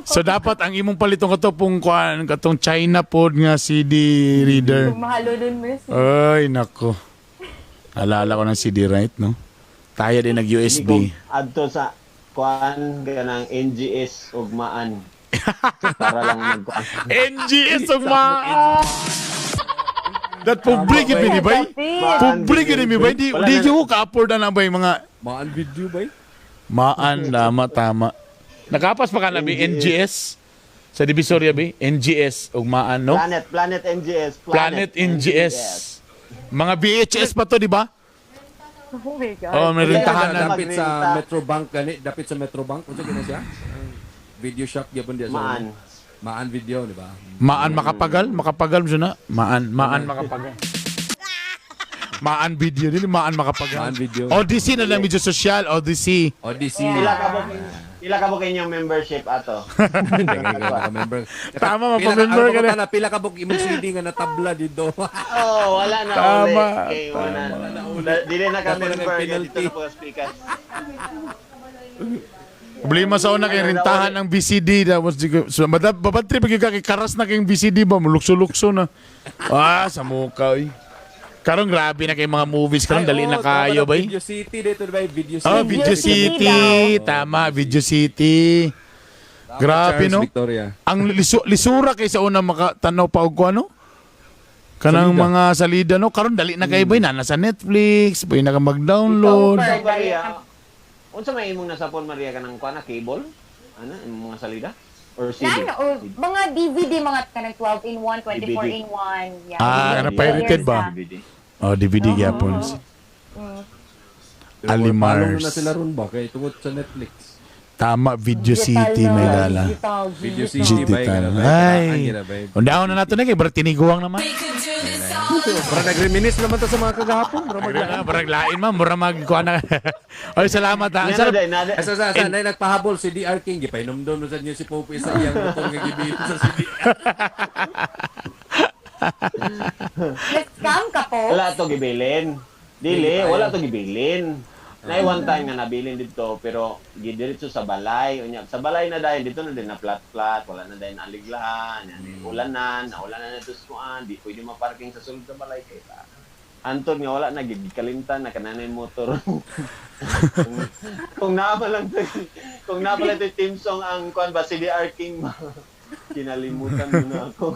Speaker 4: So dapat ang imong palitong kato pong kuan katong China pod nga CD reader.
Speaker 3: Mahalo dun, miss.
Speaker 4: Ay nako. Alala ko ng CD right, no? Tayo din nag USB.
Speaker 1: Adto sa kuan ganang NGS ugmaan. Para lang magkuan.
Speaker 4: NGS ang mga That public yun ni bay? Public yun ni bay? Di,
Speaker 1: Wala
Speaker 4: di
Speaker 1: na-
Speaker 4: ko ka-afford na na bay mga
Speaker 2: Maan video ba?
Speaker 4: maan, tama, tama. Nakapas pa ka na ba NGS? Sa Divisoria ba? NGS ug maan, no?
Speaker 1: Planet, Planet NGS.
Speaker 4: Planet NGS. Mga VHS pa to, di ba?
Speaker 3: Oh my God.
Speaker 4: Oh, may rentahan na.
Speaker 2: Dapit sa Metro Bank gani, dapit sa Metro Bank unsa gina siya? Ang video shop gyapon diya sa
Speaker 1: Maan.
Speaker 2: Maan video, di ba?
Speaker 4: Maan makapagal, makapagal mo siya na. Maan, maan makapagal. Maan video din, maan makapagal.
Speaker 2: Maan video.
Speaker 4: Odyssey na lang medyo social, Odyssey.
Speaker 2: Odyssey.
Speaker 1: Pila ka bo inyong membership ato?
Speaker 2: Member.
Speaker 4: Tama, mapamember ka na.
Speaker 2: na. Pila ka book imong CD nga natabla dito.
Speaker 1: Oh, wala na
Speaker 4: Tama,
Speaker 1: uli. Okay, wala na. Dili na ka
Speaker 2: Wala na
Speaker 1: member
Speaker 2: penalty.
Speaker 1: dito na po speakers.
Speaker 4: Problema sa una kay rentahan ang VCD tapos di ko so, babatri pag ka kay karas na kay VCD ba mulukso-lukso na. Ah, sa muka oy. Karon grabe na kay mga movies karon dali na kayo bay.
Speaker 2: Video City dito ba? Video City.
Speaker 4: Oh, Video
Speaker 3: Video City
Speaker 4: City, tama, Video City. Grabe
Speaker 2: Charles
Speaker 4: no.
Speaker 2: Victoria.
Speaker 4: Ang lisura kay sa una makatanaw pa og kuno. Ano? Kanang
Speaker 2: Salida.
Speaker 4: mga salida no karon dali na kayo bay na nasa Netflix, pwede na ka mag-download.
Speaker 3: Super.
Speaker 1: Unsa Maria? Unsa may imong nasapon Maria kanang kuan na cable? Ana imong mga salida or CD?
Speaker 3: Na, ano, mga DVD, mga kanang 12 in 1, 24 in 1. Yeah.
Speaker 4: Ah,
Speaker 3: DVD
Speaker 4: kana pirated ba?
Speaker 3: players na.
Speaker 1: DVD.
Speaker 4: Oh, DVD gyapon.
Speaker 2: Pero
Speaker 4: Alimars.
Speaker 2: palong na sila ron ba kay tungod sa Netflix.
Speaker 4: Tama, Video
Speaker 3: Digital
Speaker 4: City
Speaker 3: na,
Speaker 4: may dala.
Speaker 3: Digital,
Speaker 2: Video
Speaker 3: digital.
Speaker 2: City ba?
Speaker 4: Digital. Ay. Undahon na nato na kay barang tiniguang naman.
Speaker 2: Para nag-reminisce naman to sa mga kagahapon. Mura mag
Speaker 4: Barang lain man, mura magkuha na. Oy, salamat ha. Ang
Speaker 1: Nana
Speaker 4: sarap.
Speaker 1: day, nana.
Speaker 2: Asa sa sa nay nagpahabol si DR King gipainomdom na sa niyo si Pope sa iyang motor nga gibilin sa CDR.
Speaker 3: Na-scam ka po?
Speaker 1: Wala to gibilin. Dili, wala to gibilin. Nay one time nga nabilin dito pero gidiretso sa balay. Unya sa balay na dahil dito na din na flat flat, wala na dahil aliglahan, yan ulanan, naulanan na dito sa kuan, di pwede maparking sa sulod sa balay kay ta. Antod nga wala na gid kalimtan na kananay motor. kung naa pa lang to, kung naa pa lang to team song ang kuan ba CDR King ba. Kinalimutan mo na ako.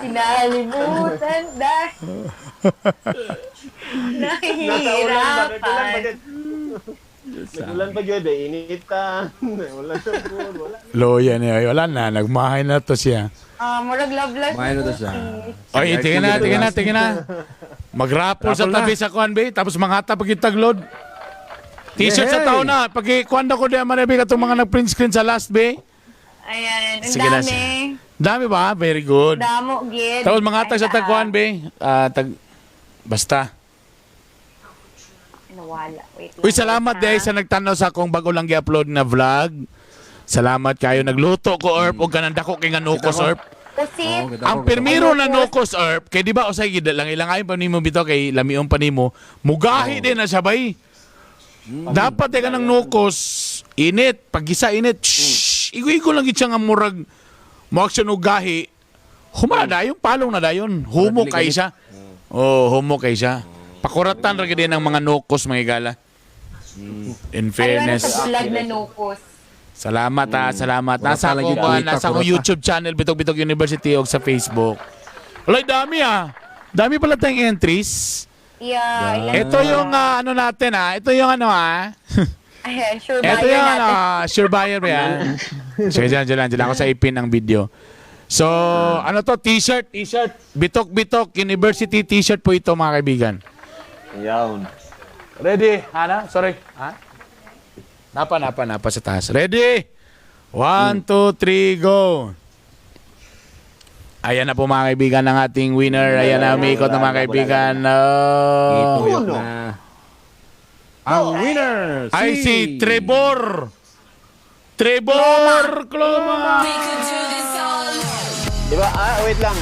Speaker 3: Kinalimutan dahil
Speaker 1: Nasa ulan ba? Nag-ulan pa
Speaker 3: nahihirapan.
Speaker 1: gyud. Nag-ulan pa gyud, eh, initan. Wala sa pool, wala.
Speaker 4: Loya niya. Ay, wala na. Nagmahay na to siya.
Speaker 3: Ah, murag love life.
Speaker 2: Maano to siya.
Speaker 4: Oy, tingnan na, tingnan na, tingnan na. Magrapol sa
Speaker 2: Rapol na.
Speaker 4: tabi sa kuan be, tapos manghata pag itaglod. T-shirt sa
Speaker 2: Yay!
Speaker 4: taon na. Pag kuan na ko di man be katong mga nag-print screen sa last be.
Speaker 3: Ayan, ang
Speaker 4: Sige na
Speaker 3: dami.
Speaker 4: siya. Dami ba? Very good.
Speaker 3: Damo, gid.
Speaker 4: Tapos mangatag sa
Speaker 3: Ay,
Speaker 4: tagkuan be. Ah, tag basta.
Speaker 3: Nawala. Wait lang.
Speaker 4: Uy, salamat
Speaker 3: ha?
Speaker 4: dahil sa nagtanaw sa akong bago lang gi-upload na vlog. Salamat kayo. Nagluto ko, Erp. Og kanang dako kay nga nukos, Erp.
Speaker 3: Pusit.
Speaker 2: Oo, ganda
Speaker 4: Ang
Speaker 2: ko,
Speaker 4: pirmiro na nukos, Erp. Kay di ba, usay, gid lang ilangayon pa nimo bitaw kay lamion pa nimo. Mugahi din na siya, bay. Dapat eh kanang nukos, init. Pagisa init, shhh, igo-igo lang gid siya nga murag mo action og gahi. Humana dayon, palong na dayon. Humo
Speaker 2: Murag
Speaker 4: kay
Speaker 2: dili
Speaker 4: siya. Oh, humo kay siya. Pakuratan ra gid din ang mga nukos, mga igala. In
Speaker 3: Ano
Speaker 4: fairness.
Speaker 3: sa bulag na nukos.
Speaker 4: Salamat ha, salamat.
Speaker 2: Wala
Speaker 4: Nasa
Speaker 2: talaga
Speaker 4: akong,
Speaker 2: yung kita,
Speaker 4: nasa akong
Speaker 2: kurata.
Speaker 4: YouTube channel, Bitok Bitok University o sa Facebook. Walay, dami ah. Dami pala tayong entries.
Speaker 3: Yeah. Ilan
Speaker 4: Ito yung ano natin ah. Ito yung ano ah.
Speaker 3: Ayan, sure
Speaker 4: Ito
Speaker 3: buyer
Speaker 4: yung
Speaker 3: natin.
Speaker 4: ano, sure buyer ba yan? Sige, dyan, dyan lang. Dyan lang ako sa ipin ng video. So, ano to? T-shirt, t-shirt. Bitok Bitok University t-shirt po ito, mga kaibigan.
Speaker 1: Yawn.
Speaker 4: Ready? Hana? Sorry. Ha? Napa, napa, napa sa taas. Ready? 1, 2, 3, go. Ayan na po, mga kaibigan, ang ating winner. Ayan na, umiikot na, mga kaibigan. Oh.
Speaker 2: Ituyok na. Ang winner,
Speaker 4: Ay, si Trevor. Trevor Cloma.
Speaker 1: Di ba? Ah, wait lang.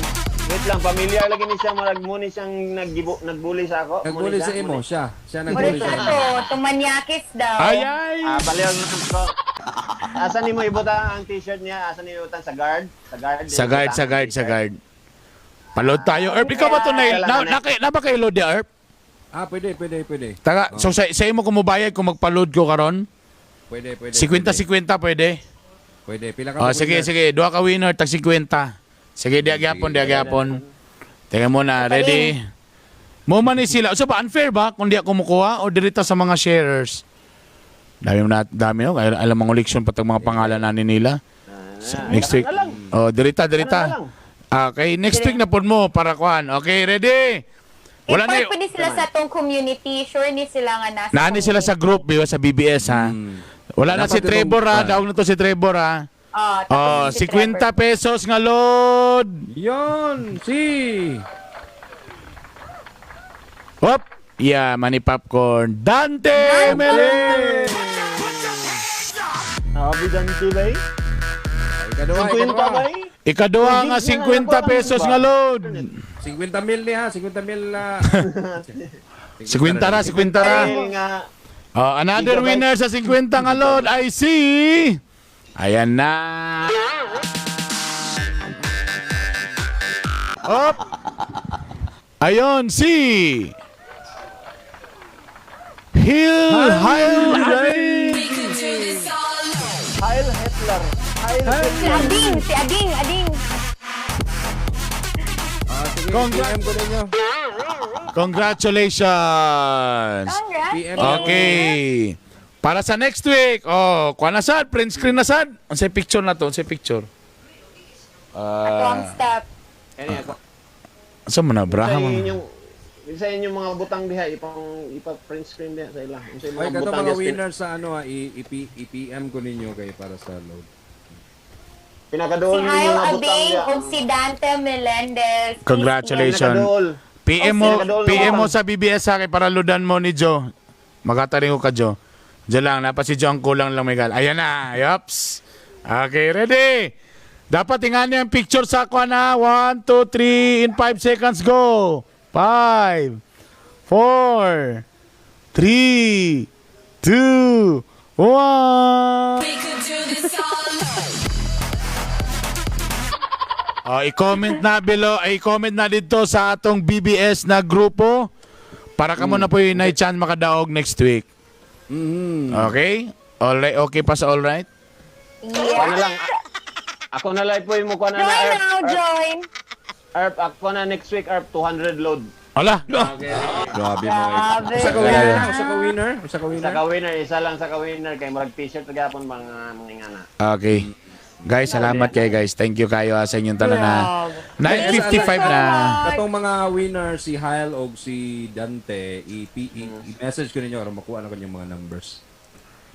Speaker 1: Wait lang, familiar lagi ni siya, marag mo ni siyang naggibo, nagbuli sa ako. Mo ni
Speaker 2: Nagbuli
Speaker 1: siya,
Speaker 2: sa imo,
Speaker 1: mo ni-
Speaker 2: siya. Siya
Speaker 3: Mura
Speaker 2: nagbuli
Speaker 3: sa
Speaker 2: sa imo.
Speaker 3: to, tumanyakis daw.
Speaker 4: Ay, ay.
Speaker 1: Ah, baliw na ko. Asa ni mo ibutang ang t-shirt niya? Asa ni ibutang sa guard? Sa guard.
Speaker 4: Sa guard, sa guard, sa guard. Paload tayo. Erp, ikaw ba to na, na, na, na, ba kay load ya, Erp?
Speaker 2: Ah, pwede, pwede, pwede.
Speaker 4: Taga, so sa imo kung mubayad kung magpa-load ko karon?
Speaker 2: Pwede, pwede.
Speaker 4: 50-50 pwede?
Speaker 2: Pwede. Pila ka
Speaker 4: Oh,
Speaker 2: pa
Speaker 4: sige,
Speaker 2: winner?
Speaker 4: sige. Duha ka winner, tag 50. Sige, di gyapon, di gyapon. Teka muna, ready? Mo man ni sila. So ba unfair ba kung di ako mukuha o dirita sa mga sharers? Dami mo na, dami no. Alam ang election patag mga pangalan nani nila. Next week. Oh, dirita, dirita. Okay, next week na pud mo para kuan. Okay, ready? Wala na.
Speaker 3: I-part ni sila sa tong community. Sure ni sila nga nasa
Speaker 4: Naani sila sa group, di ba, sa BBS ha. Wala na
Speaker 2: Dapat
Speaker 4: si Trevor ha,
Speaker 2: itong-
Speaker 4: daog na to si Trevor ha.
Speaker 3: Oh,
Speaker 4: Oh,
Speaker 3: tapos si
Speaker 4: 50
Speaker 3: Trevor.
Speaker 4: pesos nga load.
Speaker 2: Yon, si
Speaker 4: Hop. Yeah, money popcorn. Dante Mele.
Speaker 1: Sabi Dante ba eh?
Speaker 2: Ikaduha,
Speaker 1: 50
Speaker 2: ikaduha.
Speaker 1: ba eh?
Speaker 4: Ikaduha nga 50 pesos nga load.
Speaker 2: 50 mil niya, 50 mil na.
Speaker 4: 50 ra, 50 ra.
Speaker 1: Dahil nga,
Speaker 4: Oh, another winner sa 50 nga load. I see. Ayan na. Hop. Ayon si Hill Heil
Speaker 1: Heil Hitler. Heil
Speaker 3: Si Ading, si Ading, Ading.
Speaker 2: Ah, sige,
Speaker 4: Congrats.
Speaker 2: PM ko ninyo.
Speaker 4: Congratulations.
Speaker 3: Congrats.
Speaker 2: PM.
Speaker 4: Okay. Para sa next week, oh, kuha na sad, print screen na sad. Unsay picture na to? Unsay picture?
Speaker 3: Ato ang step.
Speaker 1: Kani ako.
Speaker 4: Asa mo na,
Speaker 1: Sa
Speaker 4: braha mo.
Speaker 1: inyong sa inyong mga butang diha ipang ipa-print screen diha sa ila. Unsay
Speaker 2: Ay,
Speaker 1: mga
Speaker 2: kato
Speaker 1: butang
Speaker 2: mga
Speaker 1: diha
Speaker 2: winner sa ano ah, i-PM ko ninyo kay para sa load.
Speaker 1: Pinakadool
Speaker 3: Si
Speaker 1: ninyo
Speaker 3: Hayo
Speaker 1: mga butang
Speaker 3: Abing
Speaker 1: diha.
Speaker 3: o si Dante Melendez.
Speaker 4: Congratulations.
Speaker 1: Pinakadool.
Speaker 4: PM mo,
Speaker 1: Oh, sila
Speaker 4: PM mo
Speaker 1: kadol.
Speaker 4: sa BBS sa akin para ludan mo ni Joe. Magatarin ko ka, Joe. Diyan lang, napa si Joe ang kulang lang may gal. Ayan na, yups. Okay, ready? Dapat tingan niya ang picture sa ako na. 1, 2, 3, in 5 seconds, go. 5, 4, 3, 2, 1. Oh, i-comment na below, ay i-comment na dito sa atong BBS na grupo para kamo na po yung chance makadaog next week. Okay? All right, okay pa sa all right?
Speaker 1: Ako na
Speaker 3: Yeah.
Speaker 1: lang. Ako na lang po yung mukha na na
Speaker 3: Join
Speaker 1: Erp.
Speaker 3: now, join.
Speaker 1: Erp, ako na next week, Erp, 200 load.
Speaker 4: Ala.
Speaker 2: Grabe mo.
Speaker 3: Grabe.
Speaker 2: Usa ka winner, usa ka winner, usa ka
Speaker 1: Sa
Speaker 2: winner.
Speaker 1: ka winner, isa lang sa ka winner kay murag t-shirt gapon mga mga ingana.
Speaker 4: Okay. Guys, salamat kayo guys. Thank you kayo ah, sa inyong tanan na.
Speaker 3: Grabe.
Speaker 4: 9:55 na.
Speaker 2: Katong mga winner si Hyle og si Dante, i-message ko ninyo para makuha na kanyang mga numbers.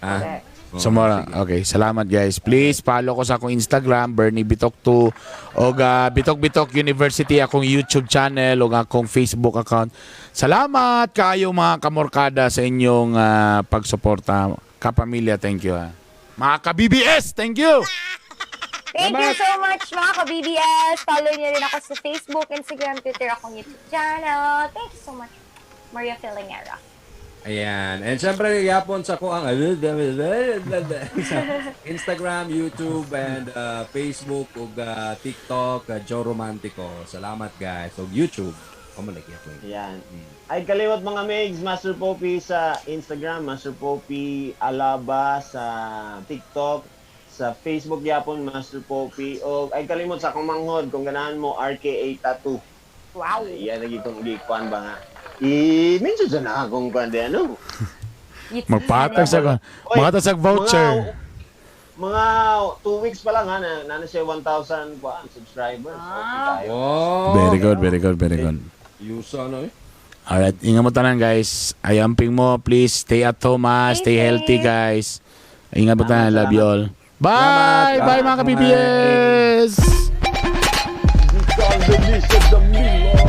Speaker 2: Ah.
Speaker 4: So, mora, okay, salamat guys. Please follow ko sa akong Instagram, Bernie Bitok 2 og Bitok Bitok University akong YouTube channel ug akong Facebook account. Salamat kayo mga kamorkada sa inyong pagsuporta. Kapamilya, thank you ha. Mga ka-BBS, thank you.
Speaker 3: Thank you so much, mga ka-BBS. Follow niyo rin ako sa Facebook, Instagram, Twitter, akong YouTube channel. Thank you so much, Maria Filingera.
Speaker 2: Ayan. And syempre, yapon sa ko ang sa Instagram, YouTube, and Facebook, ug TikTok, Joe Romantico. Salamat guys. Ug YouTube. O man lagi yapon.
Speaker 1: Yan. Ay kaliwat mga Megs, Master Poppy sa Instagram, Master Poppy Alaba sa TikTok, sa Facebook yapon Master Poppy o ay kalimot sa akong manghod kung ganahan mo RKA Tattoo.
Speaker 3: Wow.
Speaker 1: Yan lagi kong gikuan ba nga. I-mention sa na akong kuan di ano.
Speaker 4: Magpatag sa
Speaker 1: Oy,
Speaker 4: magpatag sa voucher.
Speaker 1: Mga 2 weeks pa lang ha, na siya 1,000 kuan subscribers. Okay tayo.
Speaker 2: Wow.
Speaker 4: Very good, very good, very good.
Speaker 2: Yusa no eh.
Speaker 4: Alright, ingat mo tanan guys. Ayamping mo, please stay at home ha. Stay
Speaker 3: Stay
Speaker 4: healthy
Speaker 3: safe.
Speaker 4: guys. Ingat mo tanan. Love you all. Bye!
Speaker 2: Salamat.
Speaker 4: Bye mga ka-BBS!
Speaker 1: Dito ang bilis sa damila.